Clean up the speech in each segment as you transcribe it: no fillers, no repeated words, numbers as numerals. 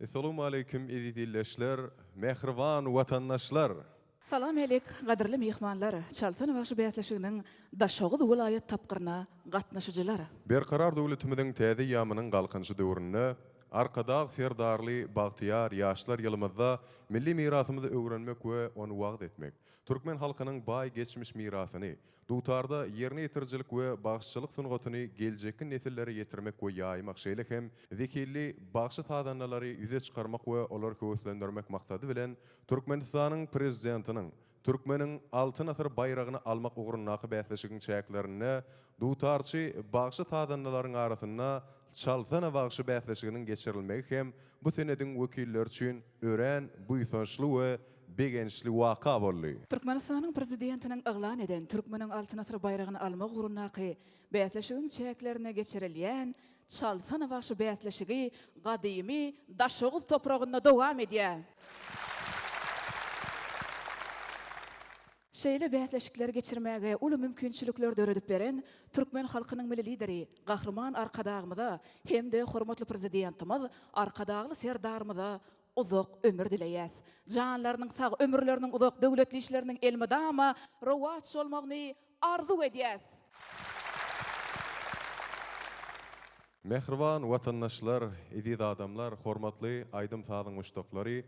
Essalawmaleýkim eziz ildeşler, mähriban watandaşlar! Salam älik, gadyrly myhmanlar, Çalsana bagşy bäsleşiginiň Daşoguz welaýat tapgyryna gatnaşyjylar! Berkarar döwletimiziň täze eýýamynyň Galkynyşy döwründe Arkadag Serdarly bagtyýar ýaşlar ýylymyzda milli mirasymyzy öwrenmek we ony wagyz etmek, türkmen halkynyň baý geçmiş mirasyny, Dutarda ýerine ýetirijilik we bagşyçylyk sungatyny geljekki nesillere ýetirmek we ýaýmak, şeýle hem zehinli bagşy-sazandalary ýüze çykarmak we olary höweslendirmek maksady bilen, Türkmenistanyň Prezidentiniň Türkmeniň Altyn asyr baýragyny almak ugrundaky bäsleşigiň çäklerinde dutarçy bagşy-sazandalaryň arasynda Çalsana bagşy bäsleşiginiň geçirilmegi hem bu senediň wekilleri üçin örän buýsançly we begençli waka boldy. Türkmenistanyň Prezidentiniň yglan eden Türkmeniň Altyn asyry baýragyny almak ugrundaky bäsleşigiň çäklerinde geçirilýän Çalsana bagşy bäsleşigi gadymy Daşoguz topragynda dowam edýär. Şeýle bäsleşikleri geçirmäge uly mümkinçilikler döredip beren türkmen halkynyň Milli Lideri Gahryman Arkadagymyza hem-de hormatly Prezidentimiz Arkadagly Serdarymyza uzak ömür dileýäs. Janlarynyň sag, ömürleriniň uzak, döwletli işleriniň elmydama rowaç bolmagyny arzuw edýäs. Mähriban watandaşlar, eziz adamlar, hormatly aýdym-sazyň muşdaklary!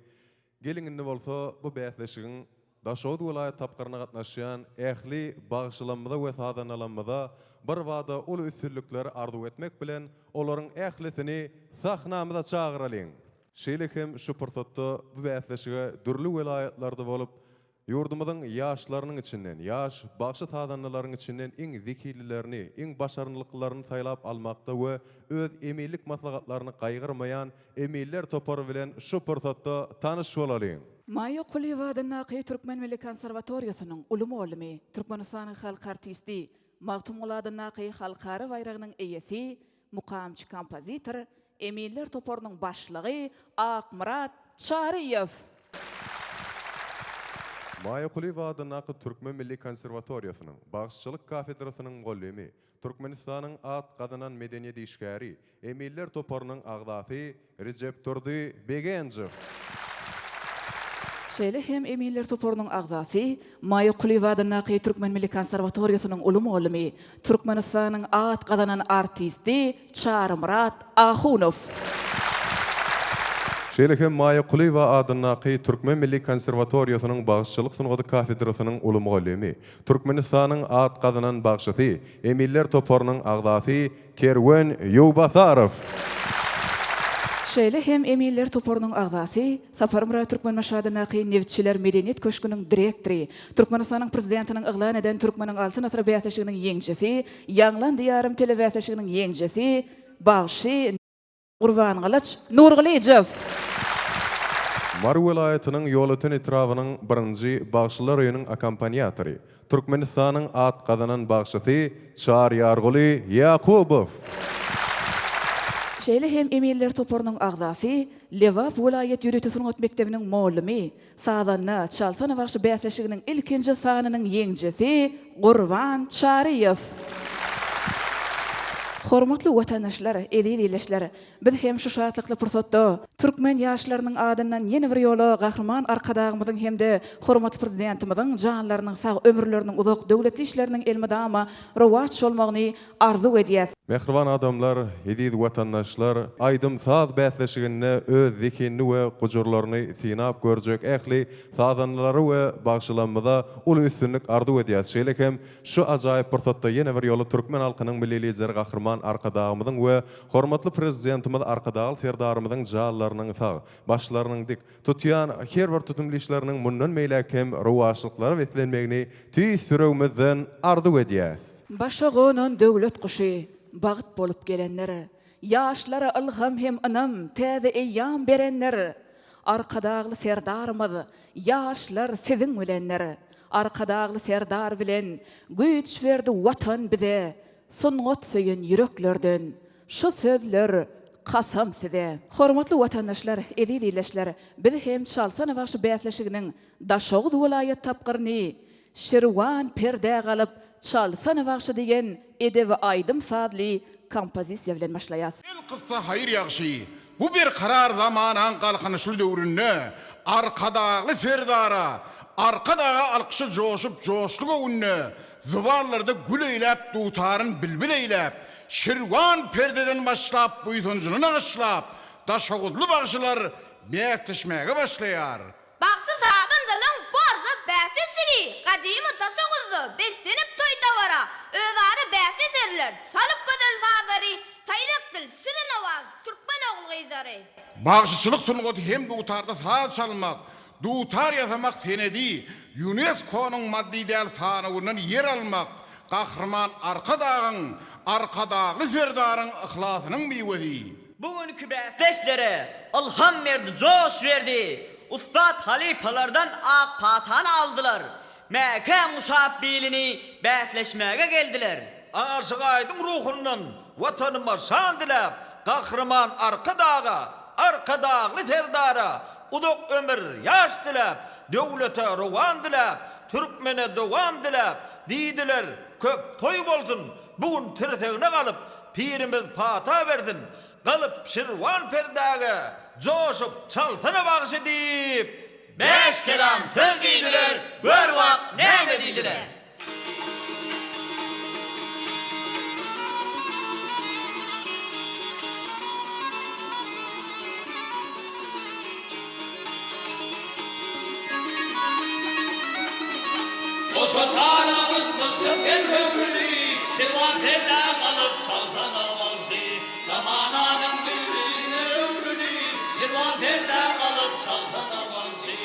Geliň indi bolsa bu bäsleşigiň Daşoguz welaýat tapgyryna gatnaşýan ähli bagşylamyza we sazandalamyza birbada uly üstünlikleri arzuw etmek bilen olaryň ählisini sahnamyza çagyralyň! Şeýle hem şu pursatda bu bäsleşige dürli welaýatlarda bolup, ýurdumyzyň ýaşlarynyň içinden, ýaş bagşy-sazandalaryň içinden iň zehinlilerini, iň başarnyklylaryny saýlap almakda we öz eminlik maslahatlaryny gaýgyrmaýan eminler topary bilen şu pursatda tanyş bolalyň. Maýa Kulyýewa adyndaky Türkmen milli konserwatoriýasynyň uly mugallymy, Türkmenistanyň halk artisti, Magtymguly adyndaky halkara baýragynyň eýesi, Mukamçy kompozitor, eminler toparynyň başlygy Akmyrat Çaryýew. Maýa Kulyýewa adyndaky Türkmen milli konserwatoriýasynyň bagşyçylyk kafedrasynyň mugallymy, Türkmenistanyň at gazanan medeniýet işgäri, eminler toparynyň agzasy Rejepdurdy Begenjow. Şeýle hem eminler toparynyň agzasy, Maýa Kulyýewa adyndaky Türkmen milli konserwatoriýasynyň uly mugallymy, Türkmenistanyň at gazanan artisti Çarymyrat Ahunow. Şeýle hem Maýa Kulyýewa adyndaky Türkmen milli konserwatoriýasynyň bagşyçylyk sungaty kafedrasynyň uly mugallymy, Türkmenistanyň at gazanan bagşysy, eminler toparynyň agzasy Kerwen Ýowbasarow. Şeýle hem eminler toparynyň agzasy, Saparmyrat Türkmenbaşy adyndaky Nebitçiler medeniýet köşgüniň direktory, Türkmenistanyň Prezidentiniň yglan eden Türkmeniň Altyn asyry bäsleşiginiň ýeňijisi, Ýaňlan Diýarym telebäsleşiginiň ýeňijisi, bagşy Gurbangylyç Nurgylyjow. Mary welaýatynyň Ýolöten etrabynyň birinji bagşylar öýüniň akkompaniatory, Türkmenistanyň at gazanan bagşysy Çaryýarguly Ýakubow. Şeýle hem eminler toparynyň agzasy, Lebap welaýat ýörite sungat mekdebiniň mollumy, sazanda, Çalsana bagşy bäsleşiginiň ilkinji sanynyň ýeňijisi Gurban Çaryýew. Hormatly watandaşlar, eziz ildeşler! Biz hem şu şatlykly pursatda türkmen ýaşlarynyň adyndan ýene bir ýola Gahryman Arkadagymyzyň hem-de hormatly Prezidentimiziň janlarynyň sag, ömürleriniň uzak, döwletli işleriniň elmydama rowaç bolmagyny arzuw edýäs. Mähriban adamlar, eziz watandaşlar, aýdym-saz bäsleşiginde öz zehinini we gujurlaryny synap görjek ähli sazandalary we bagşylarymyza uly üstünlik arzuw edýäs. Şeýle hem şu ajaýyp pursatda ýene bir ýola türkmen halkynyň Milli Lideri Gahryman Arkadagymyzyň we Hormatly Prezidentimiz Arkadagly Serdarymyzyň janlarynyň sag, başlarynyň dik, tutýan her bir tutumly işleriniň mundan beýläk hem rowaçlyklara beslenmegini tüýs ýüregimizden arzuw edýäs. Başa gonan döwlet guşy bagt bolup gelendir. Ýaşlara ylham hem ynam, täze eýýam berendir. Arkadagly Serdarymyz, ýaşlar siziň bilendir. Arkadagly Serdar bilen güýç berdi Watan bize, Sungat söýen ýüreklerden şu sözler kasam size! Hormatly watandaşlar, eziz ildeşler, biz hem Çalsana bagşy bäsleşiginiň Daşoguz welaýat tapgyryny Şirwan perdä galyp Çalsana bagşy diýen edebi aýdym-sazly kompozisiýa bilen başlaýas. Elkyssa haýyr ýagşy. Bu berkarar zamanaň galkynyşly döwründe Arkadagly Serdara, Arkadaga alkyşa joşup joşly göwünde, Zybanlarda gül eýläp dutaryn bilbil eýläp, Şirwan perdeden başlap buýsanjyny nagyşlap, Daşoguzly bagşylar bäsleşmäge başlaýar. Bagşy sazandalaň barja bäsleşigi gadymy Daşoguzda beslenip toý-dabara, özara bäsleşerler, çalyp gözel sazlary, saýrak dil, şirin owaz, türkmen ogul-gyzlary. Bagşyçylyk sungaty hem dutarda saz çalmak, dutar ýasamak senedi Ýunesko-nyň maddy däl sanawyndan ýer almak Gahryman Arkadagyň, Arkadagly Serdaryň yhlasynyň miwesi. Bu günki bäsdeşlere ylham berdi, joş berdi. Ussat halypalardan ak patany aldylar. Mäkäm guşap bilini bäsleşmäge geldiler. Aşyk Aýdyň ruhundan Watanyma şan diläp, Gahryman Arkadaga, Arkadagly Serdara uzak ömür, ýaş diläp, döwlete rowan diläp, türkmene dowam diläp, diýdiler, Köp toý bolsun, bu gün tirsegine galyp, Pirimiz pata bersin, galyp Şirwan perdäge, joşup çalsana bagşy diýip, Bäş kelam söz diýdiler, gör bak näme diýdiler. Goşa tara gytmyşdyk hem höwrüni, Şirwan perdä galyp çalsana bagşy. Zamananyň bilbiline öwrülip, Şirwan perdä galyp çalsana bagşy.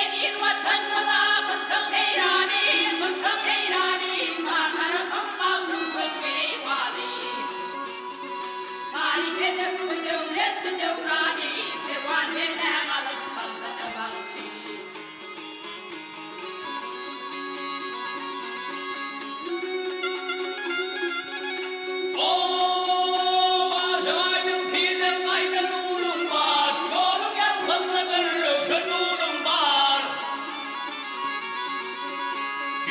Eziz Watanymyza kylsaň seýrany, Kylsaň seýrany, Çar tarapyň bagşyň köşgi-eýwany. Taryp edip bu döwletli döwrany, Şirwan perdä galyp çalsana bagşy. O-o-o, Aşyk Aýdyň pirden gaýdan nuruň bar, Ýoluň ýalkymlydyr, röwşen nuruň bar.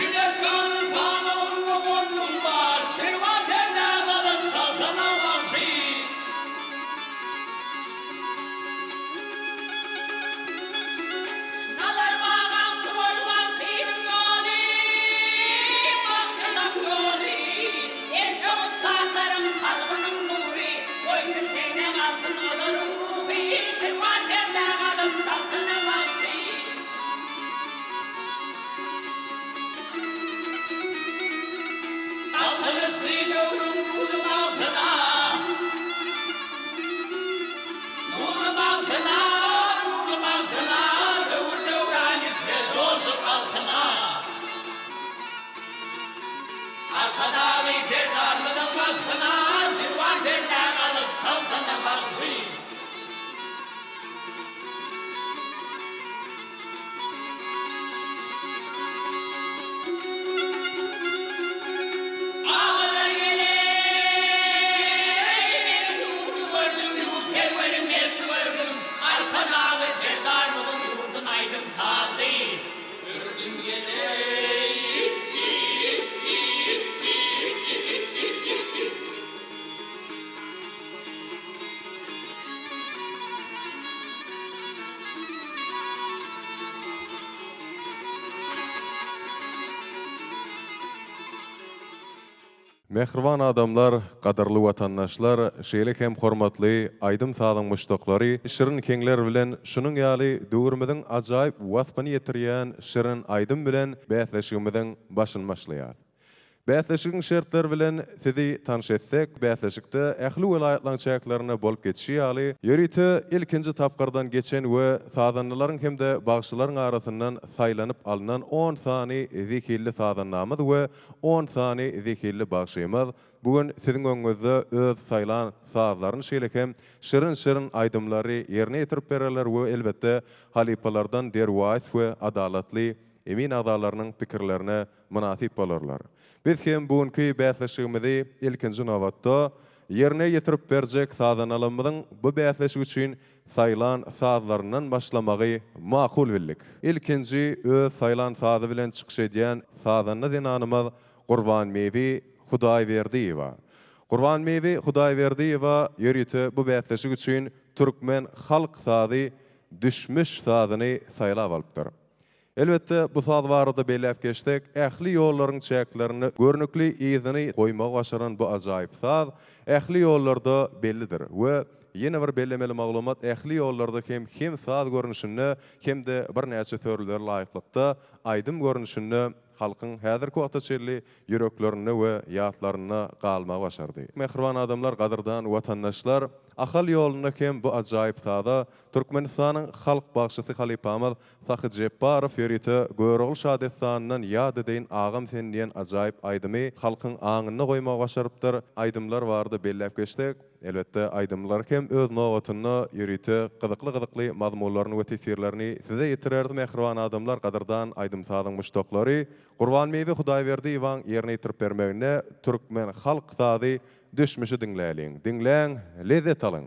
Ýünersanyň sanawynda ornuň bar, Şirwan perdä galyp çalsana bagşy. Nazar bagaň çuwal bagşynyň ýoly, Bagşylaň ýoly. Ençe ussatlaryň kalbynyň nury, Goý tirsegne galsyn olaryň ruhy, Şirwan perdä galyp çalsana bagşy. Galkynyşly döwrüň nury bagtyna. Nury bagtyna, nury bagtyna, Döwür döwran içre joşup alkyna. Arkadagly Serdarymyzyň bagtyna, Şirwan perdä galyp çalsana bagşy. Agalar geleý, meniň ýurdy gördüm, ýurt serweri merdi gördüm, Arkadagly Serdarymyzyň ýurdun aýdym sazly gördüm geleý. Mähriban adamlar, gadyrly watandaşlar, şeýle hem hormatly aýdym-sazyň muşdaklary şirin heňler bilen şunuň ýaly döwrümiziň ajaýyp waspyny ýetirýän şirin aýdym bilen bäsleşigimiziň başyny başlaýas. Bäsleşigiň şertleri bilen sizi tanyş etsek, bäsleşikde ähli welaýatlaryň çäklerinde bolup geçişi ýaly, ýörite ilkinji tapgyrdan geçen we sazandalaryň hem-de bagşylaryň arasyndan saýlanyp alnan on sany zehinli sazandamyz we on sany zehinli bagşymyz bu gün siziň öňüňizde öz saýlan sazlaryny şeýle hem şirin-şirin aýdymlary ýerine ýetirip bererler we elbetde halypalardan derwaýys we adalatly emin agzalarynyň pikirlerine mynasyp bolarlar. Biz hem bu günki bäsleşigimizi ilkinji nobatda. Ýerine ýetirip berjek sazandalarymyzyň bu bäsleşik üçin saýlan sazlaryndan başlamagy makul bildik. Ilkinji öz saýlan sazy bilen çykyş edýän sazanda zenanymyz Gurbanbibi Hudaýberdiýewa. Gurbanbibi Hudaýberdiýewa ýörite bu bäsleşik üçin türkmen halk sazy Düşmüş sazyny saýlap alypdyr. Elbetde, bu saz barada belläp geçsek, ähli ýollaryň çäklerinde görnükli yzyny goýmagy başaran bu ajaýyp saz ähli ýollarda bellidir we ýene bir bellemeli maglumat ähli ýollarda hem hem saz görnüşinde hem-de birnäçe sözlere laýyklykda aýdym görnüşinde halkyň häzirki wagta çenli ýüreklerinde we ýatlarynda galmagy başardy. Mähriban adamlar, gadyrdan watandaşlar, Ahal ýolunda hem bu ajaýyp saza Türkmenistanyň halk bagşysy halypamyz Sahy Jepbarow ýörite Görogly şadessanyndan Ýat edeýin agam sen diýen ajaýyp aýdymy halkyň aňynda goýmagy başarypdyr. Aýdymlar barada belläp geçsek, elbetde aýdymlar hem öz nobatynda ýörite gyzykly-gyzykly mazmunlaryny we teswirlerini size ýetireris mähriban adamlar gadyrdan aýdym-sazyň muşdaklary. Gurbanbibi Hudaýberdiýewaň ýerine ýetirip bermeginde türkmen halk sazy Düşmüşi diňläliň. Diňläň, lezzet alyň!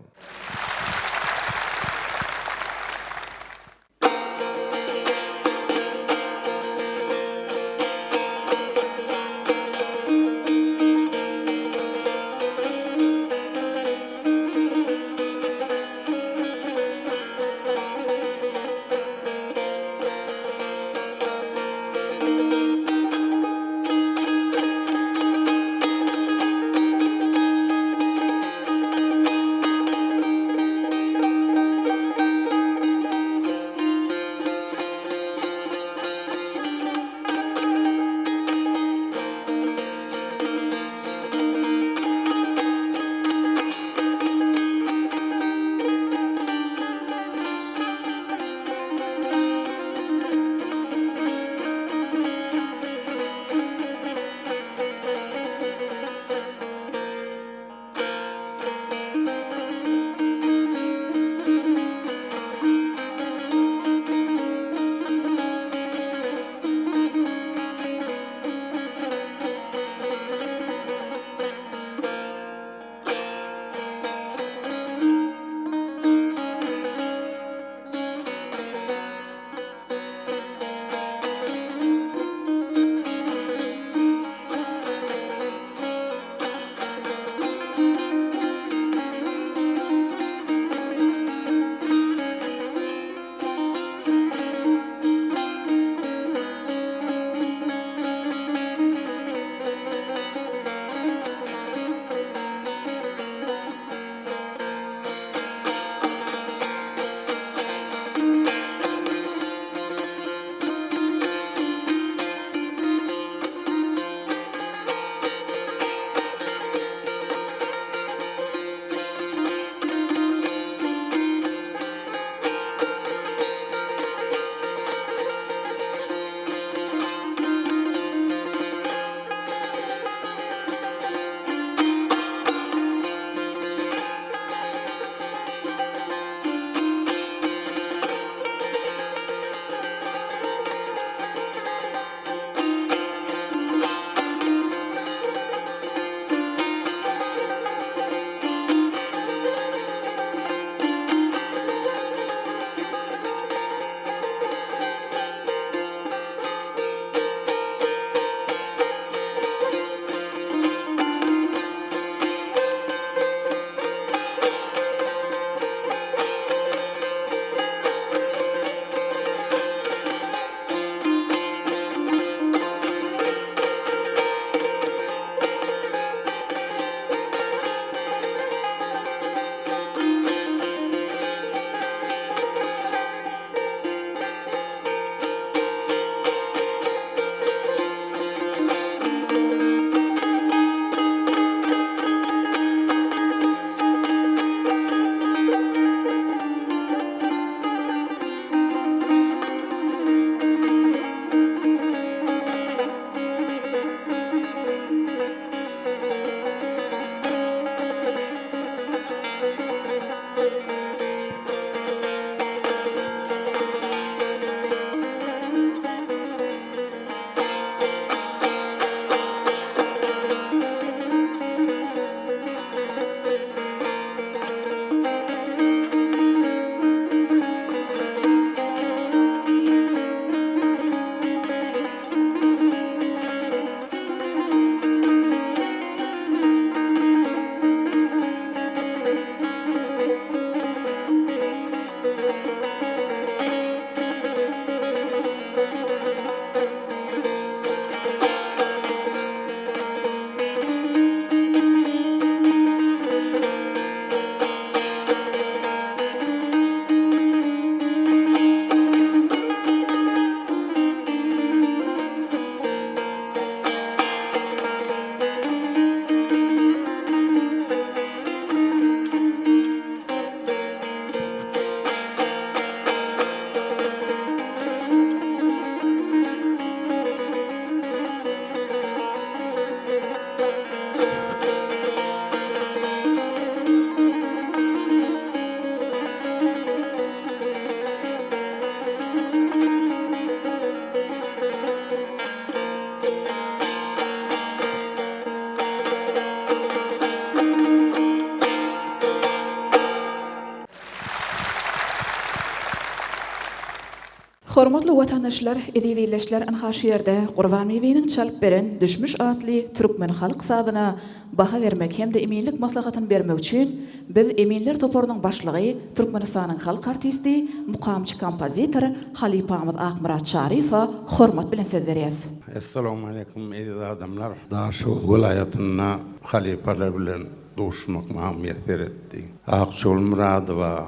Hormatly watandaşlar, eziz ildeşler, ynha şu ýerde Gurbanbibiniň çalyp beren Düşmüş atly türkmen halk sazyna baha bermek hem-de eminlik maslahatyny bermek üçin biz eminler toparynyň başlygy, Türkmenistanyň halk artisti, mukamçy kompozitor halypamyz Akmyrat Çaryýewe hormat bilen söz berýäs. Essalawmaleýkum eziz adamlar! Daşoguz welaýatynda halypalar bilen duşmak maňa miýesser etdi. Akjol Myradowa,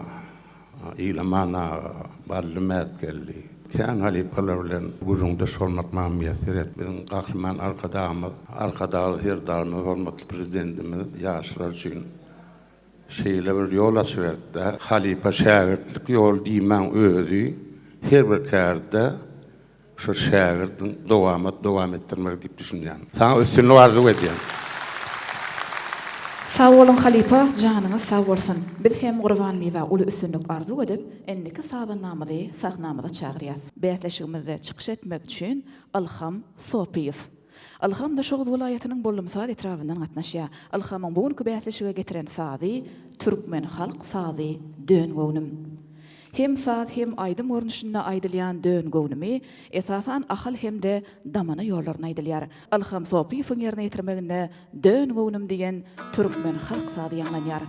Ilaman aga, Bally Mätgeldi, kän halypalar bilen gürrüňdeş bolmak maňa miýesser etdi. Biziň Gahryman Arkadagymyz, Arkadagly Serdarymyz, hormatly Prezidentimiz ýaşlar üçin şeýle bir ýol açyp berdi-de, halypa-şägirtlik ýoly diýmäň özi her bir kärde Şu şägirdiň dowamat dowam etdirmegi diýip düşünýän. Saňa üstünlik arzuw edýän. Sag boluň halypa janyňyz sag bolsun. Biz hem Gurbanbiba uly üstünlik arzuw edip indiki sazandamyzy sahnamyza çagyrýas. Bäsleşigimizde çykyş etmek üçin Ylham Sopyýew. Ylham Daşoguz welaýatynyň Bollumsaz etrabyndan gatnaşýar. Ylhamyň bu günki bäsleşige getiren sazy türkmen halk sazy Dön göwnüm. Hem saz, hem aýdym görnüşinde aýdylýan Dön göwnümi, esasan, Ahal hem-de Damana ýollarynda aýdylýar. Ylham Sopyýewiň ýerine ýetirmeginde Dön göwnüm diýen türkmen halk sazy ýaňlanýar.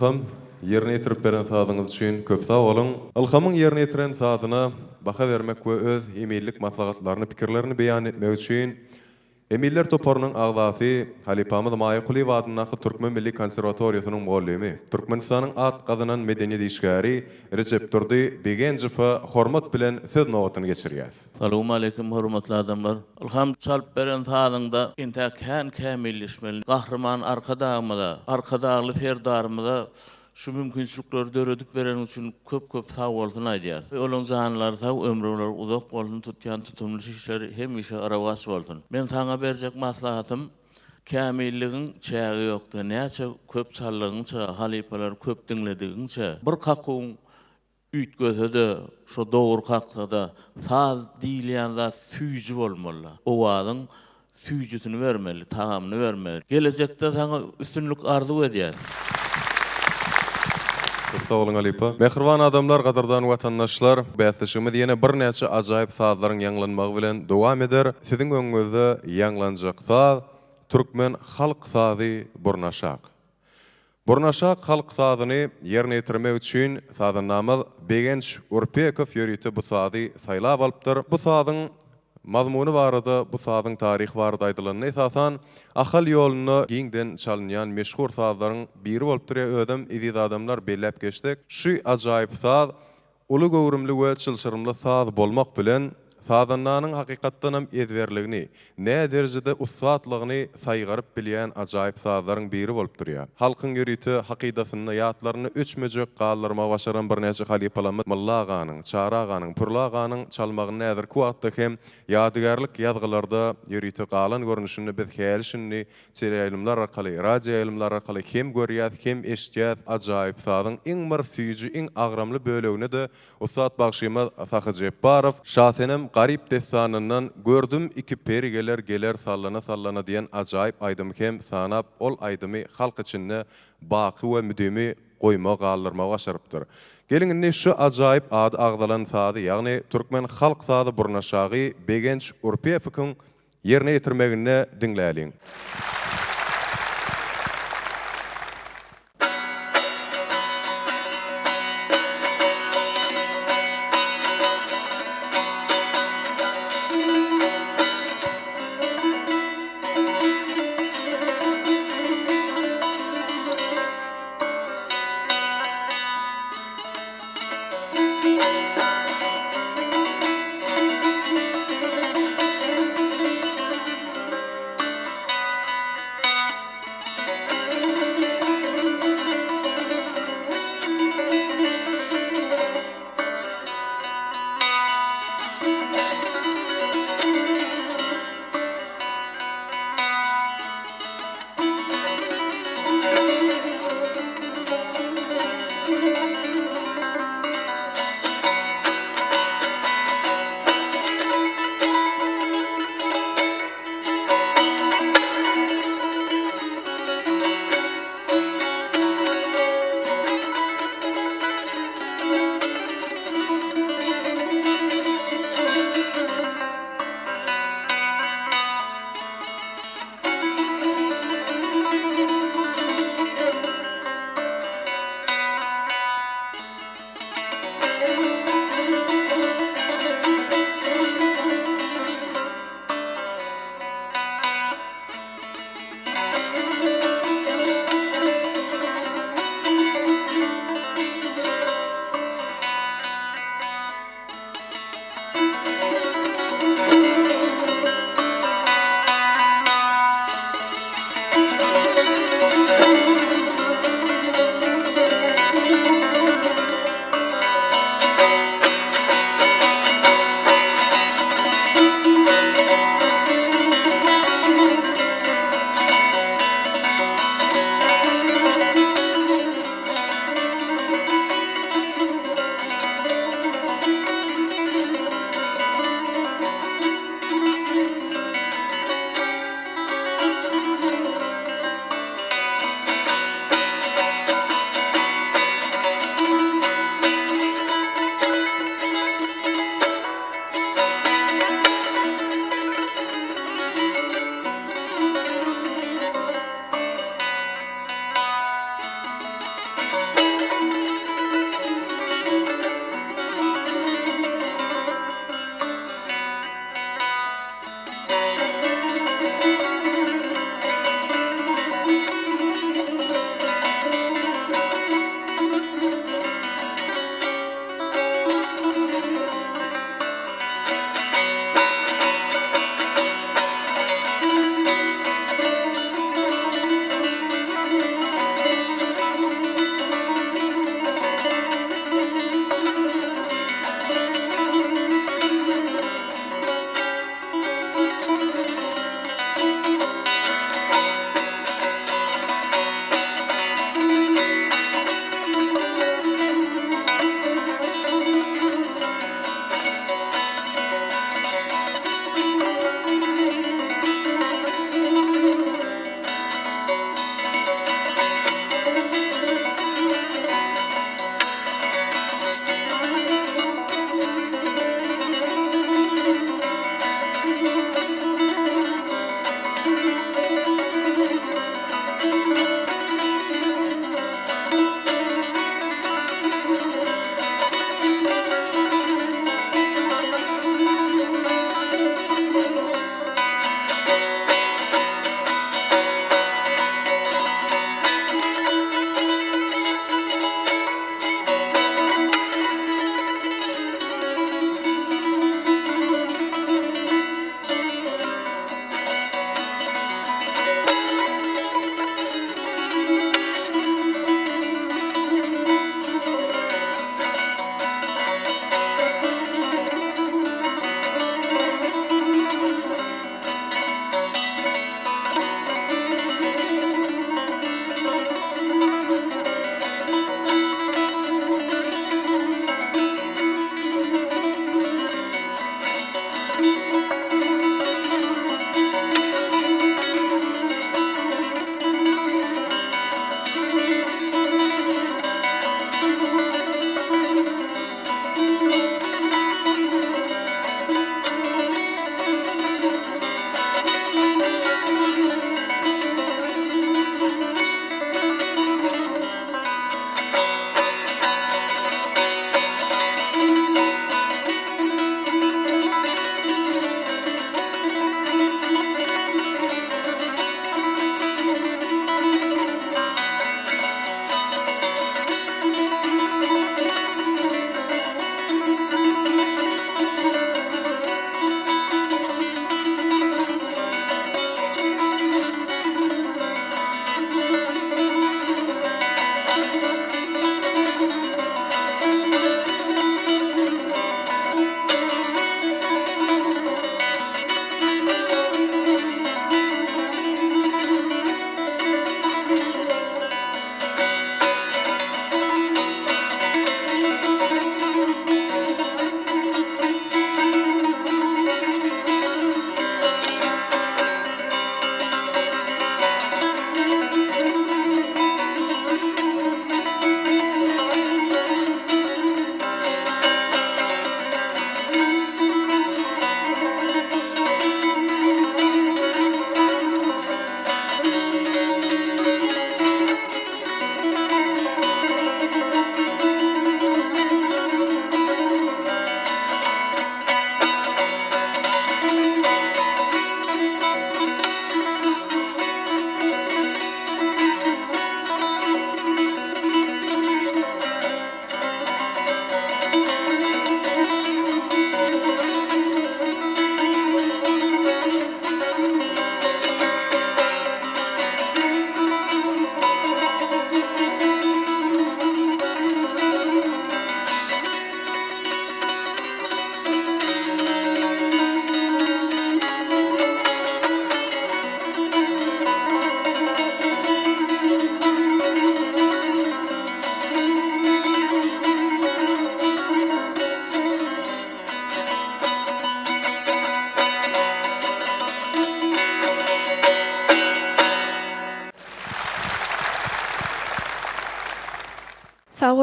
Ylham, ýerine ýetirip beren sazyňyz üçin köp sag boluň. Ylhamyň ýerine ýetiren sazyna baha bermek we öz eminlik maslahatlaryny, pikirlerini beýan etmek üçin Eminler toparynyň agzasy, halypamyz Maýa Kulyýewa adyndaky Türkmen milli konserwatoriýasynyň mugallymy, Türkmenistanyň at gazanan medeniýet işgäri Rejepdurdy Begenjowa hormat bilen söz nobatyny geçirýäs. Salowmaleýkim hormatly adamlar. Ylham çalyp beren sazyňda entäk kän kämilleşmeli. Gahryman Arkadagymyza, Arkadagly Serdarymyza şu mümkinçilikleri döredip bereni üçin köp köp sagbolsun aýdýas. Olaň janlary sag, ömürleri uzak bolsun, tutýan tutumly işleri hemişe rowaç bolsun. Men saňa berjek maslahatym kämilligiň çägi ýokda, näçe köp çaldygyňça, halypalary köp diňledigiňçe bir kakuwyň Üýtgese-de, şo dogry kaksa-da, saz diýilýän zat süýji bolmaly. Owazyň süýjüsini bermeli, tagamyny bermeli. Gelejekde saňa üstünlik arzuw edýäs. Köp sag boluň halypa. Mähriban adamlar, gadyrdan watandaşlar, bäsleşigimiz ýene birnäçe ajaýyp sazlaryň ýaňlanmagy bilen dowam eder. Siziň öňüňizde ýaňlanjak saz türkmen halk sazy Burnaşak. Burnaşak halk sazyny ýerine ýetirmek üçin sazandamyz Begenç Urpekow ýörite bu sazy saýlap alypdyr. Bu sazyň mazmuny barada, bu sazyň taryhy barada aýdylanda, esasan, Ahal ýolunda giňden çalynýan meşhur sazlaryň biri bolup durýar. Özem, eziz adamlar, belläp geçsek, şu ajaýyp saz Uly göwrümli we çylşyrymly saz bolmak bilen, sazandanyň hakykatdanam ezberligini, näderejede ussatlygyny saýgaryp bilýän ajaýyp sazlaryň biri bolup durýar. Halkyň ýörite hakydasynda, ýatlarynda öçmejek galdyrmagy başaran birnäçe halypalarymyz Mylla aganyň, Çary aganyň, Pürli aganyň çalmagynda häzirki wagtda hem ýadygärlik ýazgylarda ýörite galan görnüşinde biz häli-şindi Teleýaýlymlar arkaly, radioýaýlymlar arkaly hem görýäs, hem eşidýäs ajaýyp sazyň iň bir süýji, iň agramly bölegine-de ussat bagşymyz Sahy Jepbarow Şasenem Garyp dessanyndan Gördüm iki peri geler geler sallana-sallana diýen ajaýyp aýdymy hem sanap ol aýdymy halk içinde baky we müdimi goýma galdyrmagy başarypdyr. Geliň indi şu ajaýyp ady agzalan sazy ýagny türkmen halk sazy Burnaşagy Begenç Urpefowyň Ýerine ýetirmeginde diňläliň.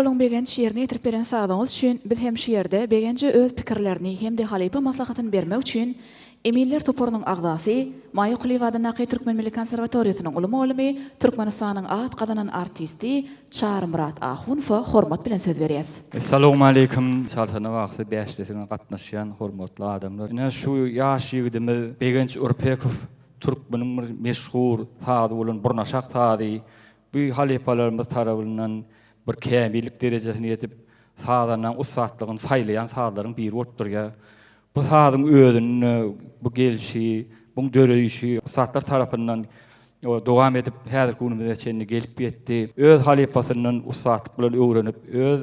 boluň Begenç ýerine ýetirip beren sazyňyz üçin biz hem şu ýerde Begenje öz pikirlerini hem-de halypa maslahatyny bermek üçin Eminler toparynyň agzasy, Maýa Kulyýewa adyndaky Türkmen milli konserwatoriýasynyň uly mugallymy, Türkmenistanyň at gazanan artisti Çarymyrat Ahunowa hormat bilen söz berýäs. Essalawmaleýkim Çalsana bagsy bäşleşigine gatnaşýan hormatly adamlar. Ine şu ýaş ýigidimiz Begenç Ürpekow türkmeniň bir meşhur sazy bolan Burnaşak sazy bu halypalarymyz tarabyndan bir kämillik derejesine ýetip sazandaň ussatlygyny saýlaýan sazlaryň biri bolup durýar. Bu sazyň özünde bu gelşi, buň döreýşi ussatlar tarapyndan dowam edip häzirki günümize çenli gelip ýetdi. Öz halypasyndan ussatlyk bilen öwrenip, öz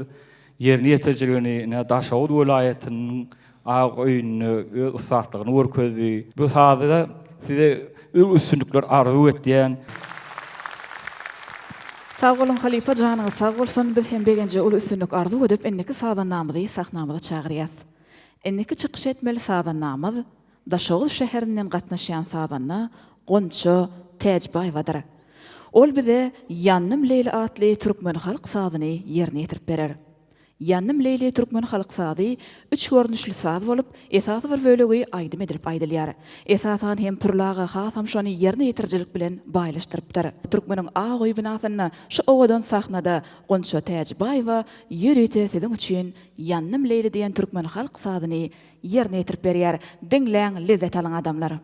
ýerine ýetirijiligini ine Daşoguz welaýatynyň ak öýünde öz ussatlygyny görkezdi. Bu sazda size uly üstünlikler arzuw etýän. Sag boluň halypa janyňyz sag bolsun biz hem Begenje uly üstünlik arzuw edip indiki sazandamyzy sahnamyza çagyrýas. Indiki çykyş etmeli sazandamyz Daşoguz şäherinden gatnaşýan sazanda Gonça Täjibaýewadyr. Ol bize Ýandym Leýli atly türkmen halk sazyny ýerine ýetirip berer. Ýandym Leýli türkmen halk sazy üç görnüşli saz bolup, esasy bir bölegi aýdym edilip aýdylýar. Esasan hem Pürli aga hasam şony ýerine ýetirijilik bilen baýlaşdyrypdyr. Türkmeniň ak öýi binasynda şu owadan sahnada Gonça Täjibaýewa ýörite siziň üçin Ýandym Leýli diýen türkmen halk sazyny ýerine ýetirip berýär. Diňläň, lezzet alyň adamlar.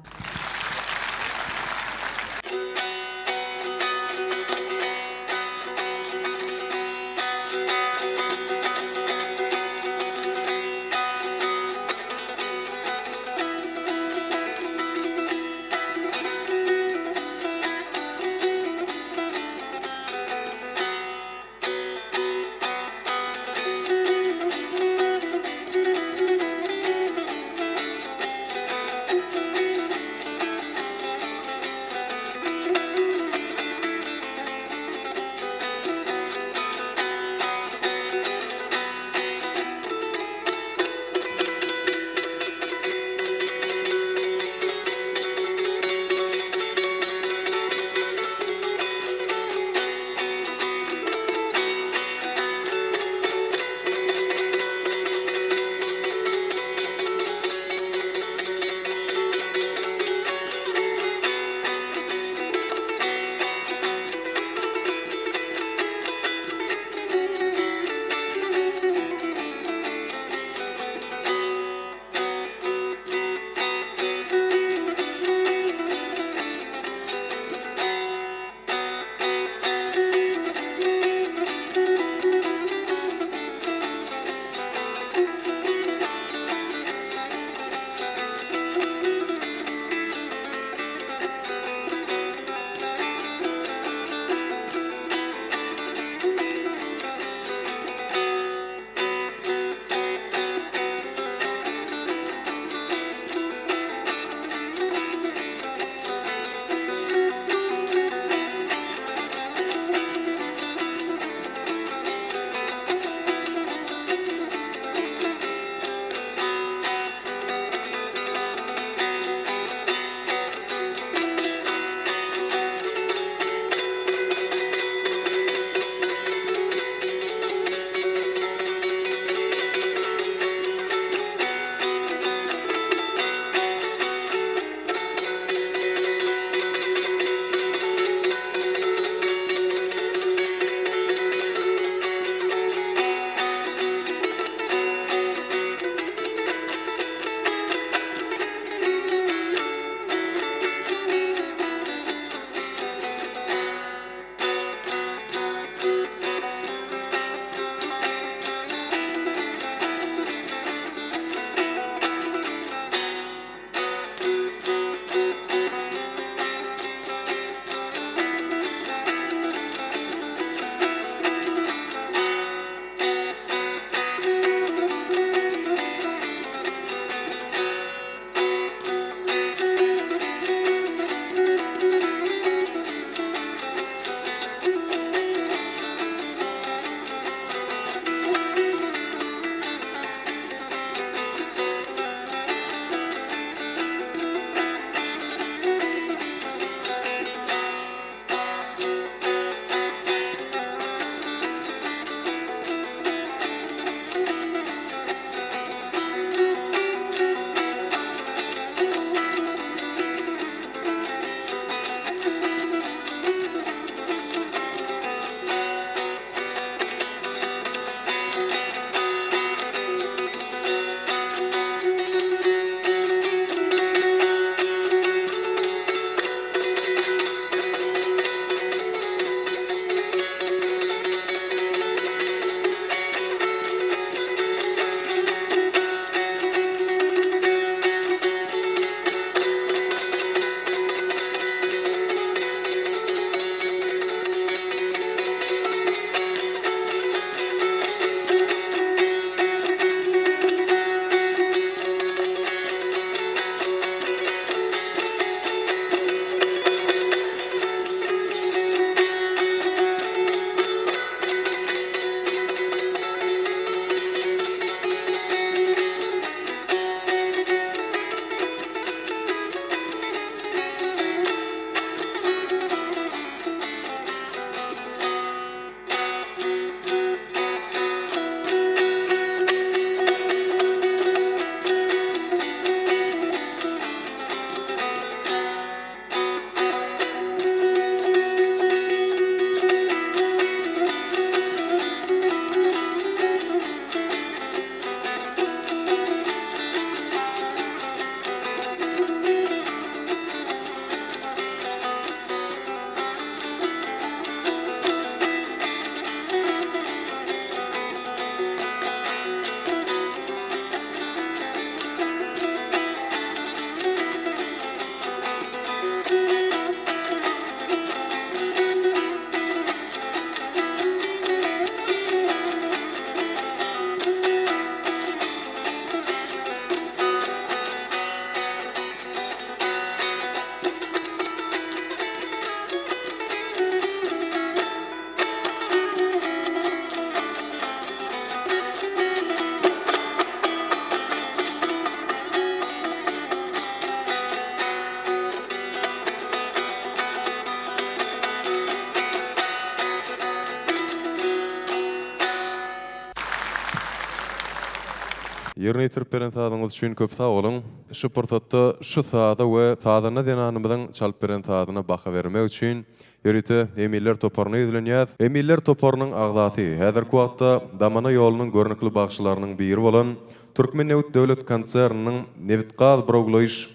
Ýerine ýetirip beren sazyňyz üçin köp sag boluň. Şu pursatda şu saza we sazanda zenanymyzyň çalyp beren sazyna baha bermek üçin ýörite eminler toparyna ýüzlenýäs. Eminler toparynyň agzasy, häzirki wagtda Damana ýolunyň görnükli bagşylarynyň biri bolan Türkmennebit döwlet konserniniň Nebitgaz burawlaýyş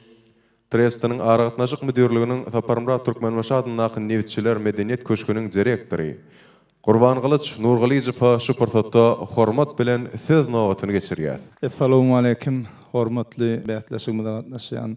Trestiniň aragatnaşyk müdirliginiň Saparmyrat Türkmenbaşy adyndaky Nebitçiler medeniýet köşgüniň direktory Gurbangylyç Nurgylyjowa şu pursatda hormat bilen söz nobatyny geçirýär. Essalawmaleýkim hormatly bäsleşigimize gatnaşýan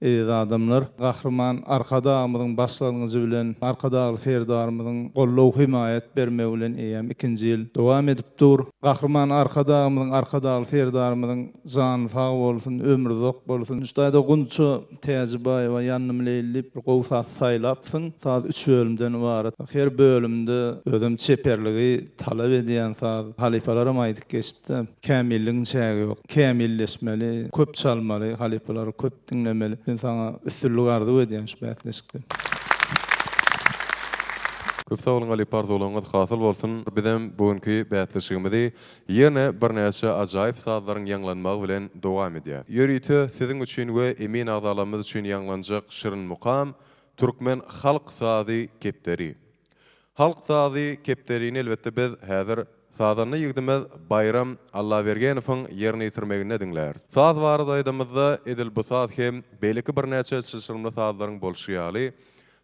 eziz adamlar! Gahryman Arkadagymyzyň başlangyjy bilen Arkadagly Serdarymyzyň goldaw-hemaýat bermegi bilen eýýäm ikinji ýyl dowam edip dur. Gahryman Arkadagymyzyň, Arkadagly Serdarymyzyň jany sag bolsun, ömri uzak bolsun. Şu taýda Gunça Täjibaýewa Ýandym Leýli diýip bir gowy saz saýlapsyň. Saz üç bölümden ybarat. Her bölümde özem çeperligi talap edýän saz. Halypalaram aýdyp geçdi-de, kämilligiň çägi ýok. Kämilleşmeli, köp çalmaly, halypalary köp diňlemeli. Men saňa üstünlik arzuw edýän şu bäsleşikde. Köp sag boluň halypa arzuwlaryňyz hasyl bolsun. Bizem bu günki bäsleşigimizi Ýene birnäçe ajaýyp sazlaryň ýaňlanmagy bilen dowam edýär. Ýörite siziň üçin we emin agzalarymyz üçin ýaňlanjak şirin mukam, türkmen halk sazy Kepderi. Halk sazy Kepderini elbetde biz häzir sazanda ýigdimiz Baýram Allabergenowyň ýerine ýetirmeginde diňläris. Saz barada aýdamyzda edil bu saz hem beýleki birnäçe çylşyrymly sazlaryň bolşy ýaly,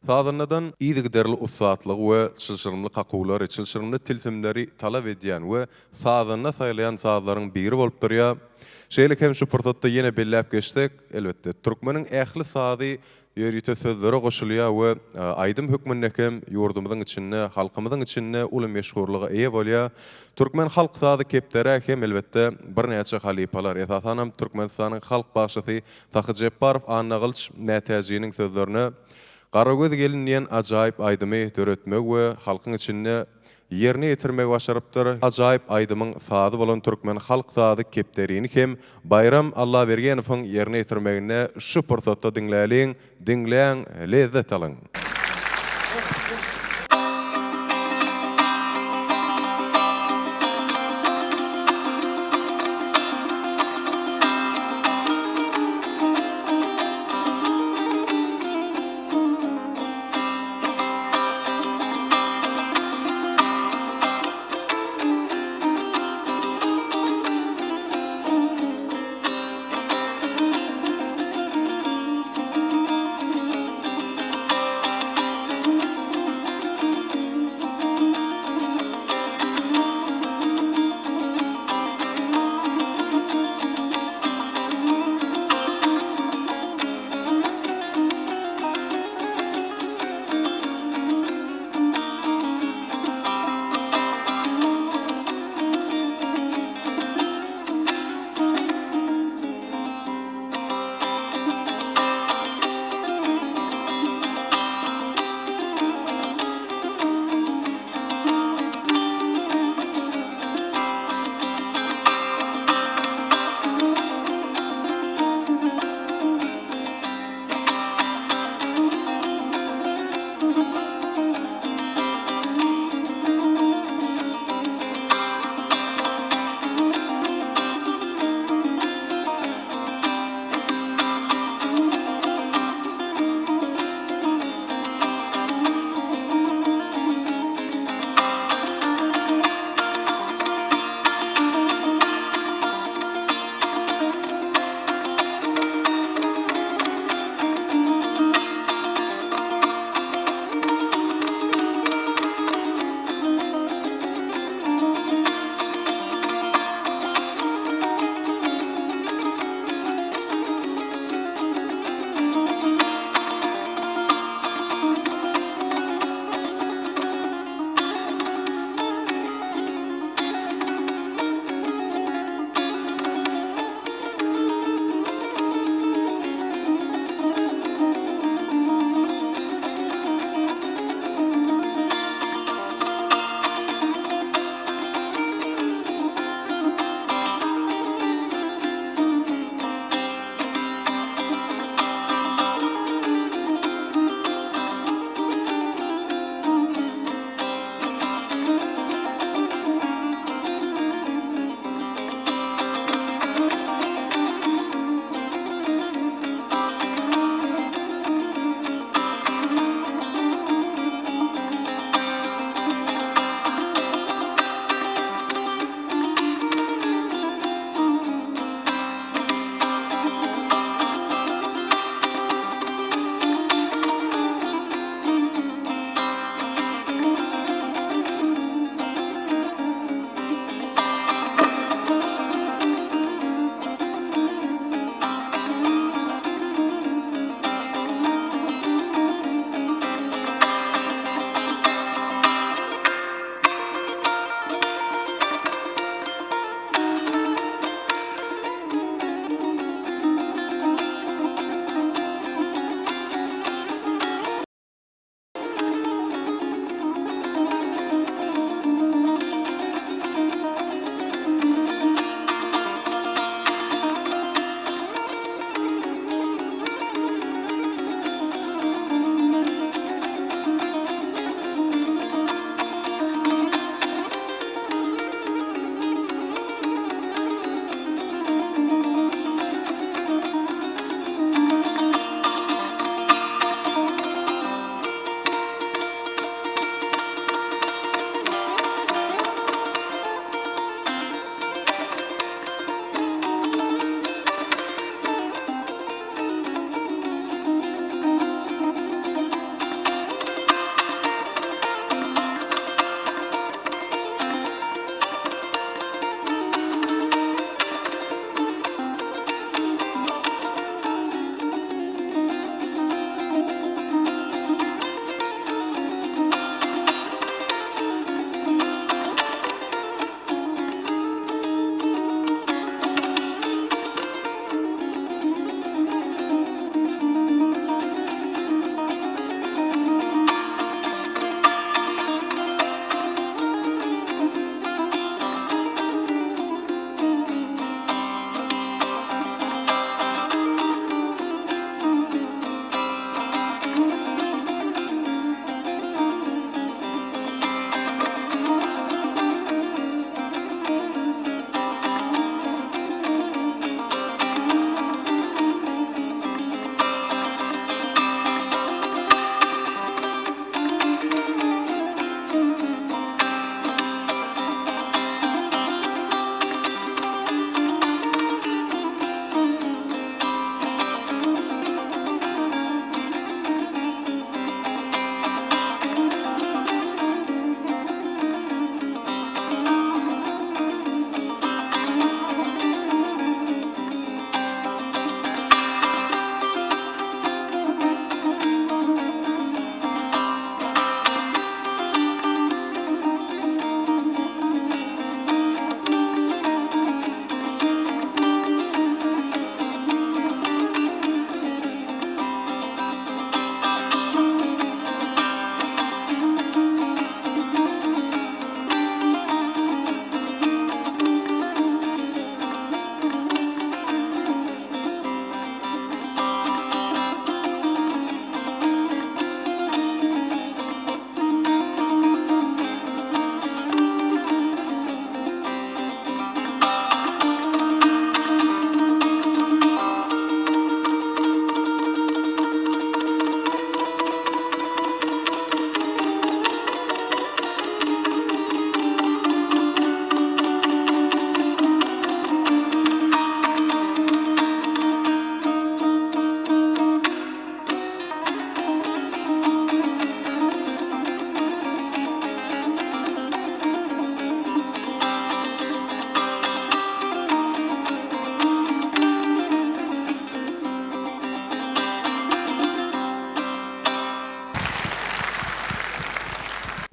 Sazandadan yzygiderli ussatlygy we çylşyrymly kakuwlary, çylşyrymly tilsimleri talap edýän we sazanda saýlaýan sazlaryň biri bolup durýar. Şeýle hem şu pursatda ýene belläp geçsek, elbetde, türkmeniň ähli sazy ýörite sözlere goşulýar we aýdym hökmünde hem ýurdumyzyň içinde, halkymyzyň içinde uly meşhurlyga eýe bolýar. Türkmen halk sazy kepderä hem, elbetde, birnäçe halypalar, esasanam Türkmenistanyň halk bagşysy Sahy Jepbarow Annagylyç Mätäjiniň sözlerine Garagöz gelin diýen ajaýyp aýdymy döretmegi we halkyň içinde ýerine ýetirmegi başarypdyr. Ajaýyp aýdymyň sazy bolan türkmen halk sazy Kepderini hem Baýram Allabergenowyň ýerine ýetirmeginde şu pursatda diňläliň, diňläň, lezzet alyň!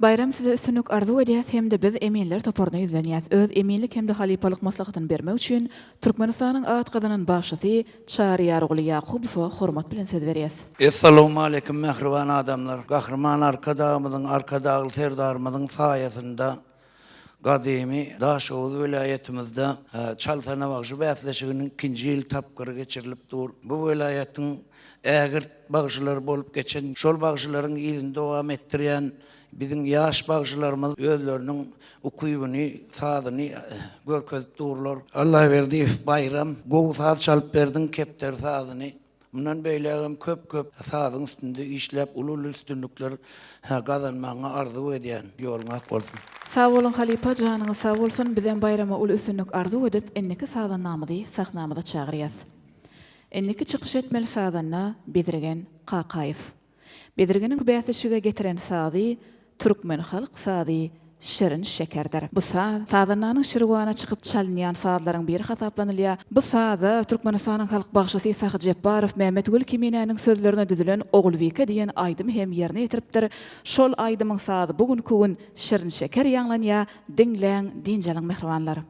Baýram size üstünlik arzuw edýäs hem-de biz eminler toparyna ýüzlenýäs. Öz eminlik hem-de halypalyk maslahatyny bermek üçin Türkmenistanyň at gazanan bagşysy Çaryýarguly Ýakubowa hormat bilen söz berýäs. Essalawmaleýkim mähriban adamlar! Gahryman Arkadagymyzyň, Arkadagly Serdarymyzyň saýasynda gadymy Daşoguz welaýatymyzda Çalsana bagşy bäsleşiginiň ikinji ýyl tapgyry geçirilip dur. Bu welaýatyň ägirt bagşylary bolup geçen, şol bagşylaryň yzyny dowam etdirýän biziň ýaş bagşylarymyz özleriniň ukybyny, sazyny görkezip durlar. Allaberdiýew Baýram, gowy saz çalyp berdiň kepderi sazyny. Mundan beýlägem köp-köp sazyň üstünde işläp uly-uly üstünlikler gazanmagyňy arzuw edýän. Ýoluň ak bolsun. Sag boluň halypa janyňyz sag bolsun bizem Baýrama uly üstünlik arzuw edip indiki sazandamyzy sahnamyza çagyrýas. Indiki çykyş etmeli sazanda Bezirgen Kakaýew. Bezirgeniň bäsleşige getiren sazy türkmen halk sazy Şirin şekerdir. Bu saz sazandanyň şirwana çykyp çalynýan sazlaryň biri hasaplanylýar. Bu saza Türkmenistanyň halk bagşysy Sahy Jepbarow Mämmetgül Keminäniň sözlerine düzülen Ogulbike diýen aýdymy hem ýerine ýetiripdir. Şol aýdymyň sazy bu günki gün şirin-şeker ýaňlanýar. Diňläň, dynç alyň mähribanlar.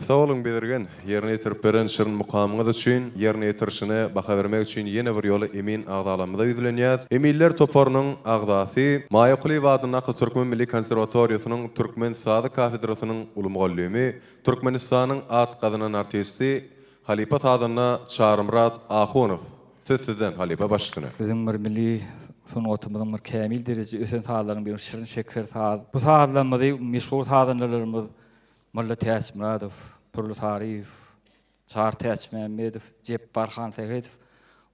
sag boluň Bezirgen, ýerine ýetirip beren şirin mukamyňyz üçin, ýerine ýetirişine baha bermek üçin ýene bir ýola emin agzalarymyza ýüzlenýäs. Eminler toparynyň agzasy, Maýa Kulyýewa adyndaky Türkmen milli konserwatoriýasynyň türkmen sazy kafedrasynyň uly mugallymy, Türkmenistanyň at gazanan artisti, halypa sazanda Çarymyrat Ahunow. Söz sizden, halypa baş üstüne. Biziň bir milli sungatymyzyň bir kämil derejede ösen sazlarynyň biri şirin-şeker saz. Bu sazlarymyzy meşhur sazandalarymyz Molla Täçmyradow, Pürli Saryýew, Çary Täçmämmedow, Jepbar Hansähedow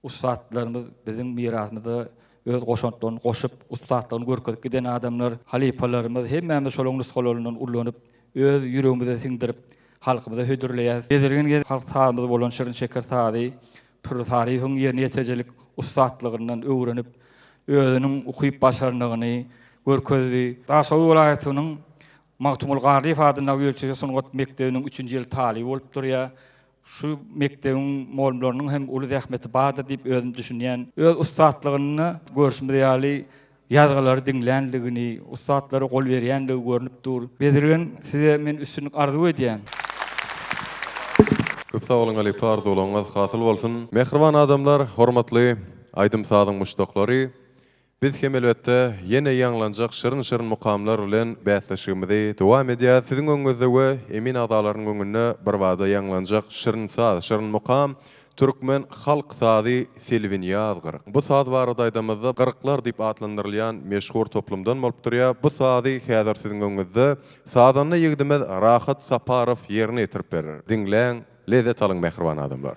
ussatlarymyz biziň mirasymyza öz goşantlaryny goşup, ussatlygyny görkezip giden adamlar. Halypalarymyz hemmämiz şolaryň nusgalaryndan ulanyp, öz ýüregimize siňdirip, halkymyza hödürleýäris. Bezirgen gezip halk sazymyz bolan şirin-şeker sazy Pürli Saryýewiň ýerine ýetirijilik ussatlygyndan öwrenip, özüniň ukyp-başarnygyny görkezdi. Daşoguz welaýatynyň Magtymguly Garlyýew adyndaky ýörite sungat mekdebiniň üçünji ýyl talyby bolup durýar. Şu mekdebiň mugallymlarynyň hem uly zähmeti bardyr diýip özüm düşünýän. Öz ussatlygynda görşümiz ýaly ýazgylary diňlänligini, ussatlara gol berýänligi görnüp dur. Bezirgen size men üstünlik arzuw edýän. Köp sag boluň halypa arzuwlaryňyz hasyl bolsun. Mähriban adamlar hormatly aýdym sazyň muşdaklary Biz hem elbetde ýene ýaňlanjak şirin-şirin mukamlar bilen bäsleşigimizi dowam edýäs. Siziň öňüňizde we emin agzalarynyň öňünde birbada ýaňlanjak şirin saz, şirin mukam türkmen halk sazy Selbinýaz gyryk. Bu saz barada aýdamyzda Gyryklar diýip atlandyrylýan meşhur toplumdan bolup durýar. Bu sazy häzir siziň öňüňizde sazanda ýigidimiz Rahat Saparow ýerine ýetirip berer. Diňläň, Lezzet alyň mähriban adamlar.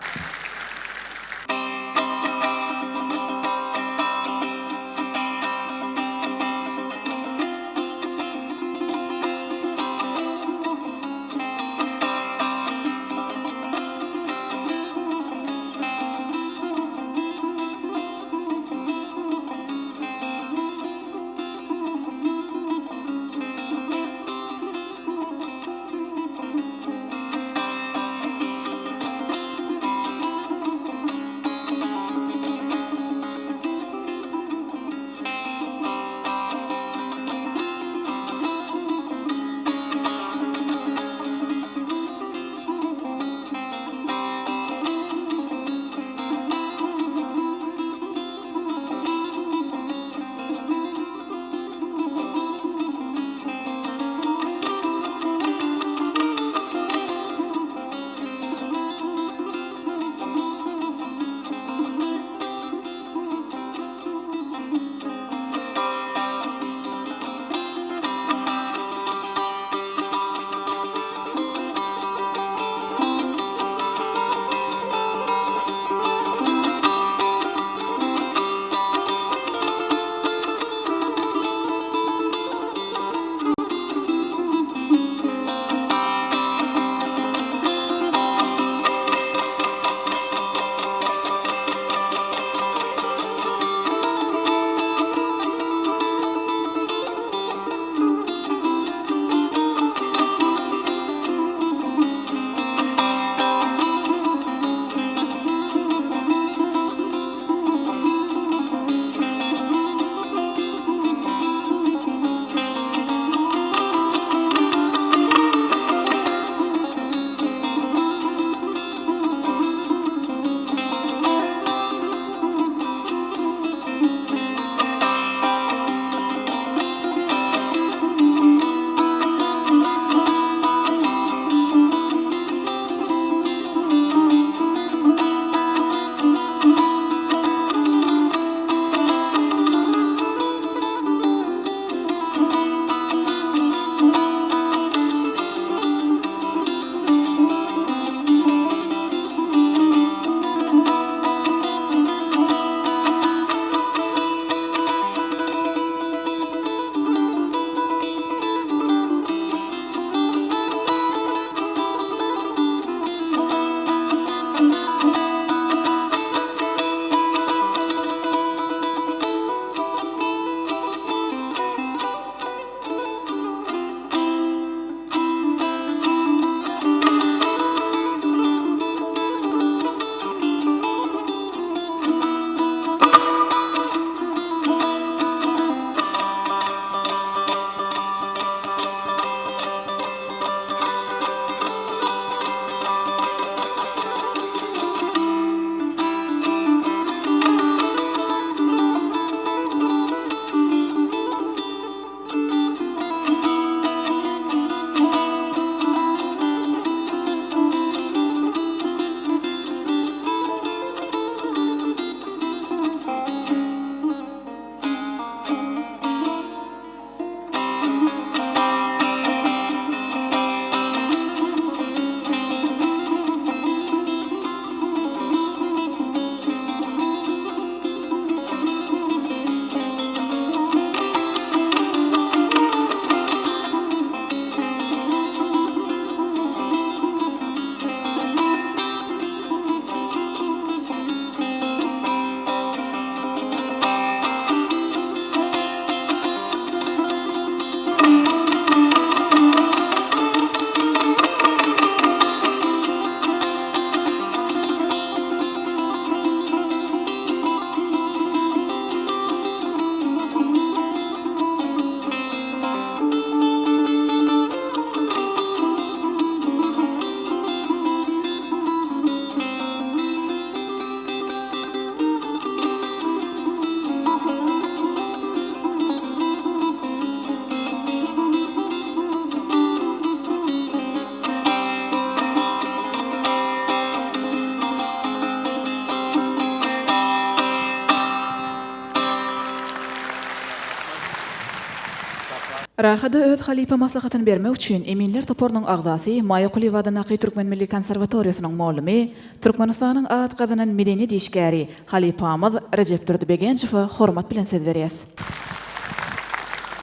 Rahada öz halypa maslahatyny bermek üçin eminler toparynyň agzasy Maýa Kulyýewa adyndaky Türkmen milli konserwatoriýasynyň mugallymy, Türkmenistanyň at gazanan medeniýet işgäri, halypamyz Rejepdurdy Begenjowa hormat bilen söz berýäs.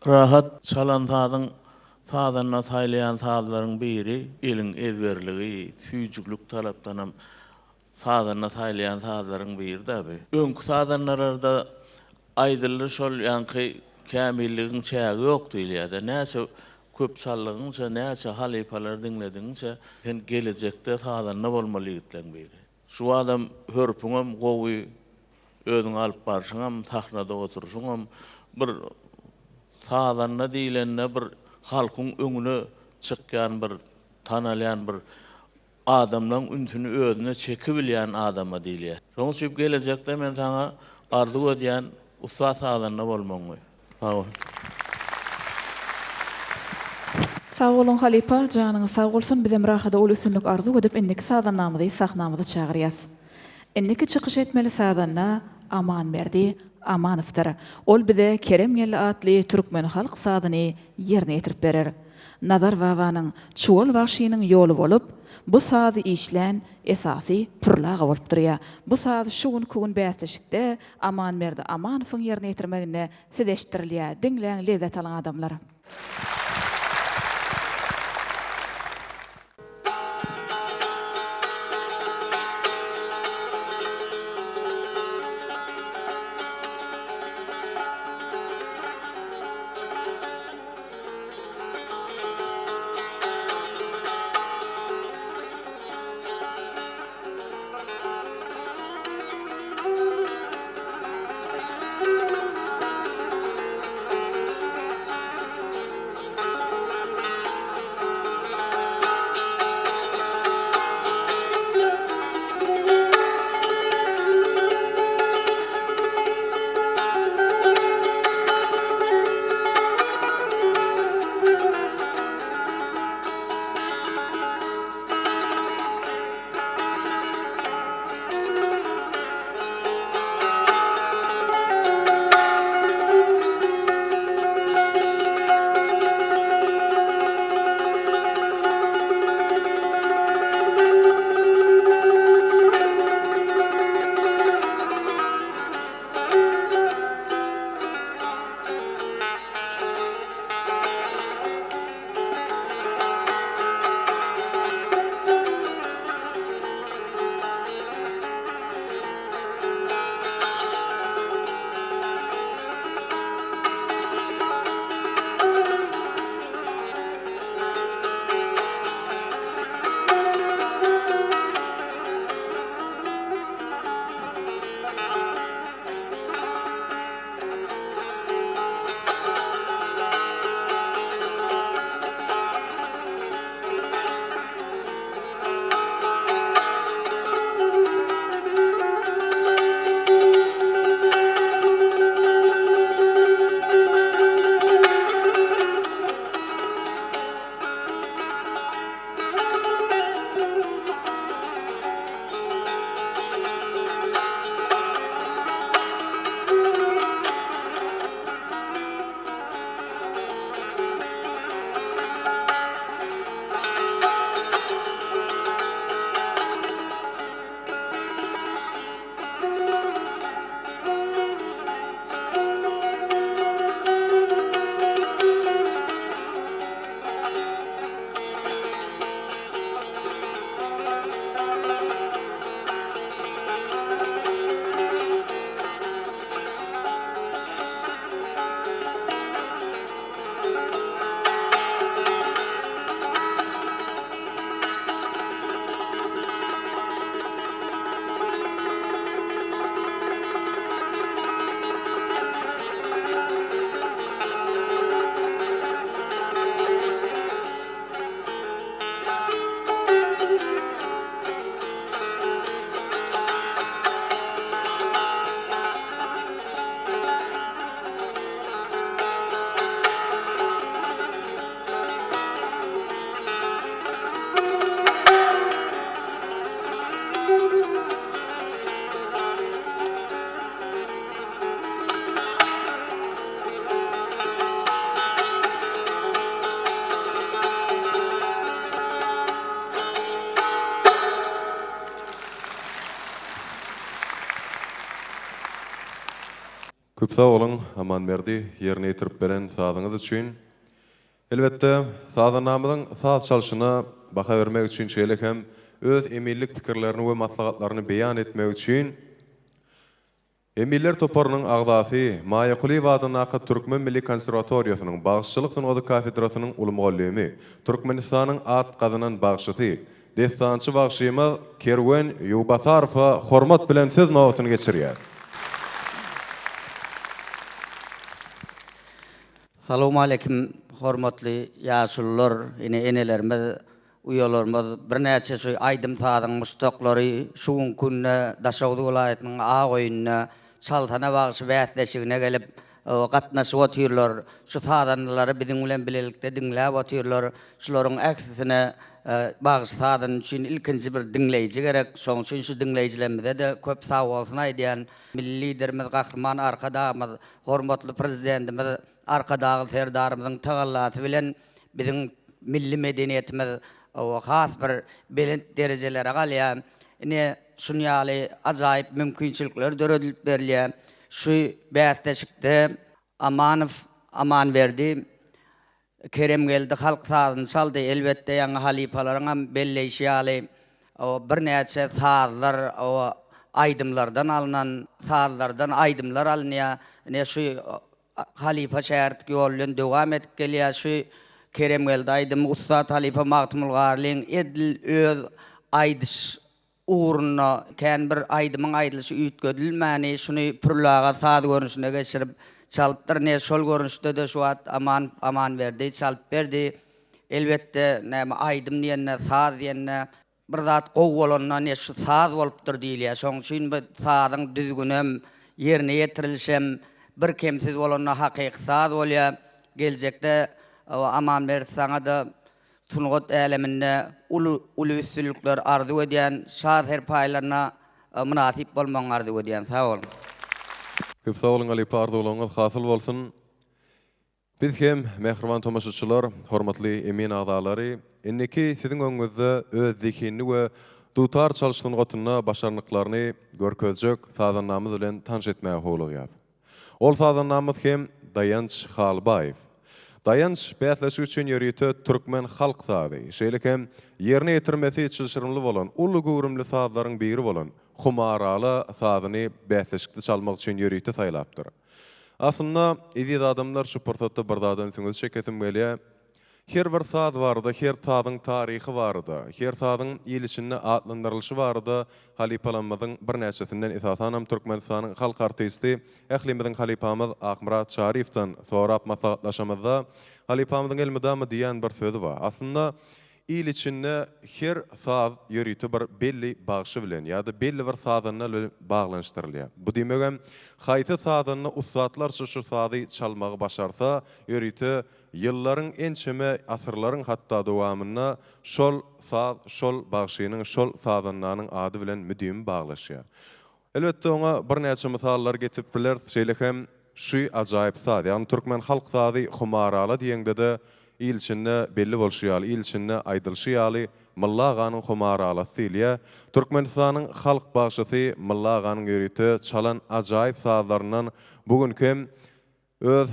Rahat çalan sazyň sazanda saýlaýan sazlaryň biri eliň ezberligi, süýjülik tarapdanam Sazanda saýlaýan sazlaryň biri-dä bu. Öňki sazandalarda aýdyldy şol ýaňky kämilligiň çägi ýok diýilýär-de. Näçe köp çaldygyňça, näçe halypalary diňledigiňçe sen gelejekde sazanda bolmaly ýigitleň biri. Şu badam hörpüňem gowy, özüňi alyp barşyňam, sahnada oturyşyňam bir sazanda diýlende bir halkyň öňüne çykýan bir tanalýan bir Adamlaň ünsüni özüne çekibilýän adama diýilýär. Şonuň üçin gelejekde men saňa arzuw edýän ussat sazanda bolmagyňy. Sag bol. Sag boluň halypa janyňyz sag bolsun bizem rahada uly üstünlik arzuw edip indiki sazandamyzy sahnamyza çagyrýas. Indiki çykyş etmeli sazanda Amanberdi Amanowdyr. Ol bize Kerem geldi atly türkmen halk sazyny ýerine ýetirip berer. Nazar babanyň Çuwal bagşynyň ýoly bolup, bu sazy işlän esasy Pürli aga bolup durýar. Bu saz şu günki gün bäsleşikde Amanberdi Amanowyň ýerine ýetirmeginde size eşitdirilýär. Diňläň, lezzet alyň adamlar! Köp sag boluň Amanberdi ýerine ýetirip beren sazyňyz üçin. Elbetde, sazandamyzyň saz çalşyna baha bermek üçin şeýle hem öz eminlik pikirlerini we maslahatlaryny beýan etmek üçin Eminler toparynyň agzasy, Maýa Kulyýewa adyndaky Türkmen milli konserwatoriýasynyň bagşyçylyk sungaty kafedrasynyň uly mugallymy, Türkmenistanyň at gazanan bagşysy, dessançy bagşymyz Kerwen Ýuwbasarowa hormat bilen söz nobatyny geçirýär. Salowmaleýkim hormatly ýaşulular, ene enelerimiz, uýalarymyz, birnäçe şu aýdym-sazyň muşdaklary şu günki günde Daşoguz welaýatynyň Ak öýünde Çalsana bagşy bäsleşigine gelip gatnaşyp otyrlar. Şu sazandalary biziň bilen bilelikde diňläp otyrlar. Şularyň ählisine bagşy sazanda üçin ilkinji bir diňleýji gerek. Şonuň üçin şu diňleýjilerimize-de köp sagbolsun aýdýan. Milli Liderimiz Gahryman Arkadagymyz, hormatly Prezidentimiz Arkadagly Serdarymyzyň tagallasy bilen biziň milli medeniýetimiz has bir belent derejelere galýar. Ine, şuny ýaly ajaýyp mümkinçilikler döredilip berilýär. Şu bäsleşikde Amanow Amanberdi Keremgeldi halk sazyny çaldy. Elbetde, ýaňy halypalaryňam belleýşi ýaly, birnäçe sazlar aýdymlardan alnan, sazlardan aýdymlar alynýar. Ine, şu halypa şägirtlik ýoly bilen dowam edip gelýär. Şu Keremgeldi aýdymy ussat halypa Magtymguly Garlyň edil öz aýdyş ugrunda kän bir aýdymyň aýdylyşy üýtgedilmäni şuny Pürli aga saz görnüşine geçirip çalypdyr. Ine şol görnüşde-de şu wagt Aman Amanberdi çalyp berdi. Elbetde näme aýdym diýende, saz diýende bir zat gowy bolanda ine şu saz bolupdyr diýilýär. Şonuň üçin bu sazyň düzgünem, ýerine ýetirilişem bir kemsiz bolanda hakyky saz bolýar. Geljekde Amanberdi saňa-da Sungat äleminde uly uly üstünlikler arzuw edýän şa serpaýlaryna mynasyp bolmagyňy arzuw edýän sag boluň. Köp sag boluň halypa arzuwlaryňyz hasyl bolsun. Biz hem mähriban tomaşaçylar, hormatly emin agzalary, indiki siziň öňüňizde öz zehinini we dutar çalyş sungatynda başarnyklaryny görkezjek sazandamyz bilen tanyş etmäge howlugýas. Ol sazandamyz hem Daýanç Halbaýew. Daýanç bäsleşik üçin ýörite türkmen halk sazy, şeýle hem ýerine ýetirmesi çylşyrymly bolan uly göwrümli sazlaryň biri bolan Humarala sazyny bäsleşikde çalmak üçin ýörite saýlapdyr. Aslynda, eziz adamlar, şu pursatda bir zada ünsüňizi çekesim gelýär. Her bir saz barada, her sazyň taryhy barada, her sazyň il içinde atlandyrylyşy barada halypalarymyzyň birnäçesinden, esasanam Türkmenistanyň halk artisti, ählimiziň halypamyz Akmyrat Çaryýewden sorap maslahatlaşamyzda, halypamyzyň elmydama diýýän bir sözi bar. Aslynda, il içinde her saz ýörite bir belli bagşy bilen ýa-da belli bir sazanda bilen baglanyşdyrylýar. Bu diýmegem, haýsy sazanda ussatlarça şu sazy çalmagy başarsa, ýörite Ýyllaryň ençeme asyrlaryň hatda dowamynda şol saz şol bagşynyň, şol sazandanyň ady bilen müdimi baglaşýar. Elbetde oňa birnäçe mysallar getirip bileris. Şeýle hem şu ajaýyp saz, ýagny türkmen halk sazy Humarala diýeňde-de il içinde belli bolşy ýaly, il içinde aýdylyşy ýaly Mylly aganyň Humaralasy diýilýär. Türkmenistanyň halk bagşysy Mylly aganyň ýörite çalan ajaýyp sazlaryndan bu günki hem Öz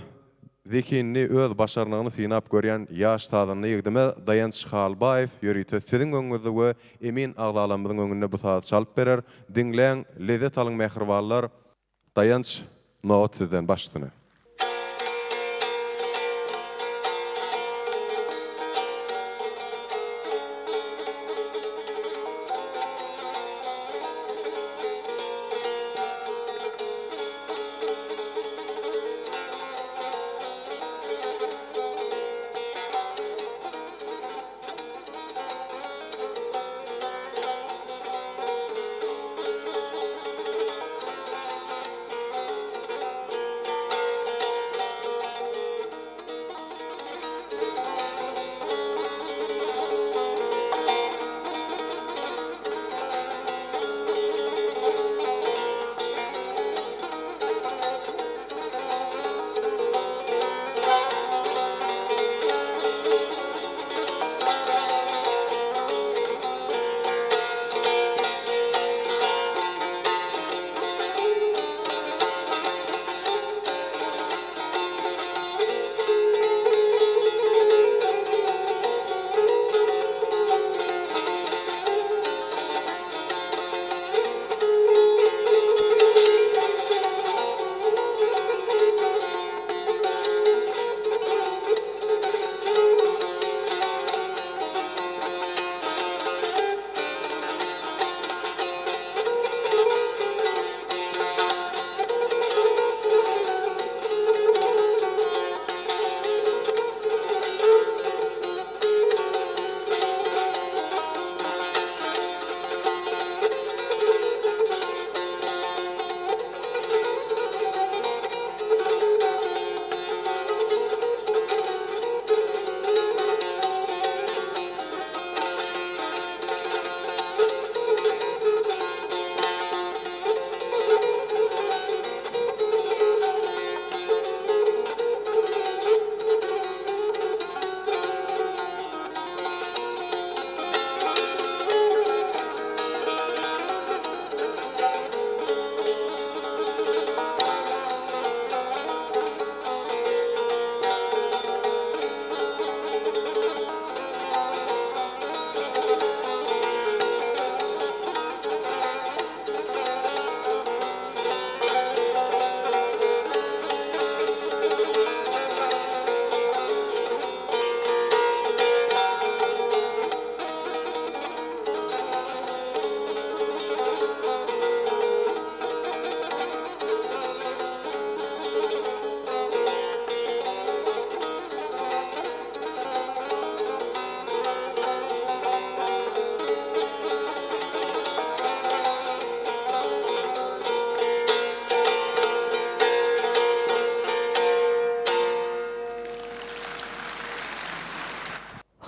zehinini, öz başarnygyny synap görýän ýaş sazanda ýigdimiz Daýanç Halbaýew ýörite siziň öňüňizde we emin agzalarymyzyň öňünde bu sazy çalyp berer. Diňläň, lezzet alyň mähribanlar! Daýanç, nobat sizden, baş üstüne.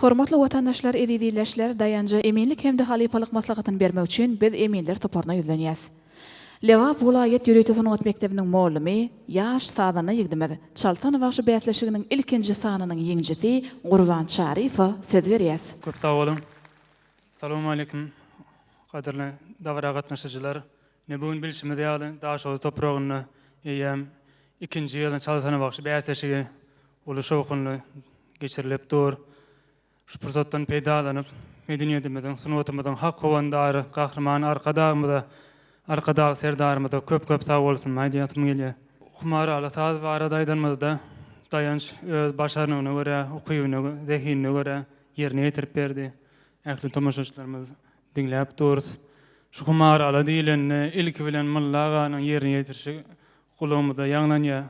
Hormatly watandaşlar, eziz ildeşler, Daýanja eminlik hem-de halypalyk maslahatyny bermek üçin biz eminler toparyna ýüzlenýäs. Lebap welaýat ýörite sungat mekdebiniň mugallymy, ýaş sazanda ýigdimiz, Çalsana bagşy bäsleşiginiň ilkinji sanynyň ýeňijisi Gurban Çaryýewe söz berýäs. Köp sag boluň. Salowmaleýkim gadyrly dabara gatnaşyjylar. Ine bu gün bilşimiz ýaly Daşoguz topragynda eýýäm ikinji ýyl Çalsana bagşy bäsleşigi uly şowhunly geçirilip dur. Şu pursatdan peýdalanyp, medeniýetimiziň, sungatymyzyň hak howandary Gahryman Arkadagymyza, Arkadag Serdarymyza köp-köp sag bolsun aýdasym gelýär. Humaraly saz barada aýdanymyzda, Daýanç öz başarnygyna görä, ukybyna, zehinine görä ýerine ýetirip berdi. Ähli tomaşaçylarymyz diňläp durus. Şu Humaraly diýlende, ilki bilen Mylla aganyň ýerine ýetirişi gulagymyzda ýaňlanýar.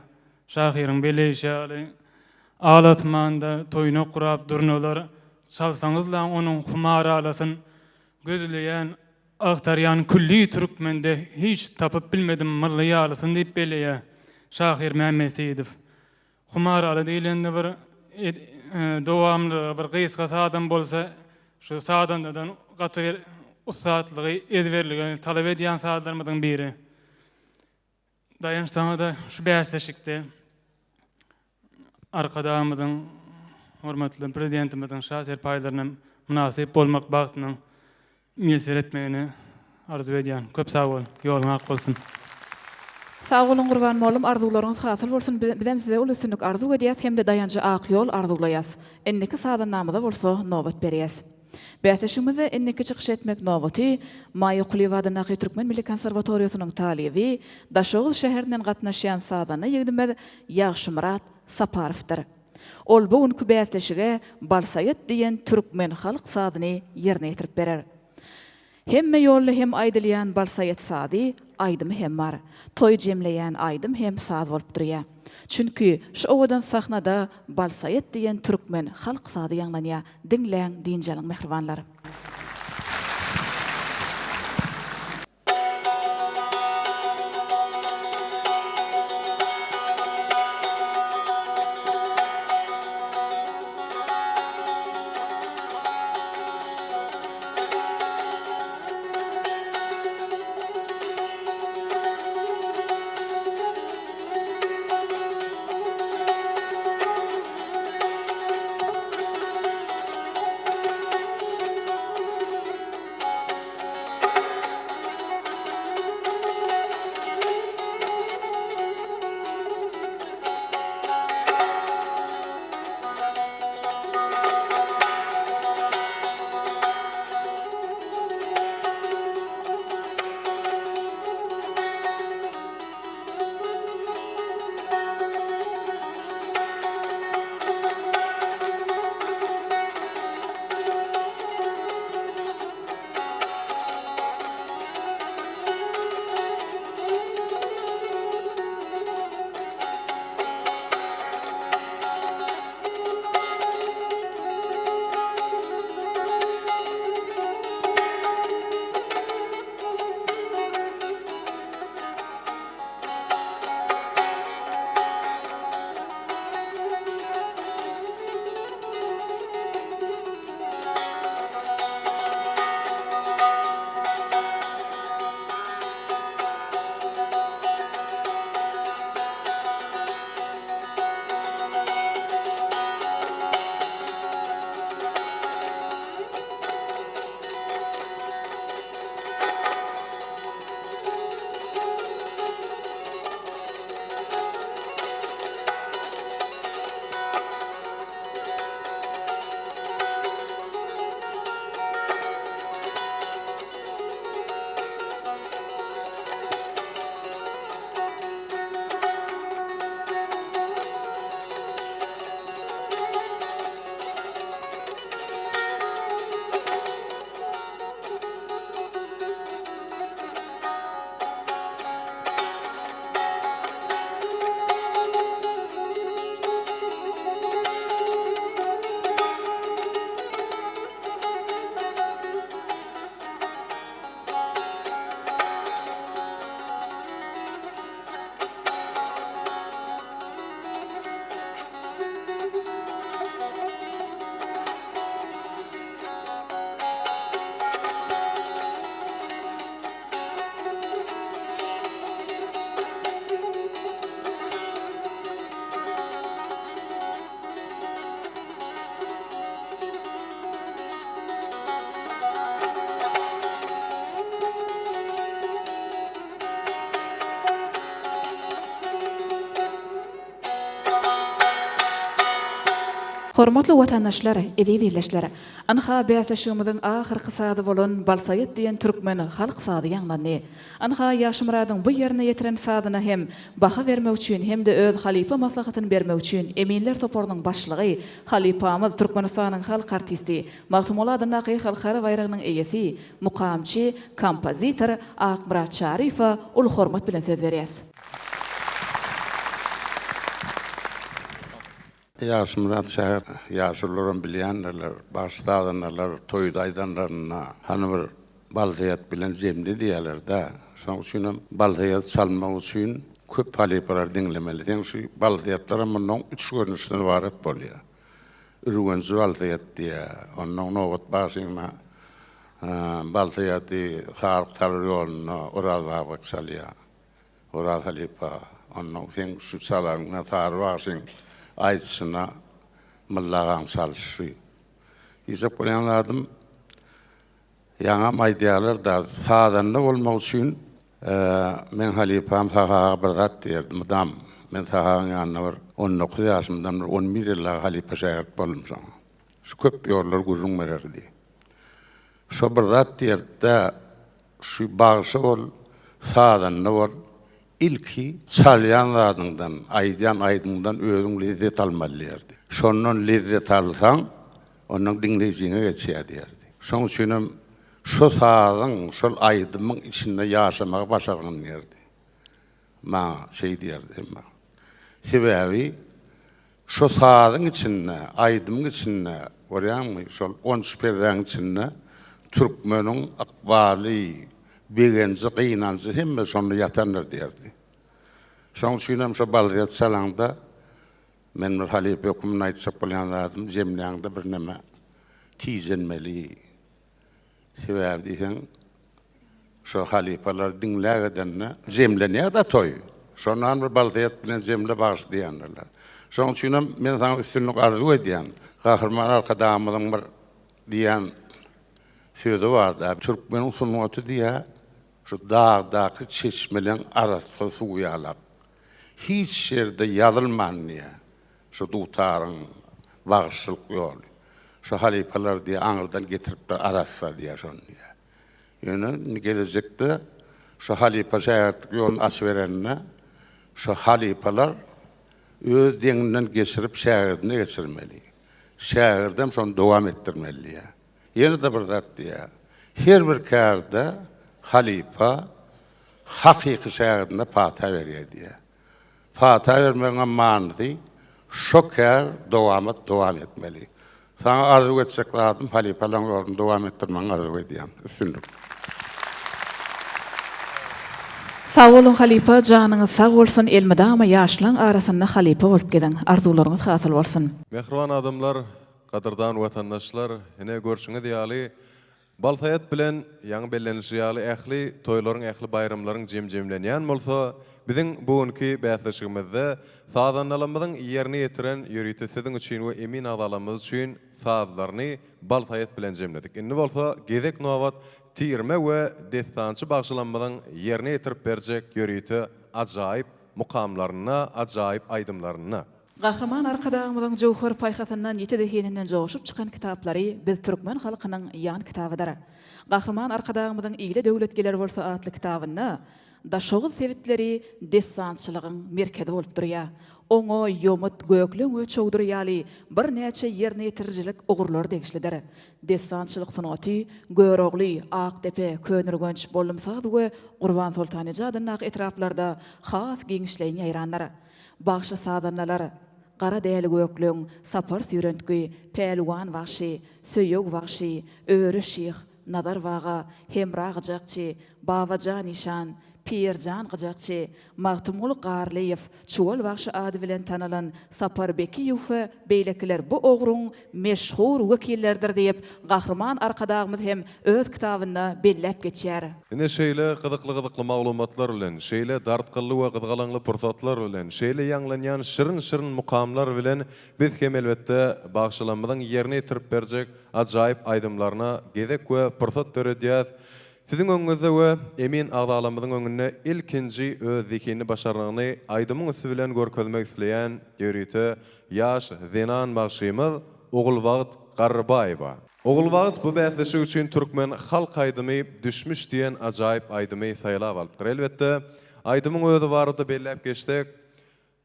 Şahyryň belleýşi ýaly, Al asmanda toýnak gurap durnalar, Çalsaňyzlaň onuň humaralasyn. Gözleýän, agtarýan külli türkmende Hiç tapyp bilmedim Mylly ýalysyn diýip belleýär şahyr Mämmet Seýidow. Humaraly diýlende bir dowamlylygy bir gysga sazam bolsa, şu sazandadan gaty bir ussatlygy, ezberligi talap edýän sazlarymyzyň biri. Daýanç saňa-da şu bäsleşikde Arkadagymyzyň, hormatly Prezidentimiziň şa serpaýlaryna mynasyp bolmak bagtynyň miýesser etmegini arzuw edýän. Köp sag bol, ýoluň ak bolsun! Sag boluň Gurban mollum arzuwlaryňyz hasyl bolsun bizem size uly üstünlik arzuw edýäs hemde Daýanja ak ýol arzuwlaýas. Indiki sazandamyza bolsa nobat berýäs. Bäsleşigimizde indiki çykyş etmek nobaty Maýa Kulyýewa adyndaky Türkmen milli konserwatoriýasynyň talyby, Daşoguz şäherinden gatnaşýan sazanda ýigdimiz Ýagşymyrat Saparowdyr. Ol bu günki bäsleşige Balsaýat diýen türkmen halk sazyny ýerine ýetirip berer. Hemme ýolda hem aýdylýan Balsaýat sazy aýdymy hem bar. Toý jemleýän aýdym hem saz bolup durýar. Çünki şu owadan sahnada Balsaýat diýen türkmen halk sazy ýaňlanýar. Diňläň, dynç alyň mähribanlar. Hormatly watandaşlar, eziz ildeşler! Ynha, bäsleşigimiziň ahyrky sazy bolan Balsaýat diýen türkmen halk sazy ýaňlandy. Ynha, Ýagşymyradyň bu ýerine ýetiren sazyna hem baha bermek üçin hem-de öz halypa maslahatyny bermek üçin eminler toparynyň başlygy, halypamyz, Türkmenistanyň halk artisti, Magtymguly adyndaky Halkara baýragynyň eýesi, mukamçy, kompozitor Akmyrat Çaryýewe uly hormat bilen söz berýäs. Ýagşymyrat şäher ýaşulularam bilýändirler, bagşy-sazandalar toýda aýdanlarynda hany bir Balsaýat bilen jemle diýýärler-dä. Şonuň üçinem Balsaýat çalmak üçin köp halypalary diňlemeli. Seň şu Balsaýatlaram mundan üç görnüşden ybarat bolýar. Ürgenji Balsaýat diýýär. Ondan Nobat bagşyň Balsaýady Saryk Salyr ýolunda Oraz baba çalýar. Oraz halypa, onnoň seň şu çalaryňa Sary bagşyň aýdyşyna Mylly agaň çalyşy. Diýjek bolýan zadym, ýaňam aýdýarlar-da, sazanda bolmak üçin meň halypam Sahy aga bir zat diýerdi mydam. Men Sahy agaň ýanynda bir 19 ýaşymdan bir 11 ýyl dagy halypa şägirt boldum şoňa. Şu köp ýollary gürrüň bererdi. Şo bir zat diýerdi-de, Şu bagşy bol, sazanda bol, ilki çalýan zadyňdan, aýdýan aýdymyňdan özüň lezzet almaly diýerdi. Şondan lezzet alsaň, ondan diňleýjiňe geçýär diýerdi. Şoň üçinem şo sazyň, şol aýdymyň içinde ýaşamagy başargyn diýerdi. Maňa şeý diýerdi hemme. Sebäbi Şo sazyň içinde, aýdymyň içinde, görýäňmi, şol on üç perdäň içinde türkmeniň ykbaly, begenji, gynanjy hemme şonda ýatandyr diýerdi. Şoň üçinem şo balzet çalaňda, men bir halypa hökmünde aýtjak bolýan zadym, jemläňde birneme tijenmeli. Sebäbi diýseň, şo halypalar diňläp edende jemlenýär-de toý. Şondan bir balsaýat bilen jemle bagşy diýendirler. Şonuň üçinem men saňa üstünlik arzuw edýän. Gahryman Arkadagymyzyň bir diýen sözi bar-da, Türkmeniň sungaty diýýär, şu dagdaky çeşmeleň arassa suwy ýalak. Hiç ýerde ýazylman diýýär. Şu dutaryň bagşylyk ýoly. Şu halypalar diýýär, aňyrdan getiripdir arassa diýýär şony diýýär. Ýöne indi gelejekde şu halypa şägirtlik ýoluny açyberende şu halypalar öz deňinden geçirip şägirdine geçirmeli. Şägirdem şony dowam etdirmeli diýýär. Ýene-de bir zat diýýär. Her bir kärde halypa hakyky şägirdine pata berýär diýýär. Pata bermegiňem manysy şo kär dowamat dowam etmeli. Saňa arzuw etjek zadym halypalaň ýoluny dowam etdirmegiňi arzuw edýän. Üstünlik. Sag boluň halypa janyňyz sag bolsun elmydama ýaşlaň arasynda halypa bolup geziň arzuwlaryňyz hasyl bolsun. Mähriban adamlar, gadyrdan watandaşlar, ine görşüňiz ýaly, Balsaýat bilen, ýaňy bellenilişi ýaly, ähli toýlaryň, ähli baýramlaryň jem-jemlenýän bolsa, biziň bu günki bäsleşigimizde sazandalarymyzyň ýerine ýetiren ýörite siziň üçin we emin agzalarymyz üçin sazlaryny Balsaýat bilen jemledik. Indi bolsa gezek nobat tirme we dessançy bagşylarymyzyň ýerine ýetirip berjek ýörite ajaýyp mukamlarynda, ajaýyp aýdymlarynda. Gahryman Arkadagymyzyň jöwher paýhasyndan, ýiti zehininden joşup çykan kitaplary biz türkmen halkynyň ýan kitabydyr. Gahryman Arkadagymyzyň Ile döwlet geler bolsa atly kitabynda Daşoguz sebitleri dessançylygyň merkezi bolup durýar. Oňa ýomut, gökleň we çowdur ýaly birnäçe ýerine ýetirijilik ugurlary degişlidir. Dessançylyk sungaty Görogly, Akdepe, Köneürgenç, Bollumsaz we Gurbansoltaneje adyndaky etraplarda has giňişleýin ýaýrandyr. Bagşy-sazandalar, Gara däli gökleň, Sapar süýrentgi, Pälwan bagşy, Söýeg bagşy, Öre şyh, Nazar baga, Hemra gyjakçy, Babajan işan, Pirjan gyjakçy, Magtymguly Garlyýew, Çuwal bagşy ady bilen tanalan Sapar Bekiýew we beýlekiler bu ugruň meşhur wekilleridir diýip, Gahryman Arkadagymyz hem öz kitabynda belläp geçýär. Ine şeýle gyzykly-gyzykly maglumatlar bilen, şeýle dartgynly we gyzgalaňly pursatlar bilen, şeýle ýaňlanýan şirin-şirin mukamlar bilen biz hem elbetde bagşylarymyzyň ýerine ýetirip berjek ajaýyp aýdymlaryna gezek we pursat döredýäs. Siziň öňüňizde we emin agzalarymyzyň öňünde ilkinji öz zehinli başarnygyny aýdymyň üsti bilen görkezmek isleýän ýörite ýaş zenan bagşymyz Ogulbagt Garrybaýewa. Ogulbagt bu bäsleşik üçin türkmen halk aýdymy Düşmüş diýen ajaýyp aýdymy saýlap alypdyr. Elbetde, aýdymyň özi barada belläp geçsek,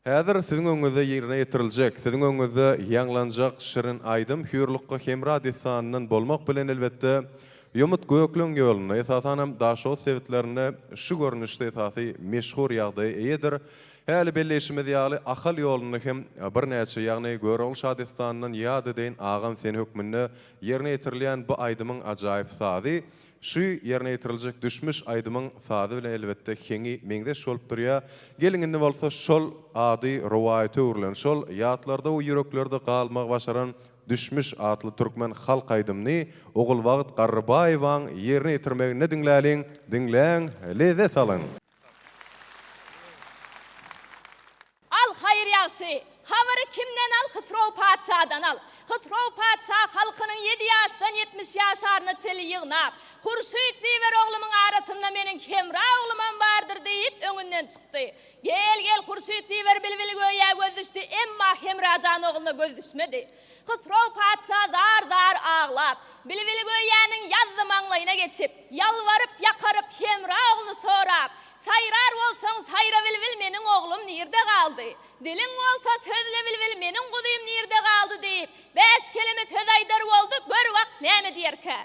Häzir siziň öňüňizde ýerine ýetiriljek, siziň öňüňizde ýaňlanjak şirin aýdym Hüýrlukga hemra dessanyndan bolmak bilen elbetde, ýomut gökleň ýolunda, esasanam Daşoguz sebitlerinde şu görnüşde esasy meşhur ýagdaýa eýedir. Häli belleýşimiz ýaly, Ahal ýolunda hem birnäçe, ýagny Görogly şadessanyndan Ýat edeýin agam seni hökmünde ýerine ýetirilýän bu aýdymyň ajaýyp sazy Şu ýerine ýetiriljek düşmüş aýdymyň sazy bilen elbetde heňi meňzeş bolup durýar. Geliň indi bolsa şol ady rowaýata öwrülen, şol ýatlarda we ýüreklerde galmagy başaran Düşmüş atly türkmen halk aýdymyny Ogulbagt Garrybaýewaň ýerine ýetirmeginde diňläliň, diňläň, lezzet alyň! Al, haýyr ýagşy, habary kimden al, Hysrow patyşadan al. Hysrow patyşa halkynyň ýedi ýaşdan 70 ýaşaryna çenli ýygnap, Hurşyt Ziwer oglumyň arasynda meniň Hemra oglumam bardyr diýip, öňünden çykdy. Gel, gel, Hurşyt Ziwer bilbilgöýä göz düşdi, emma Hemra jan ogluna göz düşmedi. Hysrow patyşa zar-zar aglap, bilbilgöýäniň ýazzy maňlaýyna geçip, ýalbaryp-ýakaryp Hemra ogluny sorap, Saýrar bolsaň, saýra bilbil meniň oglum nirde galdy? Diliň bolsa, sözle bilbil meniň guzym nirde galdy diýip, bäş keleme söz aýdar boldy, gör bak näme diýerkä?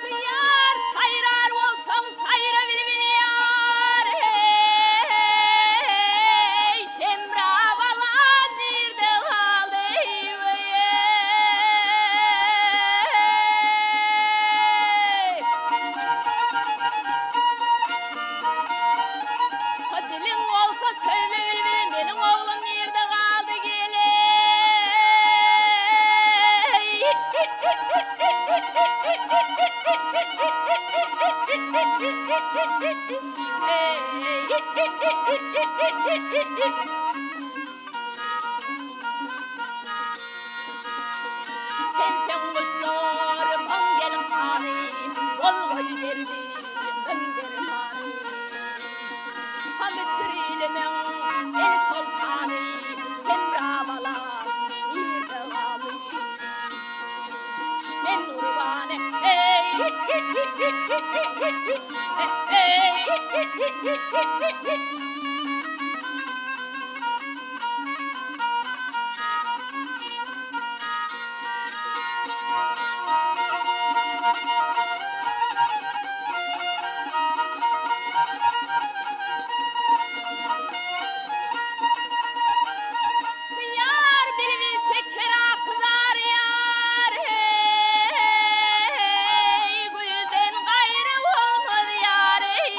Ýar saýrar bolsaň saýra bilbil ýar eý Hemra balam nirde galdy eý Ha diliň bolsa söýle bilbil meniň oglum nirde galdy geleý. Senseň guşlarymyň gelin hany, Bolgaý derdimiň dermany. Hamydyr ilimiň el soltany, Hemra balam nirde galdy? Men gurban eý. Ýar bilbil çeker ahy-zar ýar eý, Gülden gaýry bolmaz ýar eý.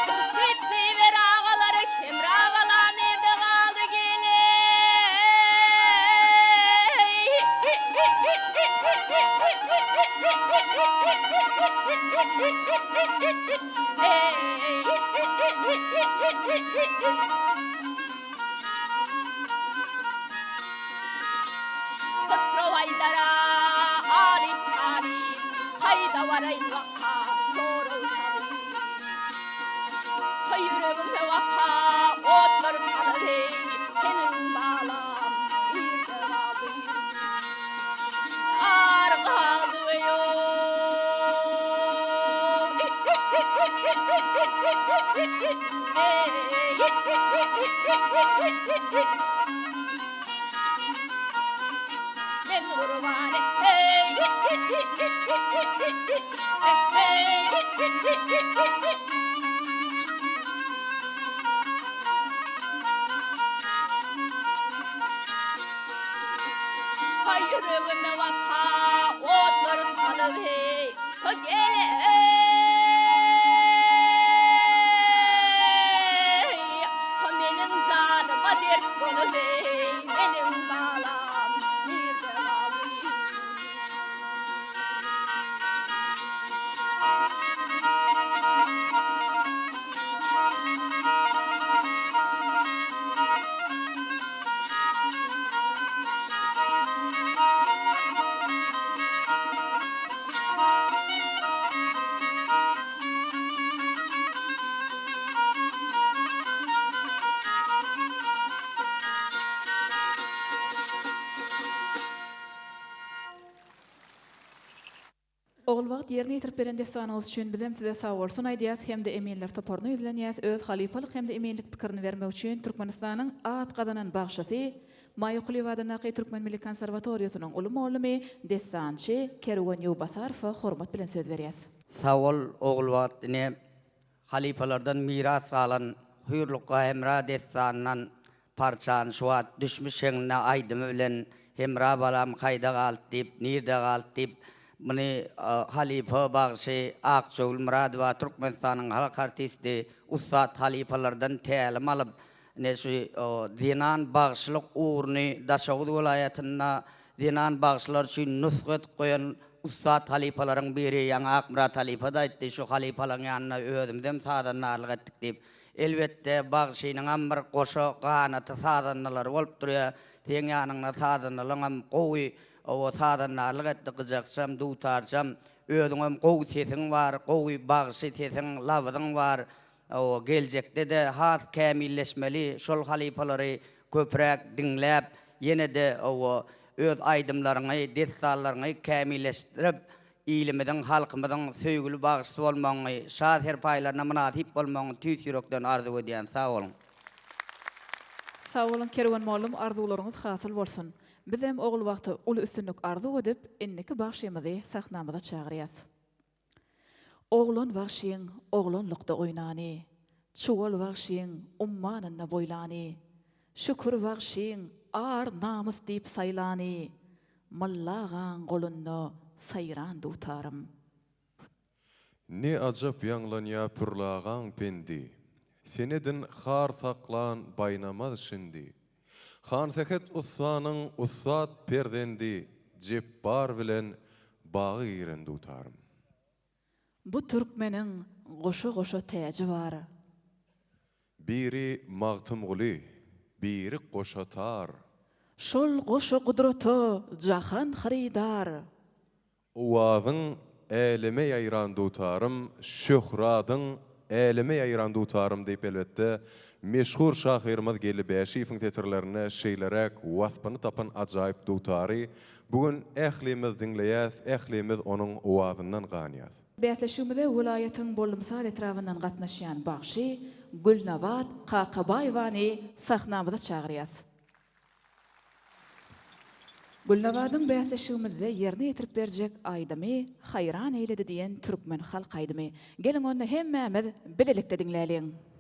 Hurşyt Ziwer agalary Hemra bala nirde galdy geleý. Hysrow aýdara alyp talyp, Haýda baraýyn waka sorag salyp. Ýüregime waka otlar salyp eý, Seniň balam nirde galdy? Ýar galdy eý-ow. Men gurban eý. Haý ýüregime wapa otlar salyp heý, gel-eý, meniň janyma dert bolup eý, meniň balam nirde galdy? Ogulbagt ýerine ýetirip beren dessanyňyz üçin bizem size sagbolsun aýdýas hem-de eminler toparyna ýüzlenýäs öz halypalyk hem-de eminlik pikirini bermek üçin Türkmenistanyň at gazanan bagşysy Maýa Kulyýewa adyndaky Türkmen milli konserwatoriýasynyň uly mollumi dessançy Kerwen Ýowbasarowa hormat bilen söz berýäs. Sag bol Ogulbagt ine halypalardan miras galan Hüýrlukga-Hemra dessanyndan parçany şu wagt düşmüş heňine aýdymy bilen Hemra balam kaýda galyp diýip nirde galyp diýip muny halypa bagşy Akjöwül Myradowa Türkmenistanyň halk artisti ussat halypalardan tälim alyp Ine şu zenan bagşylyk ugruny Daşoguz welaýatynda zenan bagşylar üçin nusga edip goýan ussat halypalaryň biri ýaňy Akmyrat halypa-da aýtdy, şu halypalaryň ýanynda özümizem sazandarlyk etdik diýip. Elbetde, bagşynyňam bir goşa ganaty sazandalary bolup durýar. Seň ýanyňda sazandalaryňam gowy oba sazandarlyk etdi, gyjakçam, dutarçam. Özüňem gowy sesiň bar, gowy bagşy sesiň, labyzyň bar. Hawa, geljekde-de has kämilleşmeli, şol halypalary köpräk diňläp, ýene-de, hawa, öz aýdymlaryňy, dessanlaryňy kämilleşdirip, ilimiziň, halkymyzyň söýgüli bagşysy bolmagyňy, şa serpaýlaryna mynasyp bolmagyňy tüýs ýürekden arzuw edýän. Sag boluň! Sag boluň Kerwen mollum arzuwlaryňyz hasyl bolsun. Bizem Ogulbagta uly üstünlik arzuw edip indiki bagşymyzy sahnamyza çagyrýas. Oglan wagşyň oglanlykda oýnany, Çuwal wagşyň ummanynda boýlany, Şükür wagşyň ar-namys diýip saýlany, Mylla agaň golunda saýran dutarym. Ne ajap ýaňlanýa Pürli agaň pendi, Senedin har saklan Baýnamaz şindi. Hansähet ussanyň ussat perzendi Jepbar bilen baga giren dutarym. Bu türkmeniň goşa-goşa täji bar. Biri Magtymguly, biri goşa tar. Şol goşa gudrata jahan hyrydar. Owazyň äleme ýaýran dutarym, şöhradyň äleme ýaýran dutarym diýip elbetde, meşhur şahyrymyz Geldi Bäşiýewiň setirlerinde şeýleräk waspyny tapan ajaýyp dutary bu gün ählimiz diňleýäs, ählimiz onuň owazyndan ganýas. Bäsleşigimize welaýatyň Bollumsaz etrabyndan gatnaşýan bagşy Gülnabat Kakabaýewany sahnamyza çagyrýas. Gülnabadyň bäsleşigimizde ýerine ýetirip berjek aýdymy Haýran eýledi diýen türkmen halk aýdymy. Geliň onda hemmämiz bilelikde diňläliň.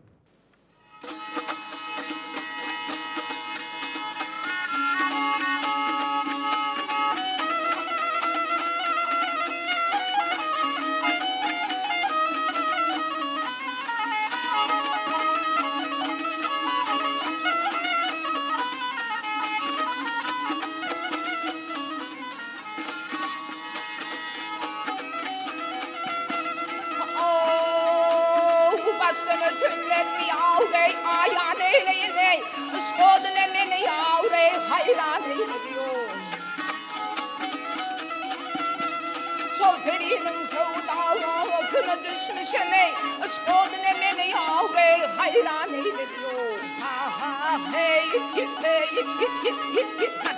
Başdan ötenler ýawreý aýan eýleýin-eý, Yşk oduna meni ýawreý haýran eýledi-ow. Şol periniň söwdasyna düşmüşem-eý, Yşk oduna meni ýawreý haýran eýledi-ow. Ha-ha, heý, heý, ha.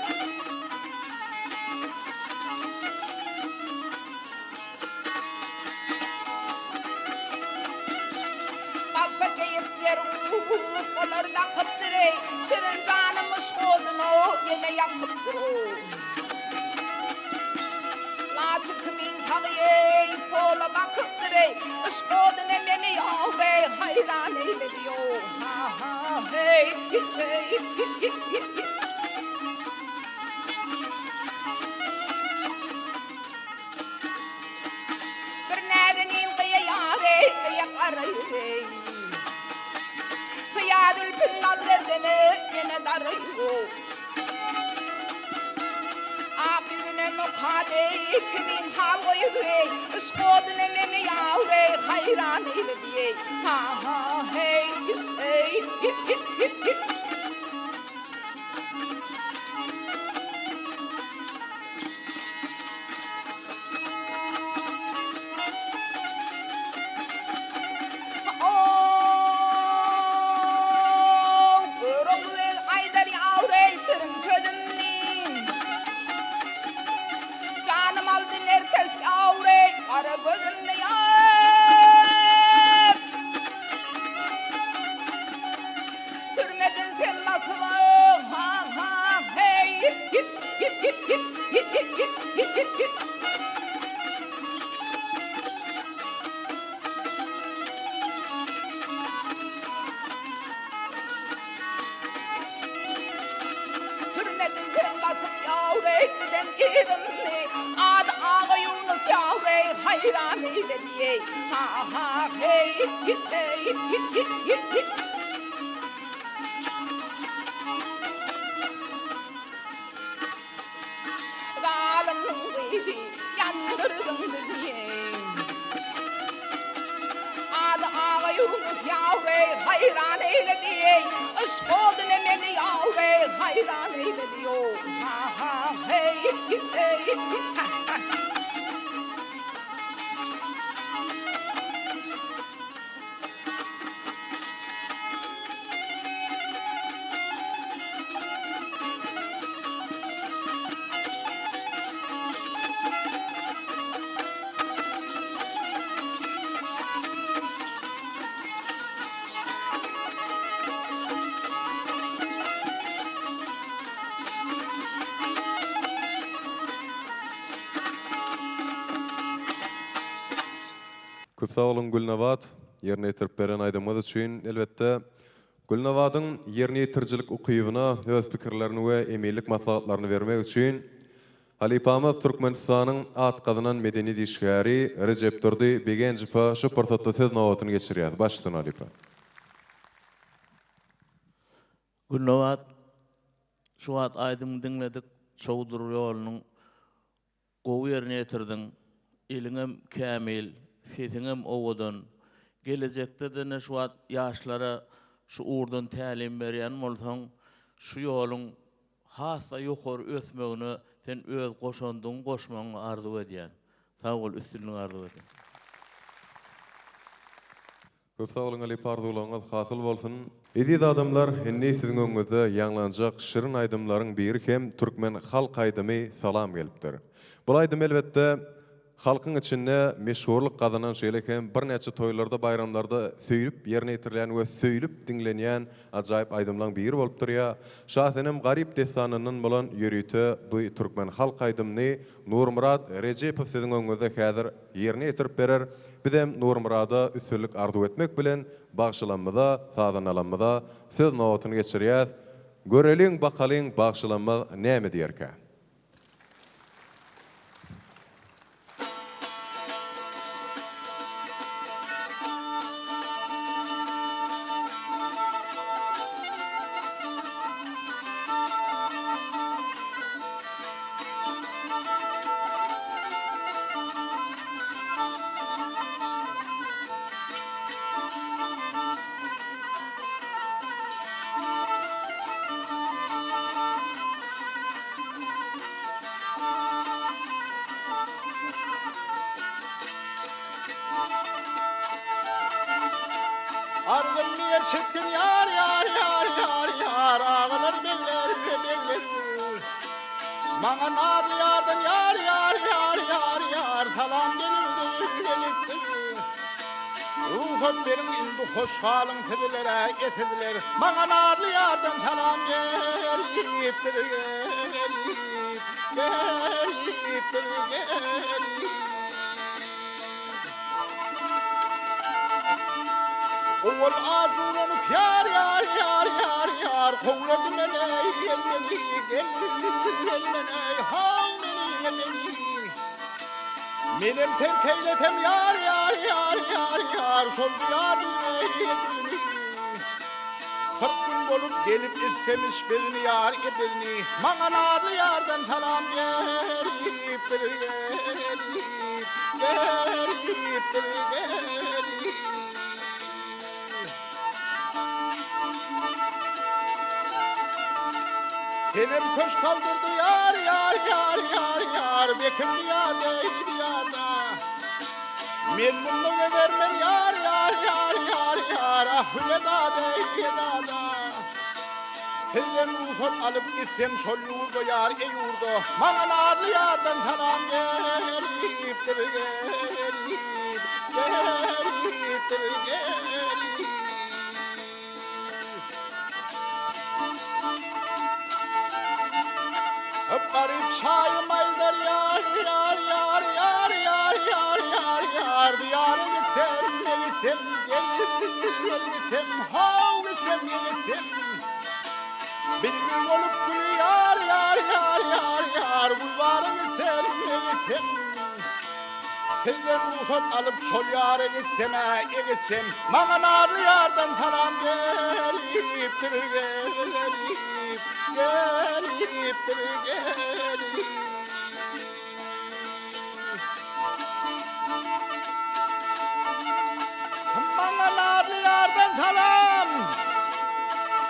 Galpa geýip zerur olar dakypdyr-eý, Şirin janym yşk oduna ýene ýakypdyr-ow. Saçy kimin sagy-eý, sola bakypdyr-eý, Yşk oduna meni ýaw-eý, haýran eýledi-ow, ha-ha, heý, hi-heý, hi-hi-hi-hi. Bir näzenin gyýa ýar-eý, gyýa garaý-eý. Syýa zülpün nal gerdene, ýene daraý-ow. Ak ýüzüne nokad-eý, kimin hal goýup-eý, Yşk oduna meni ýaw-eý, haýran eýledi-eý, Ha-ha, heý, hi-heý, hi-hi-hi-hi. Ow, Görogly aýdar ýawreý şirin sözümni. Janym aldy nerkes ýawreý gara gözümni ýar. Sürmedin sen basyp ha ha heý hip hip hip hip hip hip hip hip hip hip. Sürmedin sen basyp ýawreý giden yzymny Ady Agaýunus ýawreý haýran eýledi-eý Ha ha heý hip heý hip hip hip hip. Zalymyň gyzy ýandyrdyň bizi. Ady Agaýunus ýawreý haýran eýledi-eý, Yşk oduna meni ýawreý haýran eýledi-ow, ha-ha, heý, heý, ha-ha. Köp sag boluň Gülnabat, ýerine ýetirip beren aýdymyňyz üçin. Elbetde, Gülnabadyň ýerine ýetirijilik ukybyna öz pikirlerini we eminlik maslahatlaryny bermek üçin halypamyz Türkmenistanyň at gazanan medeniýet işgäri Rejepdurdy Begenjowa şu pursatda söz nobatyny geçirýäs. Baş üstüne halypa. Gülnabat, şu wagt aýdymyňy diňledik, Çowdur ýolunyň Gowy ýerine ýetirdiň. Eliňem kämil, sesiňem owadan. Gelejekde-de ine şu wagt ýaşlara şu ugurdan tälim berýän bolsaň, şu ýoluň has-da ýokary ösmegine sen öz goşandyňy goşmagyňy arzuw edýän. Sag bol, üstünlik arzuw edýän. Köp sag boluň halypa arzuwlaryňyz hasyl bolsun. Eziz adamlar indi siziň öňüňizde ýaňlanjak şirin aýdymlaryň biri hem türkmen halk aýdymy Salam gelipdir. Bul aýdym elbetde halkyň içinde meşhurlyk gazanan şeýle hem birnäçe toýlarda baýramlarda söýlüp ýerine ýetirilýän we söýlüp diňlenýän ajaýyp aýdymlaň biri bolup durýar. Şasenem Garyp dessanyndan bolan ýörite bu türkmen halk aýdymyny Nurmyrat Rejepow siziň öňüňizde häzir ýerine ýetirip berer. Bizem Nurmyrada üstünlik arzuw etmek bilen, bagşylamyza, sazandalamyza söz nobatyny geçirýäs. Göreliň, bakalyň bagşylamyz näme diýerkä? Arzymny eşitgin ýar ýar ýar ýar ýar agalar begler begler Maňa nazly ýardan ýar ýar ýar ýar ýar salam gelipdir gelipdir Rugsat beriň indi hoş galyň sizlere esizler Maňa nazly ýardan salam gelipdir gelip. Gelipdir gelip. Owal ajuranyp ýar ýar ýar ýar ýar Kowlady meni gel meni gel gel meni haw meni meni Menem terk eýlesem ýar ýar ýar ýar ýar Şol diýar düzüni 40 gün bolup gelip istemiş bizni ýar bizni Maňa nazly ýardan salam gelipdir gelip gelipdir gelip. Senem köşk aldyrdy ýar ýar ýar ýar ýar Bekirdi ýar deýdi ýarda Men munda gezermen ýar ýar ýar ýar ýar Ah hüle dada eý dada Sizden rugsat alyp gitsem şol ýurda ýar eý ýurda Maňa nazly ýardan salam gelipdir gelip gelipdir gelip. Hep garyp şaýym aýdar ýar ýar ýar ýar ýar ýar ýar ýar Diýara gitsem ne gitsem gel gel gitsem haw gitsem ne gitsem Bilbil bolup güli ýar ýar ýar ýar ýar Gülbara gitsem ne gitsem Sizden rugsat alyp şol ýara gitsem-ä gitsem Maňa nazly ýardan salam gelipdir gelip gelipdir gelip. Maňa nazly ýardan salam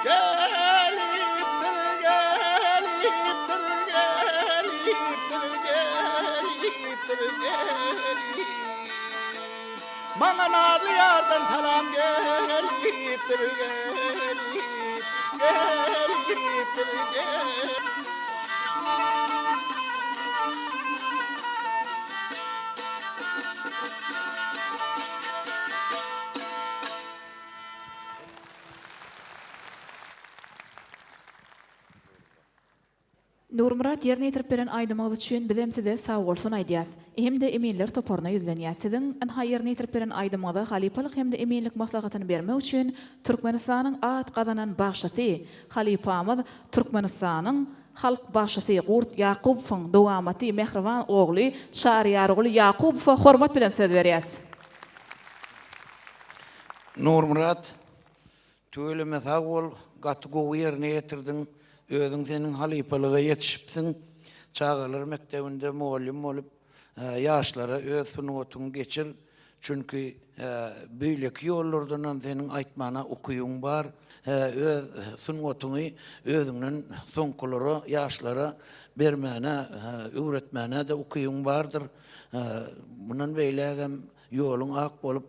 gelipdir gelipdir gelipdir gelipdir gelip. Maňa nazly ýardan salam gelipdir gelip gelipdir gelip. Nurmyrat ýerine ýetirip beren aýdymyňyz üçin bizem size sagbolsun aýdýas. Hem-de eminler toparyna ýüzlenýäs. Siziň ynha ýerine ýetirip beren aýdymyňyza halypalyk hem-de eminlik maslahatyny bermek üçin Türkmenistanyň at gazanan bagşysy, halypamyz Türkmenistanyň halk bagşysy Gurt Ýakubowyň dowamaty mähriban ogly Çaryýarguly Ýakubowa hormat bilen söz berýäs. Nurmyrat, Tüweleme sag bol gaty gowy ýerine ýetirdiň özüň seniň halypalyga ýetişipsiň çagalar mekdebinde mugallym bolup ýaşlara öz sungatyňy geçir çünki beýleki ýollardanam seniň aýtmana ukybyň bar öz sungatyňy özüňden soňkulara ýaşlara bermäne öwretmäne-de ukybyň bardyr mundan beýlägem Ýoluň ak bolup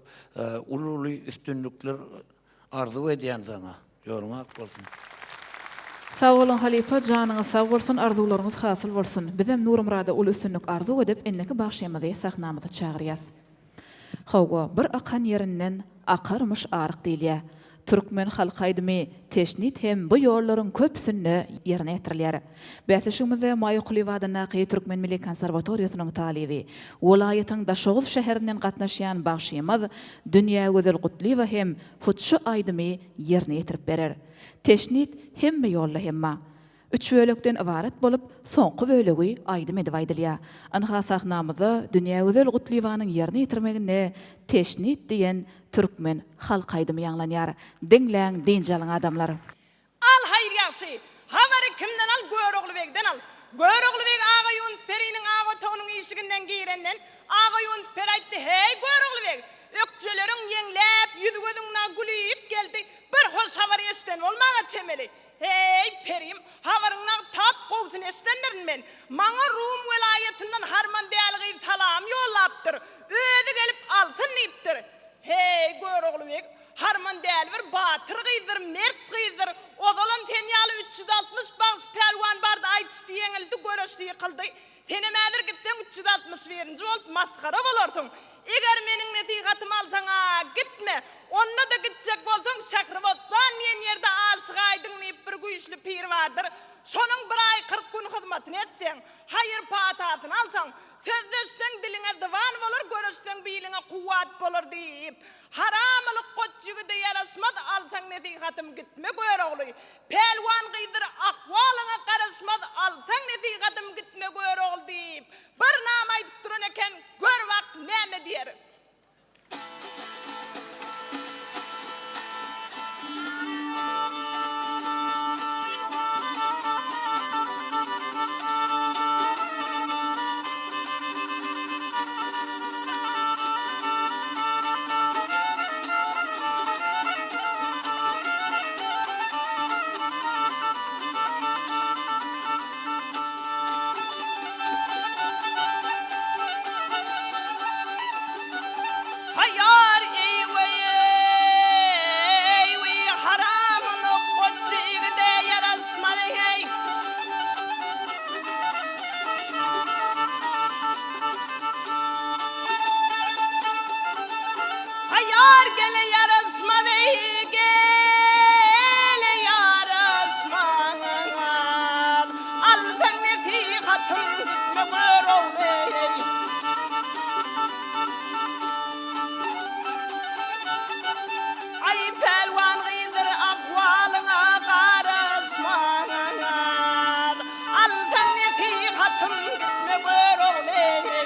uly uly üstünlikler arzuw edýän saňa. Ýoluň ak bolsun. Sag boluň halypa janyňyz sag bolsun arzuwlaryňyz hasyl bolsun bizem Nurmyrada uly üstünlik arzuw edip indiki bagşymyzy sahnamyza çagyrýas. Hawa bir akan ýerinden akarmyş aryk diýilýä. Türkmen halk aýdymy Teşnit hem bu ýollaryň köpüsinde ýerine ýetirilýär. Bäsleşigimizde Maýa Kulyýewa adyndaky Türkmen milli konserwatoriýasynyň talyby, welaýatyň Daşoguz şäherinden gatnaşýan bagşymyz Dünýägözel Gutlyýewa hem hut şu aýdymy ýerine ýetirip berer. Teşnit hemme ýolda hemma. Üç bölekden ybarat bolup, soňky bölegi aýdym edip aýdylýar. Ynha sahnamyzda Dünýägözel Gutlyýewanyň ýerine ýetirmeginde Teşnit diýen türkmen halk aýdymy ýaňlanýar. Diňläň, dynç alyň adamlar! Al haýyr ýagşy, habary kimden al Görogly begden al. Görogly beg Agaýunus periniň ak otagynyň işiginden girenden, Agaýunus peri aýtdy, Heý, Görogly beg, ökjeleriň ýeňläp, ýüz-gözüň na gülüp geldi, bir hoş habar eşiden bolmaga çemeli. Heý, perim, habaryň nagt tap gowusyny eşidendirin men. Maňa Rum welaýatyndan Harman däli gyz salam ýollapdyr. Özi gelip alsyn diýipdir. Heý, Görogly beg, Harman däli bir batyr gyzdyr, mert gyzdyr. Ozalam sen ýaly 360 bagşy pälwan bardy, aýtyşdy ýeňildi, göreşdi ýykyldy. Senem häzir gitseň 361-nji bolup masgara bolarsyň. Eger meniň nesihatymy alsaň-a, gitme. Onda-da gitjek bolsaň, Şähribossan diýen ýerde aş. Aşyk Aýdyň diýip bir güýçli pir bardyr. Şonuň bir aý 40 gün hyzmatyny etseň, haýyr patasyny alsaň, sözleşseň diliňe zyban bolar, göreşseň biliňe kuwwat bolar diýip, haramylyk goç ýigide ýaraşmaz, alsaň nesihatym gitme Görogly, pälwan gyzdyr ahwalyňa garaşmaz, alsaň nesihatym gitme Görogly diýip, bir nama aýdyp duran eken, gör bak näme diýer. Haýar eý weý eý weý haramylyk goç ýigide ýaraşmaz heý. Haýar gele ýaraşmaz eý gele ýaraşmaz. Alsaň nesihatym gitme Görogly eý. Aý pälwan gyzdyr ahwalyňa garaşmaz. Alsaň nesihatym gitme Görogly eý.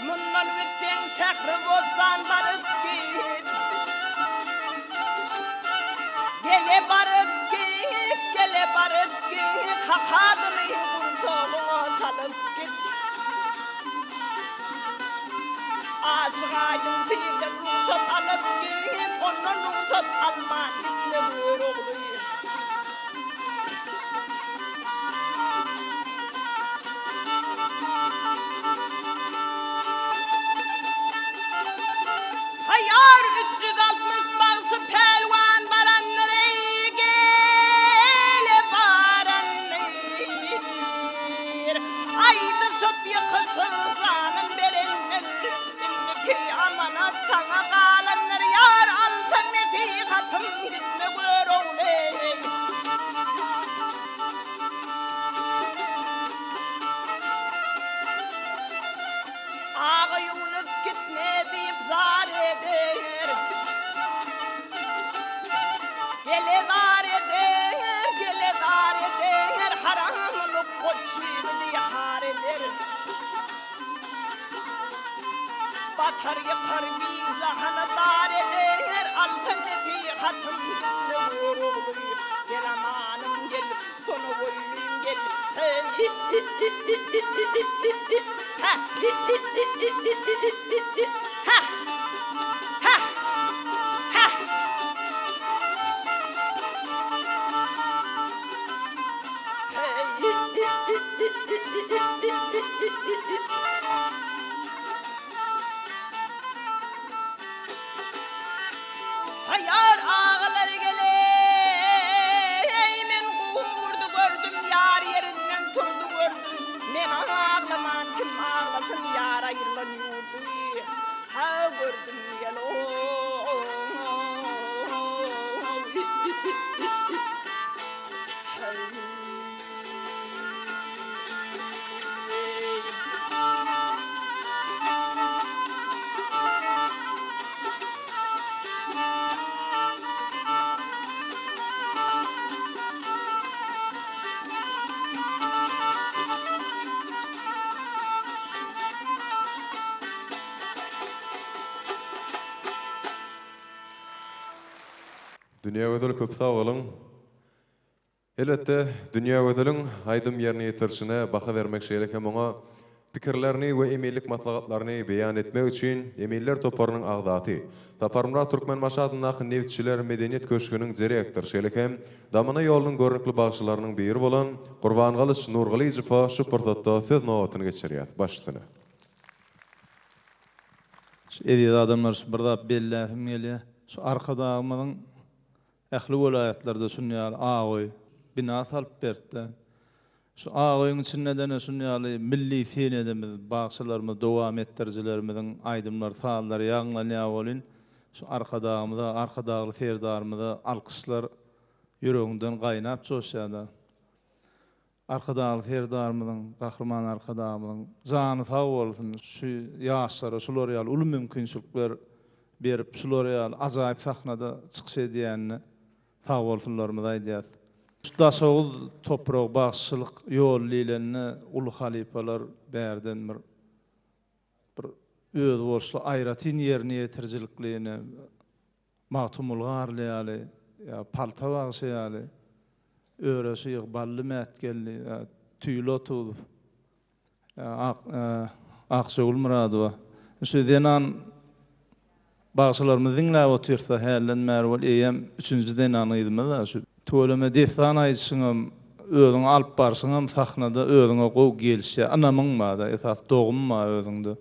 Mundan gitseň şähri Bossan baryp git. Gele baryp git, gele baryp git, Hak adyny gursagyňa salyp git. Aşyk Aýdyň pirden rugsat alyp git, Ondan rugsat alman gitme Görogly. Haýar 360 bagşy pälwan barandyr eý gele barandyr. Aýdyşyp ýykyşyp janyn berendir. Indiki amanat saňa galandyr ýar alsaň nesihatym gitme Görogly. Aga Ýunus gitme diýip zar eder. Gele zar eder, gele zar eder, haramlyk goç ýigidi har eder. Batar ýykar giň jahany dar eder, Alsaň nesihatym gitme Görogly. Gel amanym gel, sona goýlym gel. Taýýar agalar geleý men gurdy gördüm ýar ýerinden turdy gördüm men aglaman kim aglasyn ýar aýrylan ýurdy ha gördüm ýel-ow. Dünýägözel köp sag boluň. Elbetde, Dünýägözeliň aýdym ýerine ýetirişine baha bermek şeýle hem oňa pikirlerini we eminlik maslahatlaryny beýan etmek üçin eminler toparynyň agzasy, Saparmyrat Türkmenbaşy adyndaky Nebitçiler medeniýet köşgüniň direktory şeýle hem Damana ýolunyň görnükli bagşylarynyň biri bolan Gurbangylyç Nurgylyjowa şu pursatda söz nobatyny geçirýär. Baş üstüne. Şu eziz adamlar şu bir zat belläsim gelýär. Şu Arkadagymyzyň Ähli welaýatlarda şuny ýaly awy bina salyp berdi. Şu ak öýüň içinde-de şuny ýaly milli senedimiz, bagşylarymyz, dowam etdirijilerimiziň aýdymlary, sazlary ýaňlanýar welin, şu Arkadagymyza, Arkadagly Serdarymyza alkyşlar ýüregiňden gaýnap joşýar-da. Arkadagly Serdarymyzyň, Gahryman Arkadagymyzyň jany sag bolsun, şu ýaşlara şular ýaly uly mümkinçilikler berip, şular ýaly ajaýyp sahnada çykyş edýänine sag bolsunlarymyzy aýdýas. Şu Daşoguz topragy bagşyçylyk ýoly diýlende uly halypalar bärden bir bir özboluşly aýratyn ýerine ýetirijilikli ine Magtymguly Garly ýaly, ýa Palta bagşy ýaly, Öre şyh, Bally Mätgeldi, ýa Tüýli Otuzow, ýa Ak Akjagül Myradowa. Şu zenan bagşylarymyzy diňläp otyrsa, hälden bäri bol eýýäm üçünji zenan gyzymyz-a şu. Tüweleme dessan aýdyşyňam, özüňi alyp barşyňam sahnada özüňe gowy gelişýär. Ynamyň bar-da, esasy dogum bar özüňde.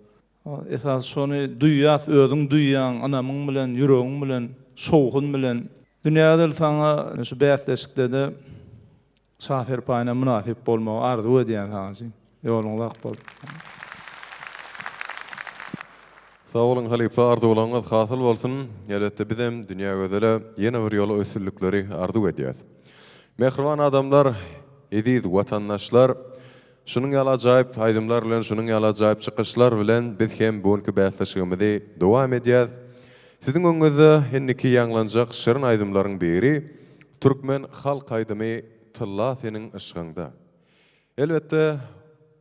Esasy şony duýýas, özüň duýýaň, ynamyň bilen, ýüregiň bilen, şowhun bilen. Dünýägözel saňa şu bäsleşikde-de şa serpaýyna mynasyp bolmagy arzuw edýän saňa jigim. Ýoluň uzak bolsun. Sag boluň halypa arzuwlaryňyz hasyl bolsun. Elbetde bizem Dünýägözele ýene bir ýola üstünlikleri arzuw edýäs. Mähriban adamlar, eziz watandaşlar! Şunuň ýaly ajaýyp aýdymlar bilen, şunuň ýaly ajaýyp çykyşlar bilen biz hem bu günki bäsleşigimizi dowam edýäs. Siziň öňüňizde indiki ýaňlanjak şirin aýdymlaryň biri türkmen halk aýdymy Tylla seniň yşgyňda. Elbetde,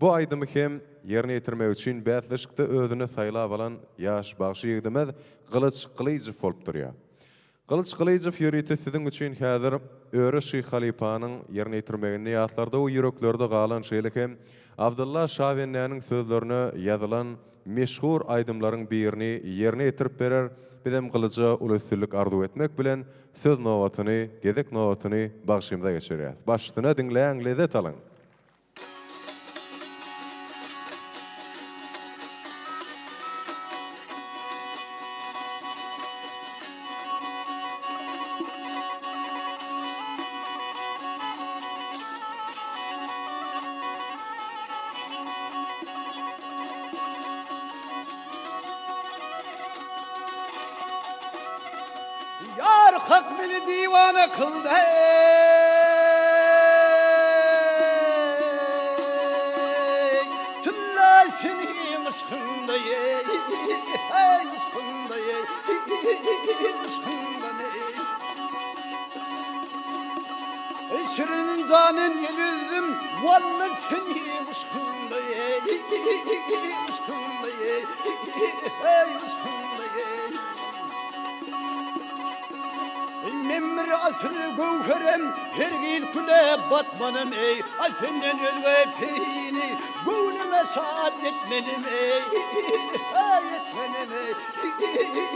bu aýdymy hem ýerine ýetirmek üçin bäsleşikde özüne saýlap alan ýaş bagşy ýigidimiz Gylyç Gylyjow bolup durýar. Gylyç Gylyjow ýörite siziň üçin häzir Öre şyh halypanyň ýerine ýetirmeginde ýatlarda we ýüreklerde galan şeýle hem Abdylla Şabendäniň sözlerine ýazylan meşhur aýdymlaryň birini ýerine ýetirip berer, bizem Gylyja uly üstünlik arzuw etmek bilen söz nobatyny, gezek nobatyny bagşymyza geçirýäs. Baş üstüne diňläň lezzet alyň! Ýar Hak meni diwana kyldy eý Tylla seniň yşkyňda eý Eý yşkyňda eý Yşkyňdan eý Eý şirin janyn el üzdüm Walla seniň yşkyňda eý Yşkyňda eý Eý yşkyňda eý Men bir asyr göwherem, hergiz küle batmanam eý, Ay senden özge perini göwnüme şat etmenim eý, Ay etmenim eý, etmenim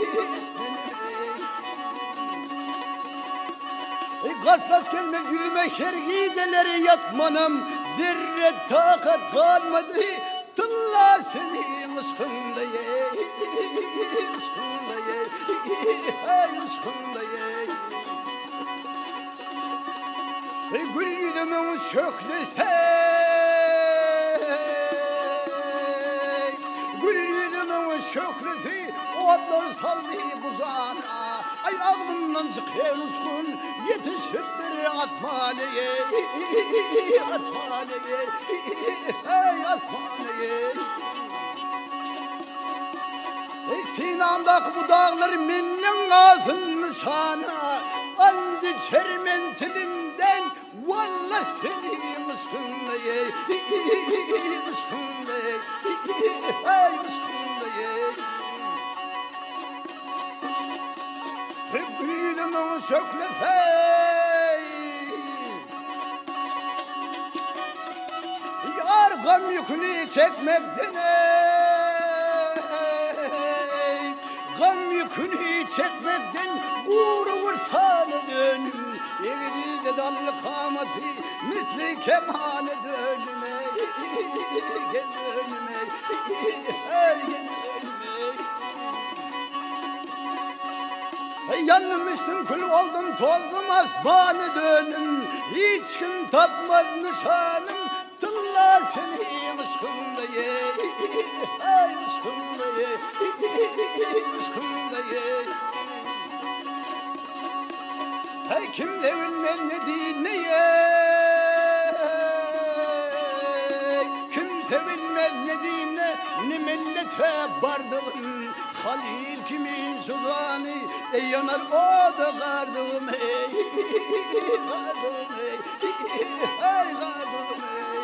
eý. Eý gaflat gelmez ýüzüme her gijeleri ýatmanam, Zerre takat galmady Tylla seniň yşkyňda eý, yşkyňda eý, eý yşkyňda eý. Eý gül ýüzümiň şöhlesi eý, gül ýüzümiň şöhlesi otlar saldy bu jana. Aý agzymdan çykan uçgun ýetişipdir asmana eý, asmana eý, eý asmana eý. Eý synamdaky bu daglar menden galsyn nyşana, And içermen tilimden walla seniň yşkyňda eý, yşkyňda eý, eý yşkyňda eý. Ýüzümiň şöhlesi Ýar gam ýüküni çekmekden eý Gam ýüküni çekmekden gury gursana döndüm Egildi dally kamaty misli kemana döndüm eý Gel döndüm eý Eý gel döndüm eý Ýandym üstüm kül oldum tozdum asmana döndüm Hiç kim tapmaz nyşanym. Eý, yşkyňda, yşkyňda, eý. Heý, kimse bilmez ne diýne, eý. Kimse bilmez ne diýne, ne millete bardygym. Halyl kimin juzany, eý, ýanar oda gardygym, eý, gardygym, eý, eý, gardygym, eý.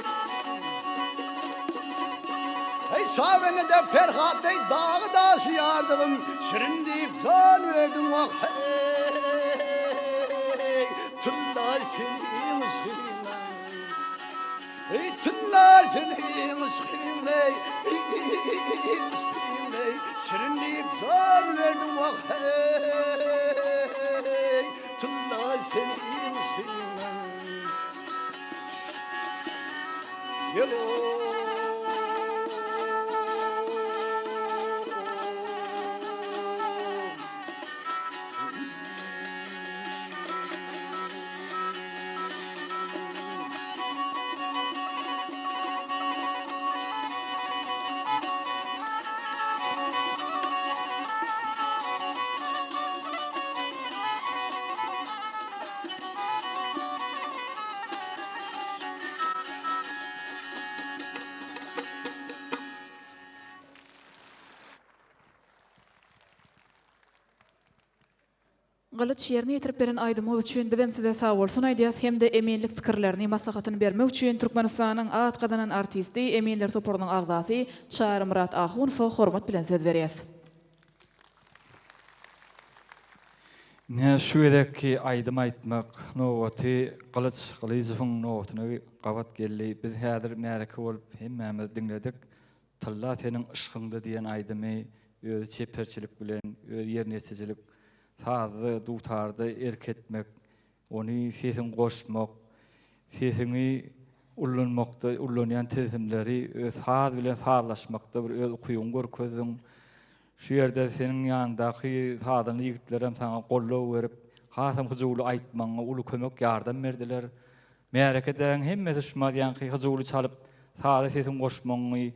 Eý, Şabenede Perhat deý dagy daşy ýardygym, Şirin diýip jan berdim, wah, heý, Tylla seniň yşkyňdan. Eý, tylla seniň yşkyň, eý, yşkyň, eý, Şirin diýip jan berdim, wah, heý, Tylla seniň yşkyňdan. Ýel-ow! Gylyç, ýerine ýetirip beren aýdymyňyz üçin bizem size sagbolsun aýdýas hem-de eminlik pikirlerini, maslahatyny bermek üçin Türkmenistanyň at gazanan artisti, eminler toparynyň agzasy Çarymyrat Ahunowa hormat bilen söz berýäs. Ine şu gezekki aýdym aýtmak nobaty Gylyç Gylyjowyň nobatyna gabat geldi. Biz häzir märeke bolup hemmämiz diňledik. Tylla seniň yşkyňda diýen aýdymy özi çeperçilik bilen, öz ýerine ýetirijilik, sazda, dutarda erk etmek, ony sesiňi goşmak, sesiňi ullanmakda ullanýan tilsimleri öz saz bilen sazlaşmakda bir öz ukybyňy görkezdiň. Şu ýerde seniň ýanyňdaky sazanda ýigitlerem saňa goldaw berip, hasam hyjuwly aýtmagyňa uly kömek, ýardam berdiler. Märekedäň hemmesi şumat ýaňky hyjuwly çalyp, saza sesiň goşmagyňy,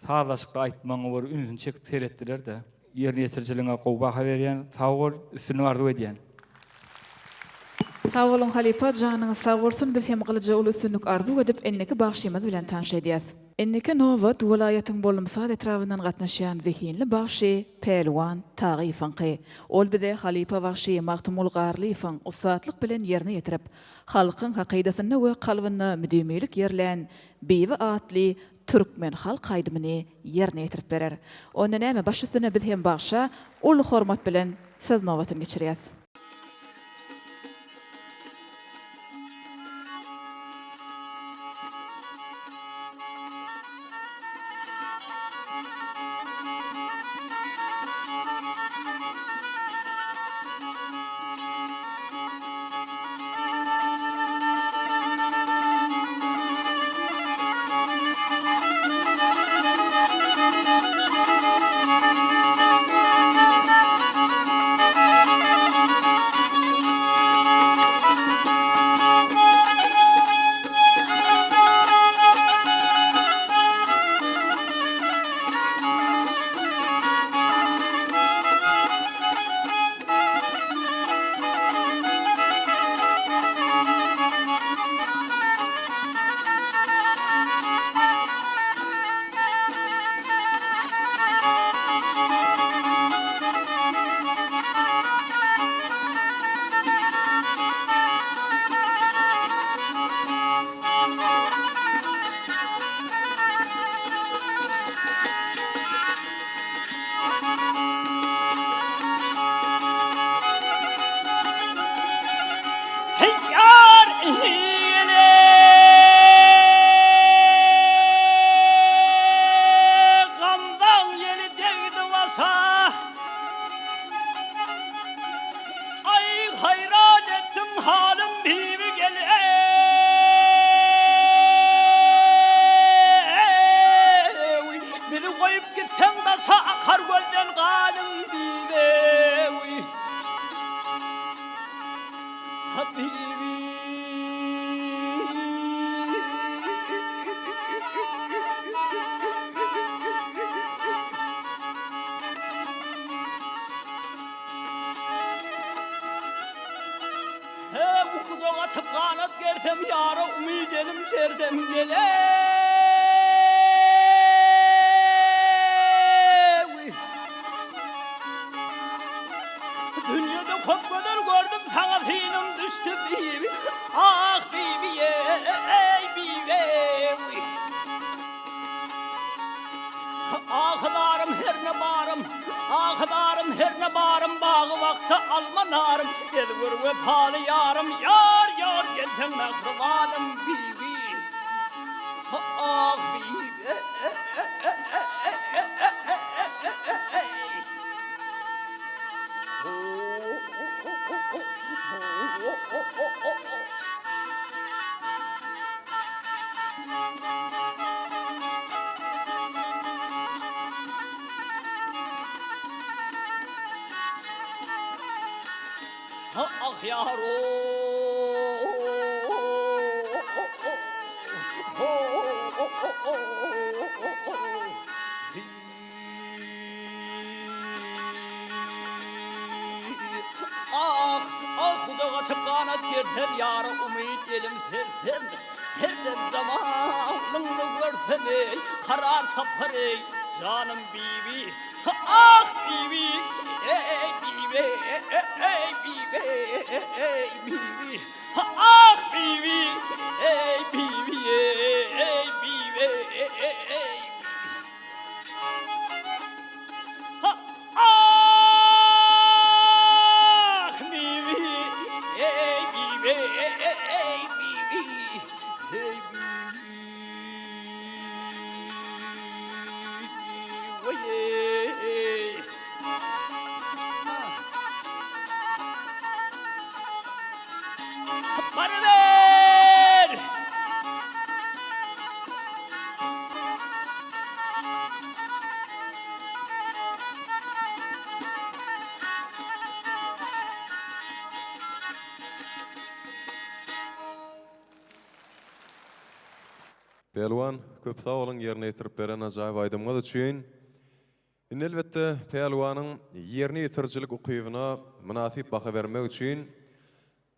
sazlaşykly aýtmagyňy bir ünsüni çekip seretdiler-de. Ýerine ýetirijiligiňe gowy baha berýän. Sag bol, üstünlik arzuw edýän. Sag boluň halypa janyňyz sag bolsun biz hem Gylyja uly üstünlik arzuw edip indiki bagşymyz bilen tanyş edýäs. Indiki nobat welaýatyň Bollumsaz etrabyndan gatnaşýan zehinli bagşy Pälwan Tagyýewiňki. Ol bize halypa bagşy Magtymguly Garlyýewiň ussatlyk bilen ýerine ýetirip, halkyň hakydasynda we kalbynda müdimilik ýerlän Bibi atly türkmen halk aýdymyny ýerine ýetirip berer. Onda näme, baş üstüne biz hem bagşa uly hormat bilen söz nobatyny geçirýäs. açyp ganat gersem ýara umyt elim sersem gele Dünýede köp gözel gördüm saňa synym düşdi bibi ah bibi eý bibi Ahy-zarym herne barym, Ahy-zarym herne barym, Bagy-bakja alma narym, Gel gör wepaly ýarym, Ýar, ýar, gelseň mähribanym, Bibi, ah, bibi. Ah ýar-o. Ah, ah gujak açyp ganat gersem ýara umyt elim sersem Her dem jamalyňny görsem eý, karar tapar eý, janym bibi Ah bibi, eý bibi, eý bibi, eý bibi Ah bibi, eý bibi, eý bibi, eý Ah bibi, ey bibi, ey bibi, ey bibi, oý ey. Baryber! Pälwan, köp sag boluň ýerine ýetirip beren ajaýyp aýdymyňyz üçin. Indi elbetde Pälwanyň ýerine ýetirijilik ukybyna mynasyp baha bermek üçin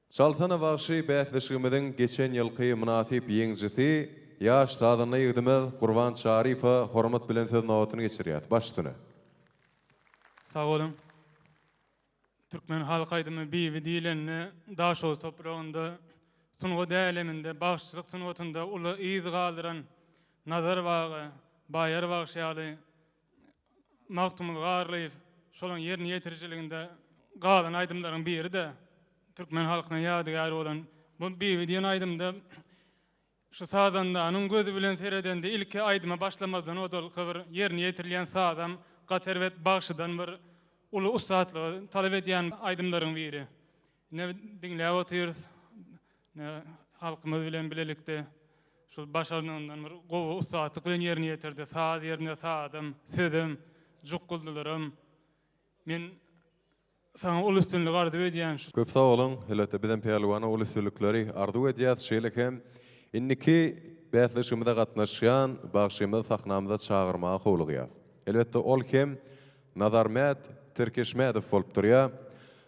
Çalsana bagşy bäsleşigimiziň geçen ýylky mynasyp ýeňijisi, ýaş sazanda ýigidimiz Gurban Çaryýewe hormat bilen söz nobatyny geçirýäs. Baş üstüne. Sag boluň. Türkmen halk aýdymy Bibi diýlende Daşoguz topragynda sungat äleminde, bagşyçylyk sungatynda uly yz galdyran Nazar baga, Baýar bagşy ýaly Magtymguly Garlyýew şolaryň ýerine ýetirijiliginde galan aýdymlaryň biri-de türkmen halkyna ýadygär bolan bu Bibi diýen aýdymda şu sazandanyň gözi bilen seredende ilki aýdyma başlamazdan ozalky bir ýerine ýetirilýän sazam gaty erbet bagşydan bir uly ussatlygy talap edýän aýdymlaryň biri. Ine diňläp otyrys. Ine halkymyz bilen bilelikde şul başarnygyndan bir gowy ussatlyk bilen ýerine ýetirdi. Saz ýerine sazam, sözem, jukguldylaram. Men saňa uly üstünlik arzuw edýän. Köp sag boluň. Elbetde bizem Pälwana uly üstünlikleri arzuw edýäs. Şeýle hem indiki bäsleşigimize gatnaşýan bagşymyzy sahnamyza çagyrmaga howlugýas. Elbetde ol hem Nazarmät Tirkeşmädow bolup durýar.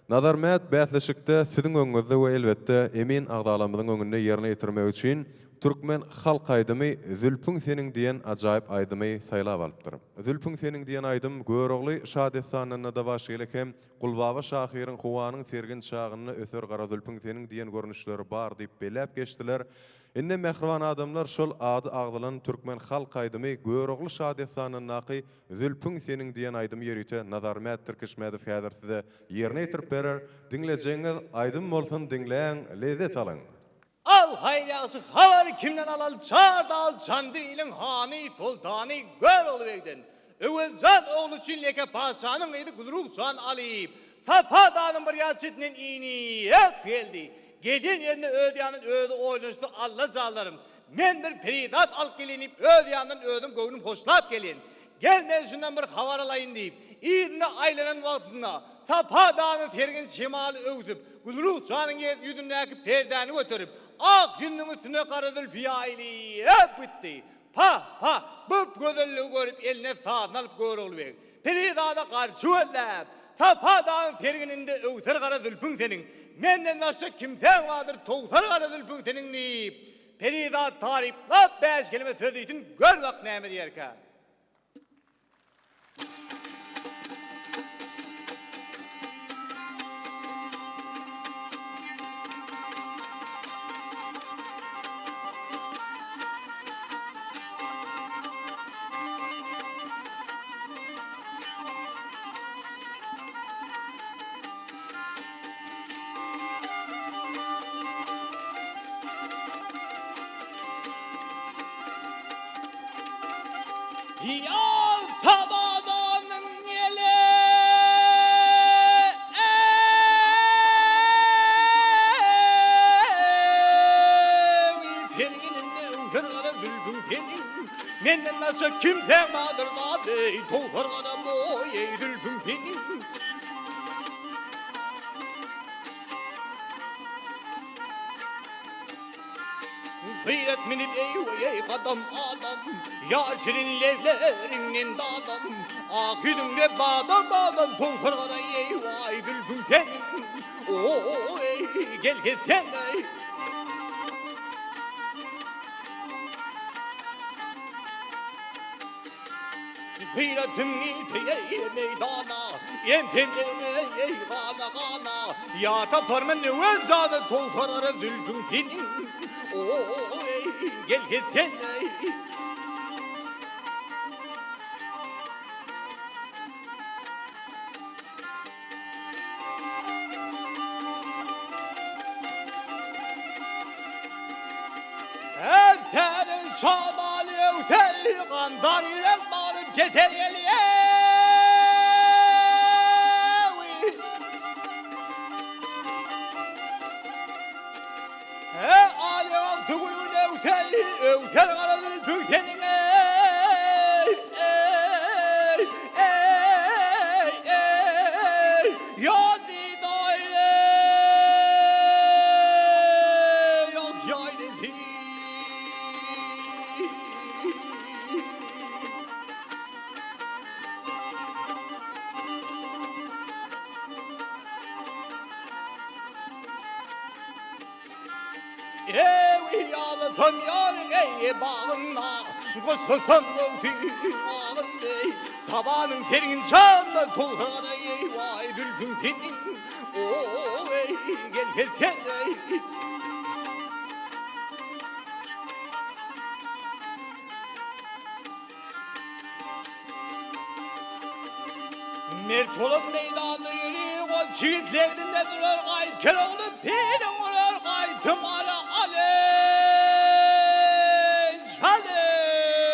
Nazarmät bäsleşikde siziň öňüňizde we elbetde emin agzalarymyzyň öňünde ýerine ýetirmek üçin türkmen halk aýdymy Zülpüň seniň diýen ajaýyp aýdymy saýlap alypdyr. Zülpüň seniň diýen aýdym Görogly şadessanynda-da bar şeýle hem Gulbaba şahyryň Howanyň sergin çagynda öser gara zülpüň seniň diýen görnüşleri bar diýip belläp geçdiler. Indi mähriban adamlar şol ady agzalan türkmen halk aýdymy Görogly şadessanyndaky Zülpüň seniň diýen aýdymy ýörite Nazarmät Tirkişmädow häzir size ýerine ýetirip berer. Diňlejegiňiz aýdym bolsun diňläň lezzet alyň. Al haýyr-ýagşy habary kimden alaly Çar dal Çandy iliň hany, soltany Görogly begden. Öwez jan ogly üçin Leke patyşanyň gyzy Gülruh jan alyp, Sapa dagyň bir ýaz çetinden inip geldi. Gelýän ýerinde öz ýanyndan özi oýlanyşdy, Alla janlarym, Men bir perizat alyp geleýin diýip, öz ýanyndan özüm göwnüm hoşlap gelýän. Gel men şundan bir habar alaýyn diýip, yzyna aýlanan wagtynda, Sapa dagynyň sergin şemaly öwsüp, Gülruh janyň ýersi ýüzündäki perdäni göterip, ak ýüzüniň üstüne gara zülpi ýaýylyp gitdi. Pa, pa, bu gözelligi görüp eline sazyny alyp Görogly beg, Perizada garşy gözläp, Sapa dagyň sergininde öwser gara zülpüň seniň. Menden başga kimsäň bardyr towsar gara zülpüň seniň diýip, perizat taryplap bäş kelime söz diýsin, gör bak näme diýerkä. Ýaz tabadanyň ýeli Sergininde öwser gara zülpüň seniň Menden başga kimsäň bardyr zady Towsar gara boýy zülpüň seniň Gyrat minip eý-weý gadam adam, Ýar şirin lebleriňden dadam, Ak ýüzüňde badam badam Towsar gara eý-waý zülpüň seniň, O-eý, gel-gel sen-eý. Gyratym gelse eý meýdana, Entenegime eý gana-gana, Ýa taparman Öwez jany, Towsar gara zülpüň seniň, O-eý, gel-gel sen-eý. Entäniň şamaly öwser, Gandan ýürek bagrym keser gelýär. Alýan tüwüni öwser, Öwser gara zülpüň seniň eý, eý, eý, eý, Ýa didaýy, ýa jaýly. Eý, ýalytam ýaryň eý bagynda, Gyşylsam göwsi bagynda, Sabanyň sergin çagynda Towsagana eý, waý zülpüň seniň, O-eý, gel gel sen eý. Mert bolan meýdanda ýörir, Gol çigit legninde durar, Gaýt kel ogly piliň urar, Gaýtym ala aleý, çaleý.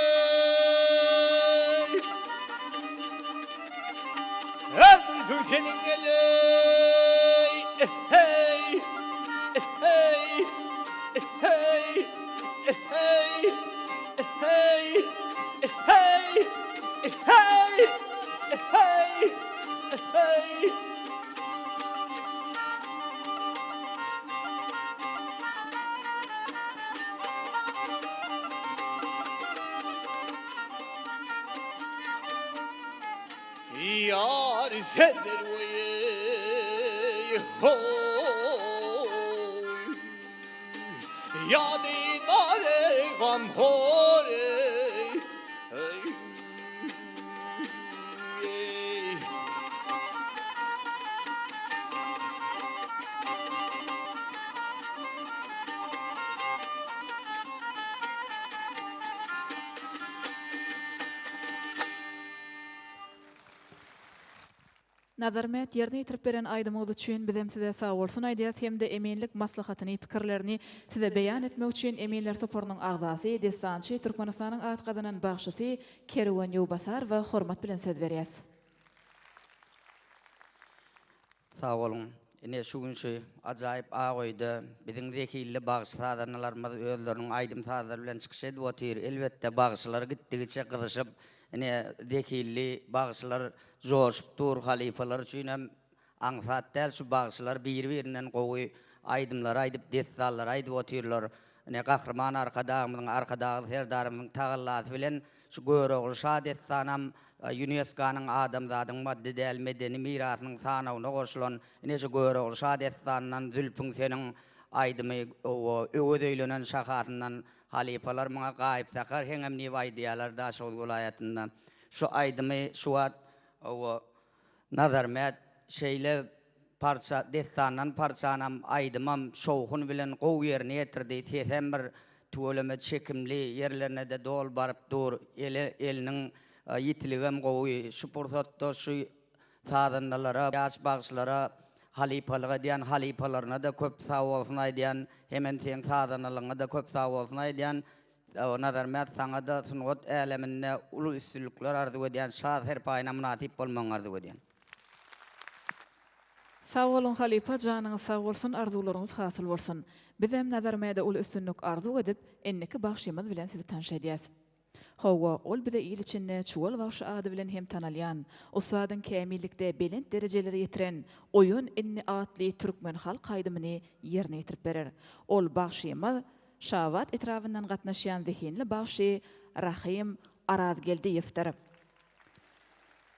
Her zülpüň seniň eleý, eh-heý, eh-heý, eh-heý, eh-heý. Hey! Hey! Hey! Hey! Hey! Ýar sendir weý hoý Ýa didary gamhor eý eý. Nazarmät ýerine ýetirip beren aýdymyňyz üçin bizem size sagbolsun aýdýas hem-de eminlik maslahatyny, pikirlerini size beýan etmek üçin eminler toparynyň agzasy, dessançy, Türkmenistanyň at gazanan bagşysy Kerwen Ýowbasarowa hormat bilen söz berýäs. Sag boluň. Ine şu gün şu ajaýyp ak öýde biziň zehinli bagşy-sazandalarymyz özleriniň aýdym-sazlary bilen çykyş edip otyr. Elbetde bagşylar gitdigiçe gyzyşyp, ine zehinli bagşylar joşup dur. Halypalar üçin hem aňsat däl şu bagşylar biri-birinden gowy aýdymlary aýdyp, dessanlary aýdyp otyrlar. Ine, Gahryman Arkadagymyzyň, Arkadagly Serdarymyzyň tagallasy bilen şu Görogly şa dessanam Ýunesko-nyň adamzadyň maddy däl medeni mirasynyň sanawyna goşulan. Ine, şu Görogly şa dessanyndan Zülpüň seniň aýdymy, Öwez öýlenen şahasyndan halypalar muňa Gaýyp Sakar heňem diýip aýdýarlar Daşoguz welaýatynda. Şu aýdymy şu wagt, hawa, Nazarmät şeýle parça, dessandan parçanam, aýdymam şowhun bilen gowy ýerine ýetirdi. Sesem bir tüweleme çekimli, ýerlerine-de doly baryp dur. Ele, eliniň ýitiligem gowy. Şu pursatda şu sazandalara, ýaş bagşylara halypalyk edýän halypalaryna-da köp sagbolsun aýdýan. Hemem seň sazandalygyňa-da köp sagbolsun aýdýan. Nazarmät saňa-da sungat äleminde uly üstünlikler arzuw edýän, şa serpaýyna mynasyp bolmagyňy arzuw edýän. Sag boluň halypa janyňyz sag bolsun arzuwlaryňyz hasyl bolsun. Bizem Nazarmäde uly üstünlik arzuw edip indiki bagşymyz bilen sizi tanyş edýäs. Hawa, ol bize il içinde Çuwal bagşy ady bilen hem tanalýan, ussadyň kämillikde belent derejelere ýetiren Oýan indi atly türkmen halk aýdymyny ýerine ýetirip berer. Ol bagşymyz Şabat etrabyndan gatnaşýan zehinli bagşy Rahym Arazgeldiýewdir.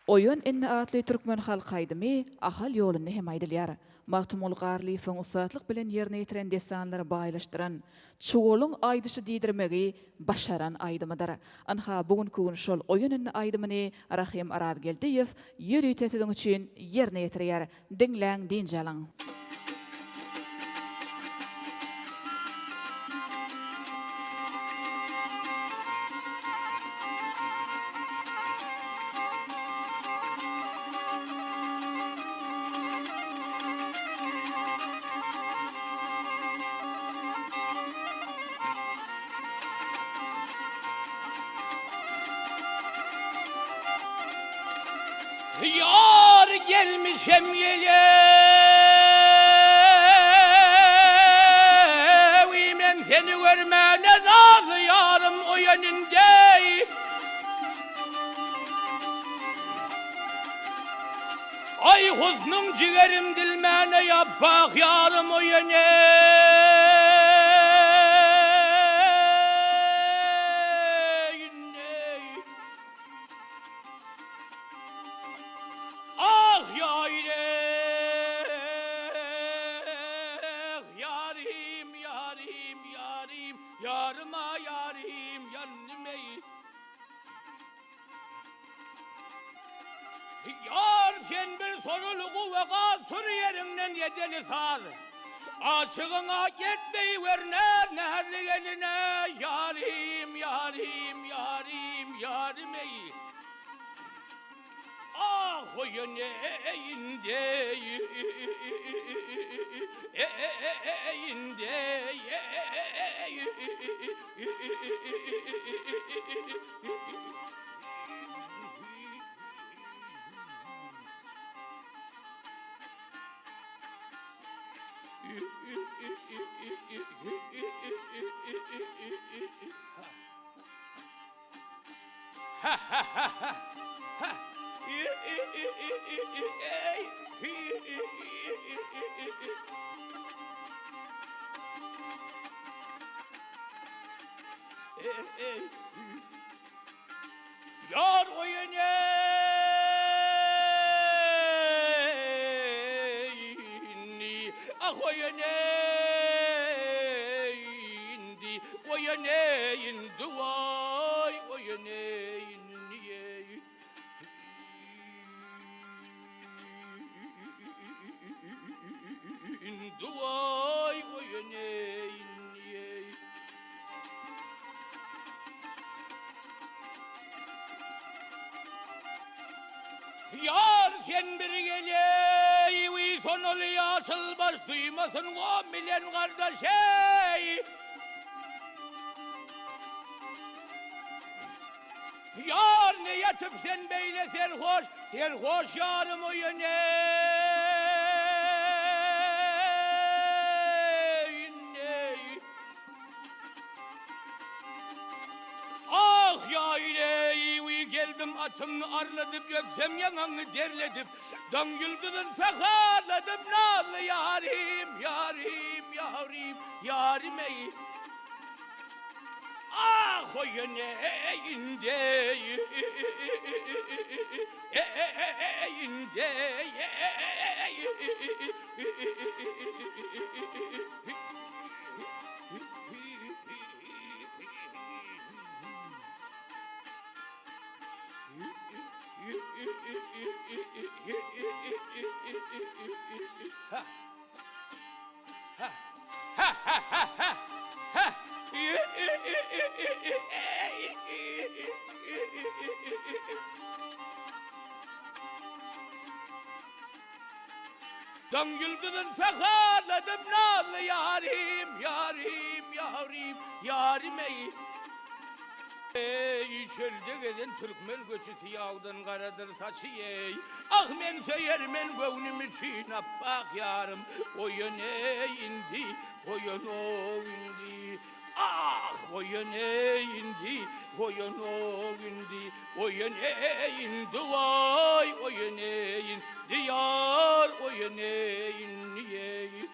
Oýan indi atly türkmen halk aýdymy Ahal ýolunda hem aýdylýar. Magtymguly Garlyýewiň ussatlyk bilen ýerine ýetiren dessanlary baýlaşdyran, çuwalyň aýdyşy diýdirmegi başaran aýdymydyr. Ynha, bu günki gün şol Oýan indi aýdymyny Rahym Arazgeldiýew ýörite siziň üçin ýerine ýetirýär. Diňläň, dynç alyň. Ýar gelmişem ýelewi men seni görmäne razy ýarym oýan indi. Aý husnuň jigerim dilmäne ýapbak ýarym oýan indi. Ah ýaýre Ýarym ýarym ýarym Ýaryma ýarym ýandym eý Ýar sen bir soruly guwa gaz Tur ýeriňden ýedeli saz Aşygyňa ýetmeý wer näz näzli geline Ýarym ýarym ýarym ýarym eý Ah oýun indi indi Ýar oýun indi, ah oýun indi, oýun indi waý oýun indi. Indi waý oýun indi. Ýar sen bir geleý wiý sonaly ýaşyl baş duýmasyn gom bilen gardaş eý. Ýar ne ýatyp sen beýle serhoş serhoş ýarym oýan eý eý. Ah ýaýleý geldim atymny arladyp ýöksem ýaňaňy derledip daň ýyldyzyn saharladyp nazly ýarym ýarym ýarym ýarym eý. Ah oýun indi indi Daň ýyldyzyn saharladym nazly ýarym, ýarym, ýarym, ýarym eý. Eý, çölde gezen türkmen göçi syýawdan garadyr saçy eý. Ah, men söýermen göwnüm üçin apbak ýarym, Goýan eý indi, goýanok indi. Ah, goýan eý indi, goýanok indi. Goýan eý indi waý, goýan eý indi ýar, goýan eý indi eý.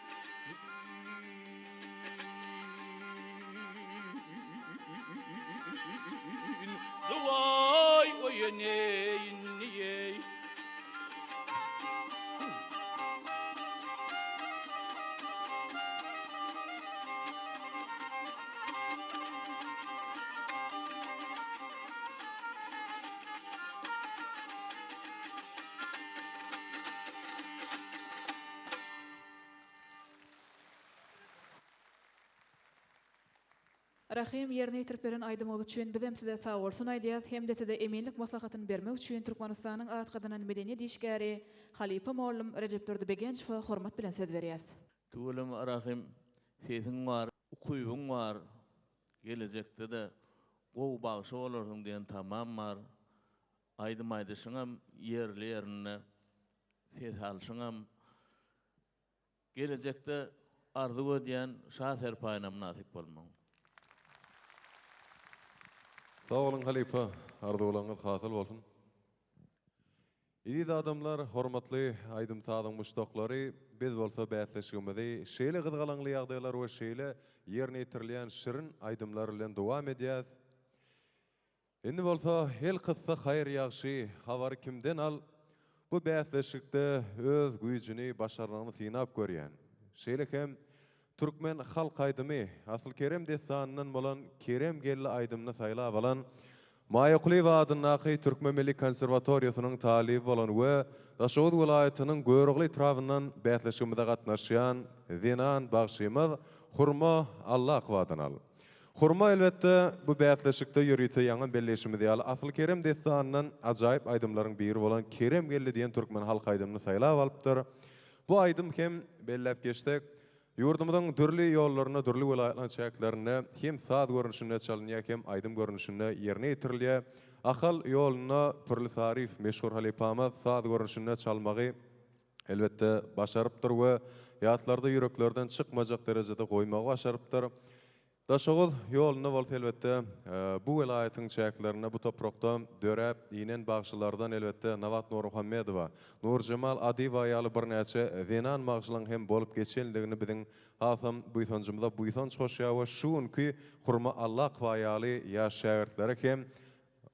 Waý goýan eý indi eý. Rahym, ýerine ýetirip beren aýdymyňyz üçin bizem size sagbolsun aýdýas hem-de size eminlik maslahatyny bermek üçin Türkmenistanyň at gazanan medeniýet işgäri, halypa mollum Rejepdurdy Begençowa hormat bilen söz berýäs. Tüweleme Rahym sesiň bar, ukybyň bar, gelejekde-de gowy bagşy bolarsyň diýen tamam bar. Aýdym aýdyşyňam ýerli-ýerinde, ses alşyňam Gelejekde arzuw edýän şa serpaýyna mynasyp bolmagyň. Sag boluň halypa, arzuwlaryňyz hasyl bolsun. Eziz adamlar, hormatly aýdym-sazyň muşdaklary, biz bolsa bäsleşigimizi şeýle gyzgalaňly ýagdaýlar we şeýle ýerine ýetirilýän şirin aýdymlar bilen dowam edýäs. Indi bolsa elkyssa haýyr ýagşy habary kimden al, bu bäsleşikde öz güýjüni, başarnygyny synap görýän, şeýle hem türkmen halk aýdymy Asyl Kerem dessanyndan bolan Kerem geldi aýdymyny saýlap alan Maýa Kulyýewa adyndaky Türkmen milli konserwatoriýasynyň talyby bolan we Daşoguz welaýatynyň Görogly etrabyndan bäsleşigimize gatnaşýan zenan bagşymyz Hurma Allakowadan al. Hurma elbetde, bu bäsleşikde ýörite ýaňam belleýşimiz ýaly Asyl Kerem dessanyndan ajaýyp aýdymlaryň biri bolan Kerem geldi diýen türkmen halk aýdymyny saýlap alypdyr. Bu aýdym hem, belläp geçsek, ýurdumyzyň dürli ýollarynda, dürli welaýatlaryň çäklerinde hem saz görnüşinde çalynýar, hem aýdym görnüşinde ýerine ýetirilýär. Ahal ýolunda Pürli Saryýew meşhur halypamyz saz görnüşinde çalmagy, elbetde, başarypdyr we ýatlarda ýüreklerden çykmajak derejede goýmagy başarypdyr. Daşoguz ýolunda bolsa, elbetde, bu welaýatyň çäklerinde, bu toprakda döräp inen bagşylardan, elbetde, Nabat Nurmuhammedowa, Nurjemal Adyýewa ýaly birnäçe zenan bagşylaryň hem bolup geçendigini biziň hasam buýsanjymyza buýsanç goşýar we şu günki Hurma Allakowa ýaly ýaş şägirtlere hem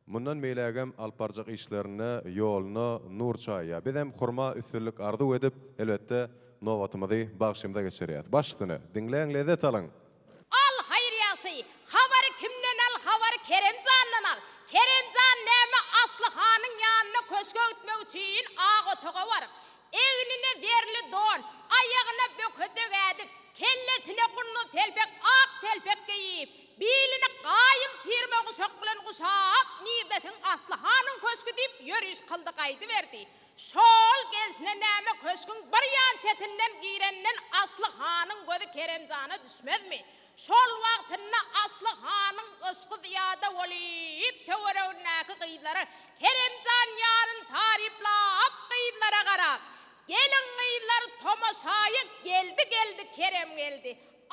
Mundan beýlägem alyp barjak işlerinde ýoluna nur çaýýar. Bizem Hurma üstünlik arzuw edip, elbetde, nobatymyzy bagşymyza geçirýäs. Baş üstüne! Diňläň, lezzet alyň! Al, haýyr ýagşy, habary kimden al, habary Kerem jandan al. Kerem jan näme Asly hanyň ýanyna köşge gitmek üçin ak otaga baryp, Egnine zerli don, aýagyna bökejek ädik, kellesine gunduz telpek, ak telpek geýip, bilini gaýym tirme guşak bilen guşap, nirdesiň Asly hanyň köşgi diýip ýöriş kyldy gaýdyberdi. Şol gelşine näme köşgüň bir ýan çetinden girenden Asly hanyň gözi Keremjana düşmezmi? Şol wagtynda Asly hanyň yşky zyýada bolyp töweregindäki gyzlara Keremjan ýaryn taryplap gyzlara garap, Geliň gyzlar tomaşaýa geldi geldi Kerem geldi.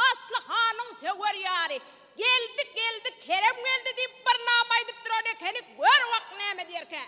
Asly hanyň söwer ýary geldi geldi Kerem geldi diýip bir nama aýdyp duran ekeni gör bak näme diýerkä.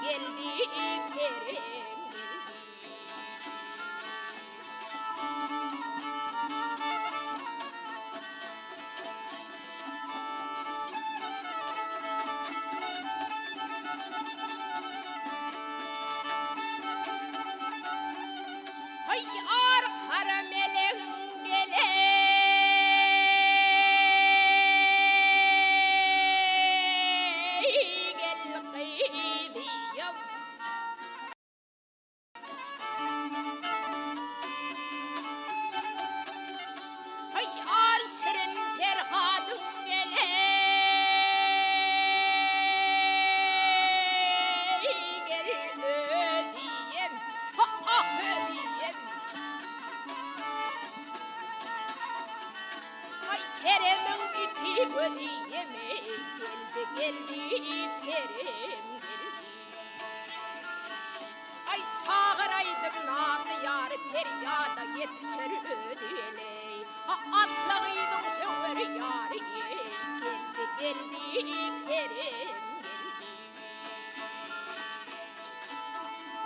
geldi Kerem geldi. Haý ar gara melegiň geleý gel gyzym. Haý ar şirin Perhadyň geleý gel özüm ha-ah özüm. Haý Keremiň iki gözi ýemeý geldi geldi Kerem geldi. Aý çagyraýdym nazly ýary perýada ýetişer özi eleý. Ha atly gyzyň söwer ýary eý geldi geldi Kerem geldi.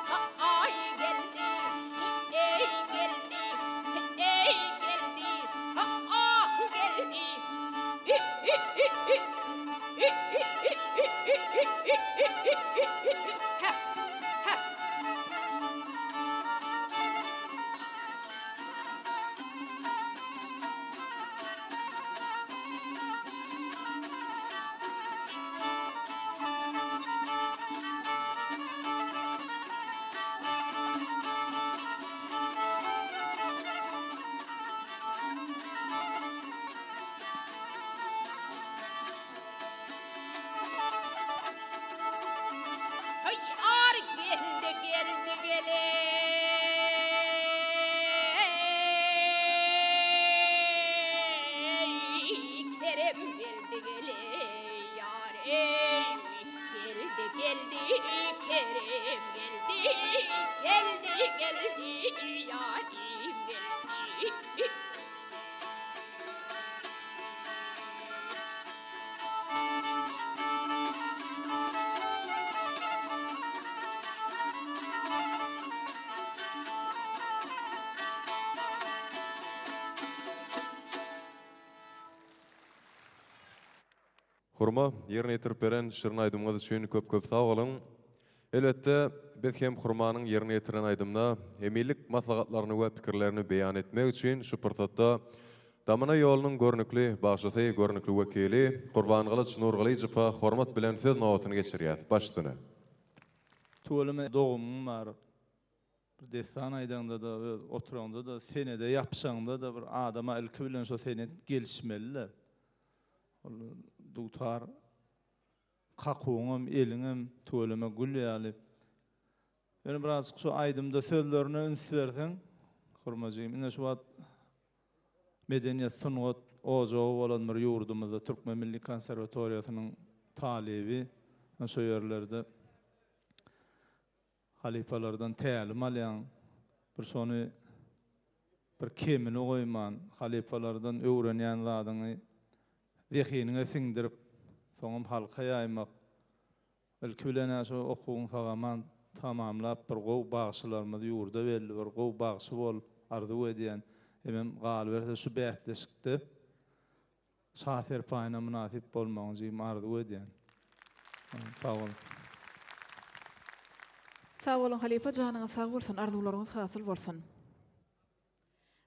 Ha aý geldi eý geldi eý geldi ha ah geldi. Haý ar geldi geldi geleý Kerem geldi geleý ýar eý Geldi geldi Kerem geldi geldi geldi ýarim geldi. Hurma, ýerine ýetirip beren şirin aýdymyňyz üçin köp köp sag boluň. Elbetde, biz hem Hurmanyň ýerine ýetiren aýdymyna eminlik maslahatlaryny we pikirlerini beýan etmek üçin şu pursatda Damana ýolunyň görnükli bagşysy, görnükli wekili Gurbangylyç Nurgylyjowa hormat bilen söz nobatyny geçirýäs. Baş üstüne. Tüweleme dogumyň bar. Bir dessan aýdaňda-da, öz oturaňda-da, senede ýapyşaňda-da bir adama ilki bilen şo senet gelişmeli-de. Ol dutar Kakuwyňam, eliňem tüweleme gül ýaly. Ýöne birazjyk şu aýdymda sözlerine üns berseň, Hurmajygym, ine şu wagt medeniýet, sungat ojagy bolan bir ýurdumyzda Türkmen milli konserwatoriýasynyň talyby şo ýerlerde Halypalardan tälim alýaň, bir şony bir kemini goýman, halypalardan öwrenýän zadyňy zehiniňe siňdirip, soňam halka ýaýmak. Ilki bilen-ä şo okuwyňy sag-aman tamamlap, bir gowy bagşylarymyz ýurda belli bir gowy bagşy bol, arzuw edýän. Hemem galyberse şu bäsleşikde Şa serpaýyna mynasyp bolmagyňy jigim arzuw edýän. Sag boluň. Sag boluň halypa janyňyz sag bolsun arzuwlaryňyz hasyl bolsun.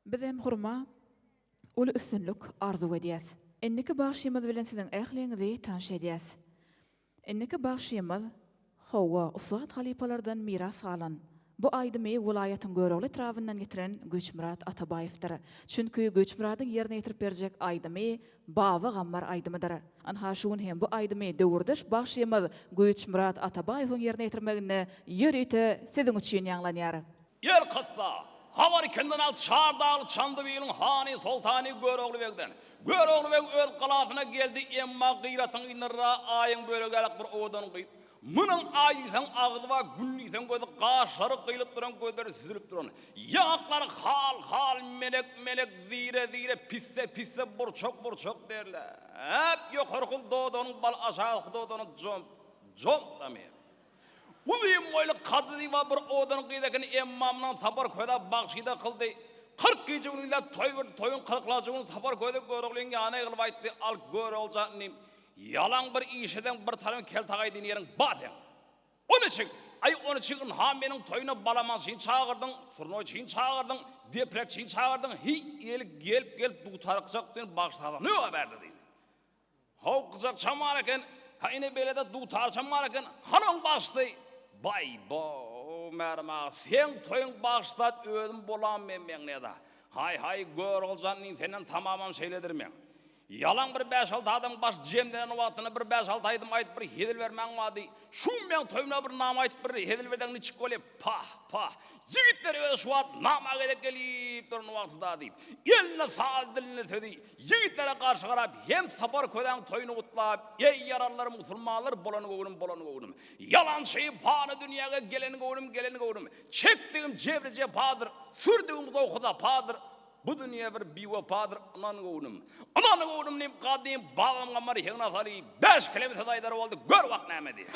Bizem Hurma uly üstünlik arzuw edýäs. Indiki bagşymyz bilen siziň ähliňizi tanyş edýäs. Indiki bagşymyz, hawa, ussat halypalardan miras galan, bu aýdymy welaýatyň Görogly etrabyndan getiren Güýçmyrat Atabaýewdir. Çünki Güýçmyradyň ýerine ýetirip berjek aýdymy Baba Gammar aýdymydyr. Ynha, şu gün hem bu aýdymy döwürdeş bagşymyz Güýçmyrat Atabaýewiň ýerine ýetirmeginde ýörite siziň üçin ýaňlanýar. Ýer kyssa, Habary kimden al Çar dagly Çandybiliň hany soltany Görogly begden. Görogly beg öz galasyna geldi, emma Gyratyň yzynda aýyň bölegi ýalak bir owadan gyz. Munuň aý diýseň agzy bar, gün diýseň gözi, gaşlary gyýlyp duran, gözleri süzülip duran. Ýaňaklary hal-hal, melek-melek, zire-zire, pisse-pisse, burçak-burçak derläp, ýokarky dodagynyň bal, aşaky dodagynyň jomp, jomp damýar. Uzyn. boýly, kaddy zyba bir owadan gyz eken, emma mundan Sapar köze bagşy-da kyldy. 40 gije-gündizläp toý berdi, toýuň kyrklanjy güni Sapar köze Göroglyň ýanyna ýygylyp aýtdy, Al, Görogly jan inim, ýalaň bir iş edeň, bir taryň keltagaý diýen ýeriň bar seň. O niçik? Aý, o niçik, ynha, meniň toýuna balamançyny çagyrdyň, surnaýçyny çagyrdyň, deprekçini çagyrdyň, hiý, eli gelip-gelip dutar gyjak diýen bagşy-sazanda ýok-a bärde diýdi. How, gyjakçam bar eken, ha, ine beýle-de dutarçam bar eken, hany oň bagşysy? Baý-bo, Märim aga, seň toýuň bagşysy-da özüm bolam men meň neda. Haý-haý, Görogly jan inim, senden tamamam şeýledir meň. Ýalaň bir bäş-alty adamyň başy jemlenen wagtynda bir bäş-alty aýdym aýdyp bir hezil bermäň bardy. Şu meň toýumda bir nama aýdyp bir hezil berseň niçik bolýa? Pah, pah. Ýigitler özi şu wagt nama gezek gelip duran wagty-da diýip, elinde saz, dilinde sözi, ýigitlere garşy garap hem Sapar közäň toýuny gutlap, Eý, ýaralylar, musulmanlar, bolan göwnüm, bolan göwnüm. Ýalançy, pany dünýäge gelen göwnüm, gelen göwnüm. Çekdigim jebri-jepadyr, sürdügim zowky-sapadyr. Bu dünýe bir biwepadyr, ynan göwnüm. Ynan göwnüm diýip, gadym babam Gammar heňňa salyp, bäş keleme söz aýdar boldy, gör bak näme diýýär.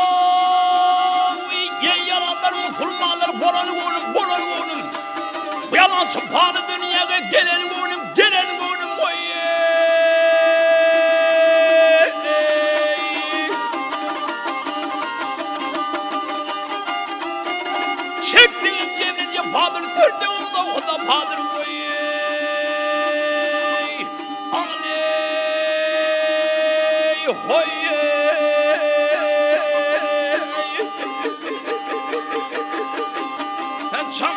Aý-how! Eý, ýalanlar, musulmanlar, bolan göwnüm, bolan göwnüm. Bu ýalançy pany dünýäge gelen göwnüm, gelen göwnüm, oý-eý! Çekdigim jebri-jepadyr, sürdügim zowky-sapadyr, oý-eý! Aleý hoý-eý! Çaý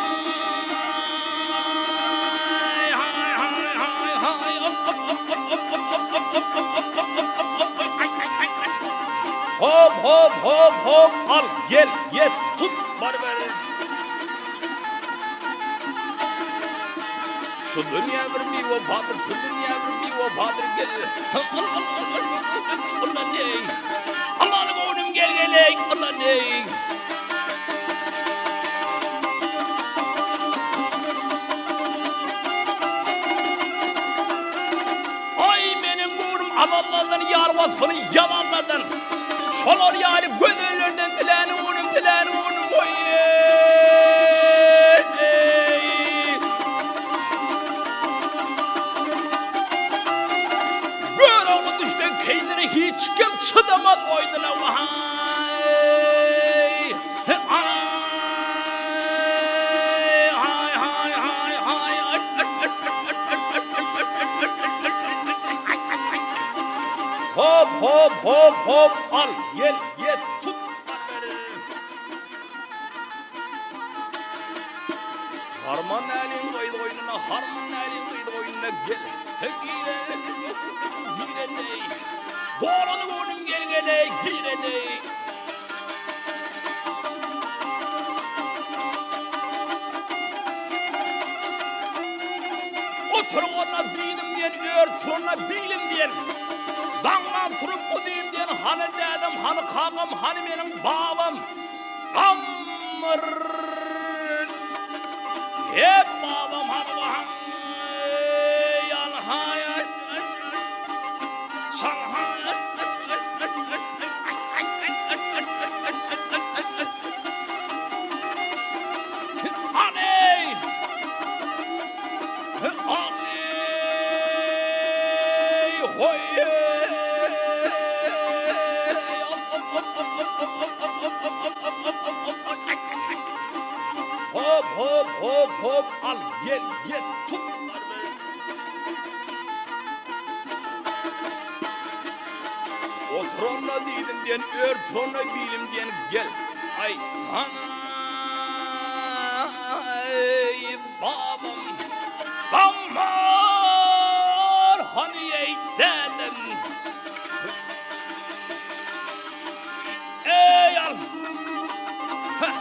haý haý haý haý op op op op op op op op op op op op op op op oý aý aý aý aý Hop hop hop hop al gel ýet tut baryber. Şu dünýä bir biwepadyr, şu dünýä bir biwepadyr, gel. Aman-eý, aman göwnüm gel gel-eý, aman-eý. Aý, meniň göwnüm azallardan, ýar waspyny ýazanlardan, şolar ýaly gözellerden dilän göwnüm, dilän göwnüm, oý-eý! Görogly düşden keýnine hiç kim çydamaz oýnuna, waý! Aý, haý, haý, haý, haý, Hop, hop, hop, hop, al, gel, ýet, tut, bar ber. Harman äliň gyz goýnuna, harman äliň gyz goýnuna gel. Gire, gireneý. Dolan göwnüm gel geleý, gireneý. Oturganyna diýdim diýen, ör turanyna bilim diýen. Daňdan turup bu diýim diýen, hany dädem, hany kakam, hany meniň babam. Gammyr. Hep babam hany bahaň. Ýalhaý. Hop hop hop hop al gel gel tut. diýen ör torna bilim diýen gel. Aý hanaý babam Gammar hany eý dädem. Eý al. Heh.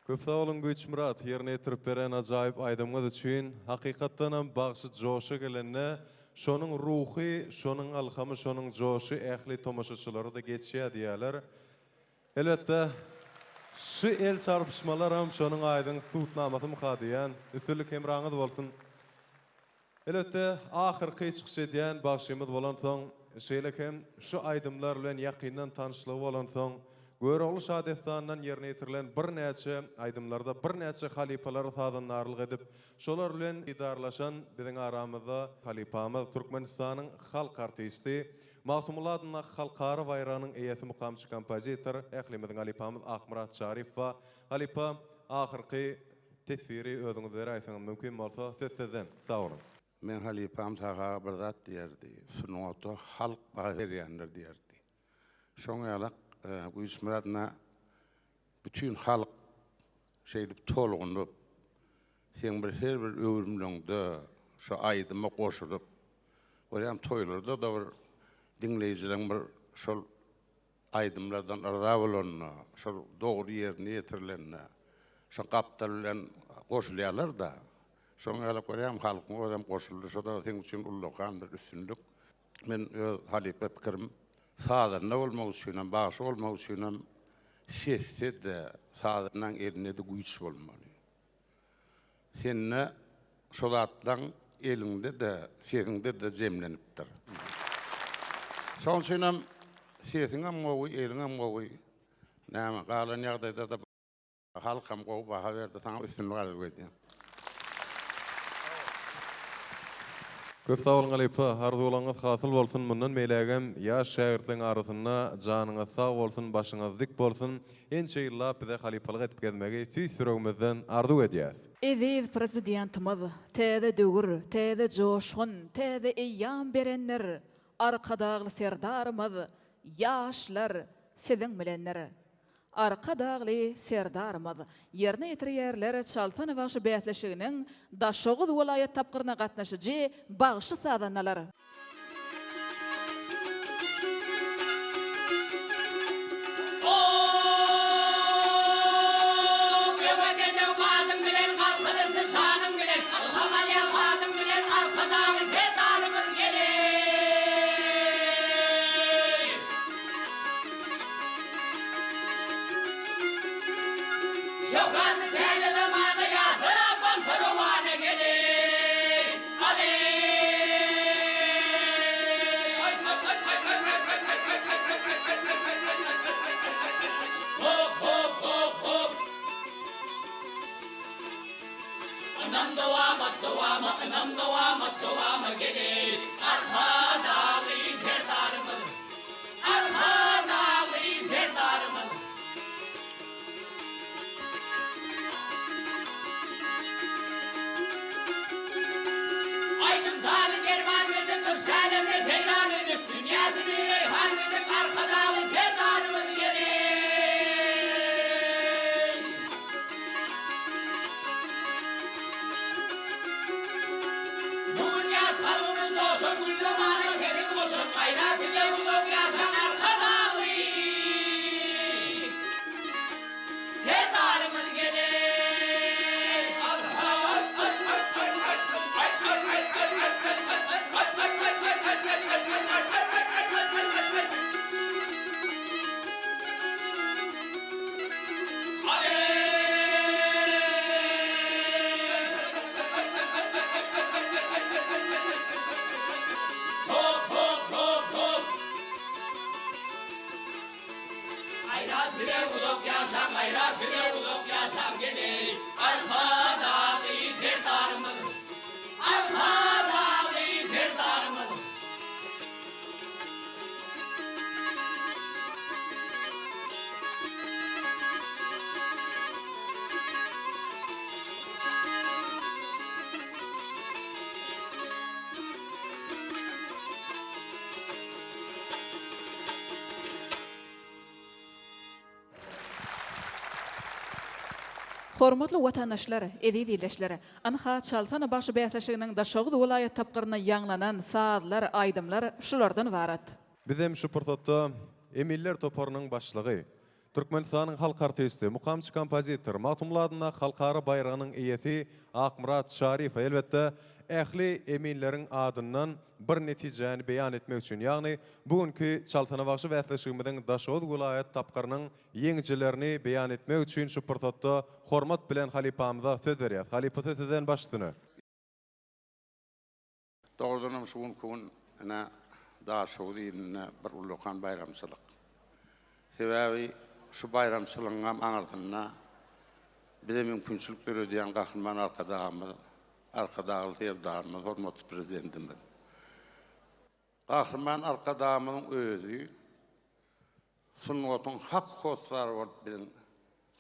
Köp sag boluň Güýçmyrat, ýerine ýetirip beren ajaýyp aýdymyňyz üçin. Hakykatdanam bagşy joşa gelende şonuň ruhy, şonuň ylhamy, şonuň joşy ähli tomaşaçylara-da geçýär diýýärler. Elbetde, şu el çarpyşmalaram şonuň aýdyň subutnamasymyka diýýän. Üstünlik hemraňyz bolsun! Elbetde, ahyrky çykyş edýän bagşymyz bolansoň, şeýle hem şu aýdymlar bilen ýakyndan tanyşlygy bolansoň, Görogly şadessanyndan ýerine ýetirilen birnäçe aýdymlarda birnäçe halypalara sazandarlyk edip, şolar bilen didarlaşan biziň aramyzda halypamyz, Türkmenistanyň halk artisti, Magtymguly adyndaky halkara baýragynyň eýesi mukamçy kompozitor, ählimiziň halypamyz Akmyrat Çaryýew bar. Halypa, ahyrky Teswiri özüňiz beräýseňiz mümkin bolsa söz sizden. Sag boluň. Meň halypam Sahy aga bir zat diýerdi, Sungata halk baha berýändir diýerdi. Şoň ýalak Güýçmyrat ynha bütin halk şeýdip tolgunyp, seň bir her bir öwrümleňde şo aýdyma goşulyp, görýäň toýlarda-da bir diňleýjileň bir şol Aýdymlardan yrza bolanda, şol dogry ýerine ýetirilende, şo gapdal bilen goşulýarlar-da. Şoň ýaly görýäň, halkyň özem goşuldy. Şo-da seň üçin ullakan bir üstünlik. Men öz halypa pikirim, sazanda bolmak üçinem, bagşy bolmak üçinem sesde-de, sazandaň elinde-de güýç bolmaly. Sende şo zatlaň eliňde-de, sesiňde-de jemlenipdir. Şoň üçinem sesiňem gowy, eliňem gowy. Näme, galan ýagdaýda-da halkam gowy baha berdi, saňa üstünlik arzuw edýän. Köp sag boluň halypa, arzuwlaryňyz hasyl bolsun, mundan beýlägem ýaş şägirtleň arasynda janyňyz sag bolsun, başyňyz dik bolsun, ençe ýyllap bize halypalyk edip gezmegi tüýs ýüregimizden arzuw edýäs. Eziz Prezidentimiz täze döwür, täze joşgun, täze eýýam berendir. Arkadagly Serdarymyz ýaşlar siziň bilendir. Arkadagly Serdarymyz ýerine ýetirýärler Çalsana bagşy bäsleşiginiň Daşoguz welaýat tapgyryna gatnaşyjy bagşy-sazandalar. Öňe bedew badyň bilen Galkynyşly şanyň bilen Ylham alýan adyň bilen Arkadagly Serdarymyz geleý. Şöhratly täze zamana ýaşlar abansa rowana geleý. Ynam dowamat dowama ynam dowamat dowama geleý Arkadagly Serdarymyz Arkadagly Serdarymyz. Aýdym-sazy derman edip, yşk älemine seýran edip, dünýäsini reýhan edip, Arkadagly Serdarymyz geleý! Bu gün ýaş kalbymyz joşa. Uzak ýaşaň gaýrat size uzak ýaşaň geleý Arkadagly Serdarymyz Arkadagly Serdarymyz. Hormatly watandaşlar, eziz ildeşler! Ynha, Çalsana bagşy bäsleşiginiň Daşoguz welaýat tapgyrynda ýaňlanan sazlar, aýdymlar şulardan ybarat. Bizem şu pursatda eminler toparynyň başlygy, Türkmenistanyň halk artisti, mukamçy kompozitor, Magtymguly adyndaky halkara baýragynyň eýesi Akmyrat Çaryýew elbetde, ähli eminleriň adyndan bir netijäni beýan etmek üçin, ýagny bu günki Çalsana bagşy bäsleşigimiziň Daşoguz welaýat tapgyrynyň ýeňijilerini beýan etmek üçin şu pursatda hormat bilen halypamyza söz berýäs. Halypa söz sizden baş üstüne. Dogrudanam şu günki gün ine Daşoguz ilinde bir ullakan baýramçylyk. Sebäbi şu baýramçylygyňam aňyrsynda bize mümkinçilik döredýän Gahryman Arkadagymyz, Arkadagly Serdarymyz, hormatly Prezidentimiz. Gahryman Arkadagymyzyň özi Sungatyň hak hossary bolup biziň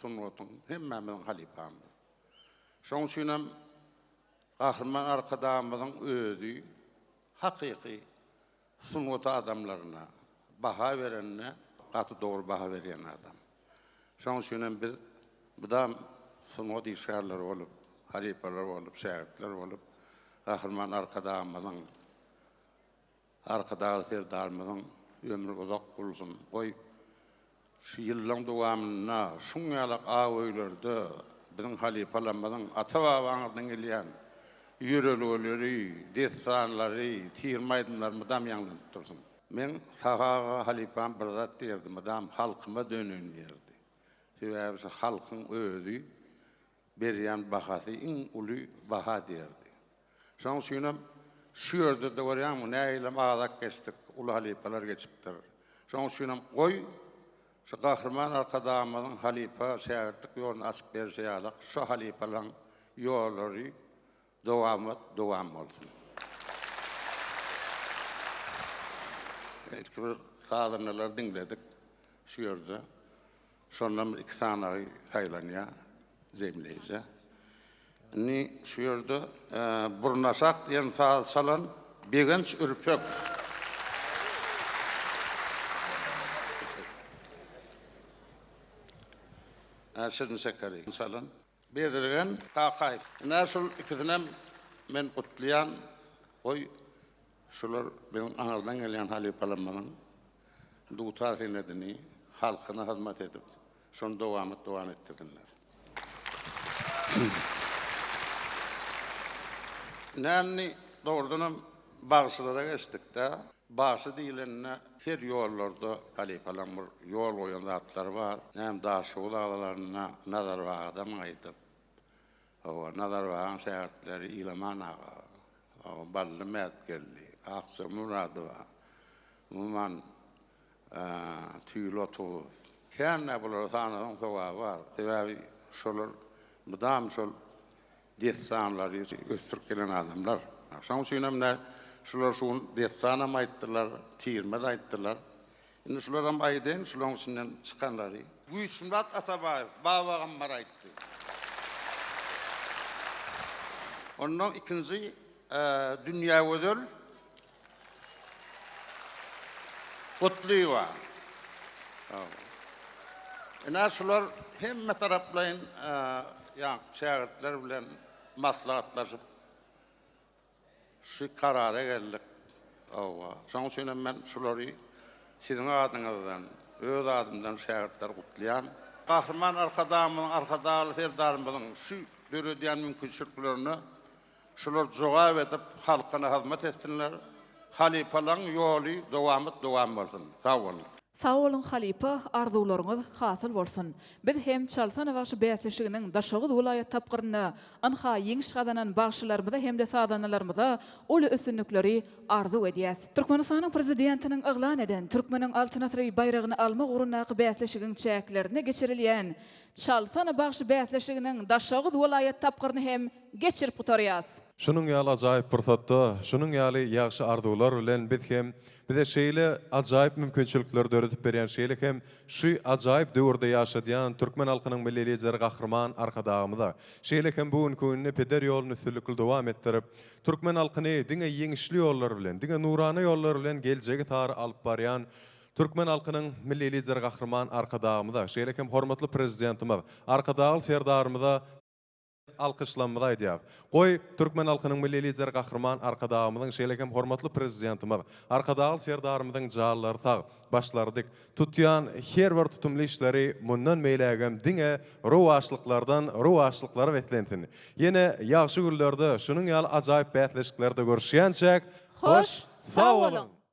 sungatyň hemmämiziň halypamyz. Şoň üçin hem Gahryman Arkadagymyzyň özi hakyky sungat adamlaryna baha berende gaty dogry baha berýän adam. Şoň üçin hem biz mydam sungat işgärleri bolup, halypalar bolup, şägirtler bolup Gahryman Arkadagymyzyň Arkadagly Serdarymyzyň ömri uzak bolsun, goý, şu ýyllaň dowamynda şuň ýalak ak öýlerde biziň halypalarymyzyň ata-babaňyzdan gelýän ýörelgeleri, dessanlary, tirme aýdymlary mydam ýaňlanyp dursun. Meň Sahy aga halypam bir zat diýerdi, mydam halkyma döneýin diýerdi. Sebäbi şu halkyň özi berýän bahasy iň uly baha diýerdi. Şonuň üçinem şu ýerde-de görýäňmi, nähilem azak geçdik, uly halypalar geçipdir. Şonuň üçinem goý, şu Gahryman Arkadagymyzyň halypa, şägirtlik ýoluny açyp berşi ýalak, şu halypalaryň ýollary dowamat dowam bolsun. Ilki bir sazandalary diňledik şu ýerde. Şondan bir iki sanagy saýlanýar jemleýjä. Indi şu ýerde Burnaşak diýen saz çalan Begenç Ürpek. Şirin şekeri çalan Bezirgen Kakaýew. Ine şul ikisinem men gutlaýan. Goý, şular biziň aňyrdan gelýän halypalarymyzyň dutar senedini halkyna hyzmat edip, şony dowamat dowam etdirsinler. Ine indi dogrudanam bagşylara geçdik-dä. Bagşy diýlende her ýollarda halypalaň bir ýol goýan zatlary bar. Näme Daşoguz agzalarynda Nazar bagadam aýdyp, hawa, Nazar bagaň şägirtleri Ilaman aga, hawa, Bally Mätgeldi, Akja Myradowa, umuman, Tüýli Otuzow. Kän-dä bulary sanasaň sogaby bar. Sebäbi şolar mydam şol dessanlary ösdürip gelen adamlar. Şonuň üçin hem ine şular şu gün dessanam aýtdylar, tirme-de aýtdylar. Indi şularam aýdaýyn, şularyň içinden çykanlary. Güýçmyrat Atabaýew, Baba Gammar aýtdy. Ondan ikinji Dünýägözel Gutlyýewa. Ine şular hemme taraplaýyn ýaňky şägirtler bilen maslahatlaşyp şu karara geldik. Hawa, şonuň üçin hem men şulary siziň adyňyzdan, öz adymdan şägirtleri gutlaýan. Gahryman Arkadagymyzyň, Arkadagly Serdarymyzyň şu döredýän mümkinçiliklerine Şular jogap edip halkyna hyzmat etsinler. Halypalaň ýoly dowamat dowam bolsun. Sag boluň. Sag boluň halypa arzuwlaryňyz hasyl bolsun. Biz hem Çalsana bagşy bäsleşiginiň Daşoguz welaýat tapgyrynda ynha ýeňiş gazanan bagşylarymyza hem-de sazandalarymyza uly üstünlikleri arzuw edýäs. Türkmenistanyň Prezidentiniň yglan eden Türkmeniň Altyn asyry baýragyny almak ugrundaky bäsleşigiň çäklerinde geçirilýän Çalsana bagşy bäsleşiginiň Daşoguz welaýat tapgyryny hem geçirip gutarýas. Şunuň ýaly ajaýyp pursatda, şunuň ýaly ýagşy arzuwlar bilen biz hem bize şeýle ajaýyp mümkinçilikleri döredip berýän, şeýle hem şu ajaýyp döwürde ýaşadýan türkmen halkynyň Milli Lideri Gahryman Arkadagymyza, şeýle hem bu günki günde peder ýoluny üstünlikli dowam etdirip, türkmen halkyny diňe ýeňişli ýollar bilen, diňe nurana ýollar bilen geljege sary alyp barýan türkmen halkynyň Milli Lideri Gahryman Arkadagymyza, şeýle hem hormatly Prezidentimiz Arkadagly Serdarymyza alkyşlamyzy aýdýarys. Goý, türkmen halkynyň Milli Lideri Gahryman Arkadagymyzyň, şeýle hem hormatly Prezidentimiz Arkadagly Serdarymyzyň janlary sag, başlary dik, tutýan her bir tutumly işleri mundan beýlägem diňe rowaçlyklardan rowaçlyklara beslensin. Ýene ýagşy günlerde şunuň ýaly ajaýyp bäsleşiklerde görüşýänçäk, hoş sag boluň!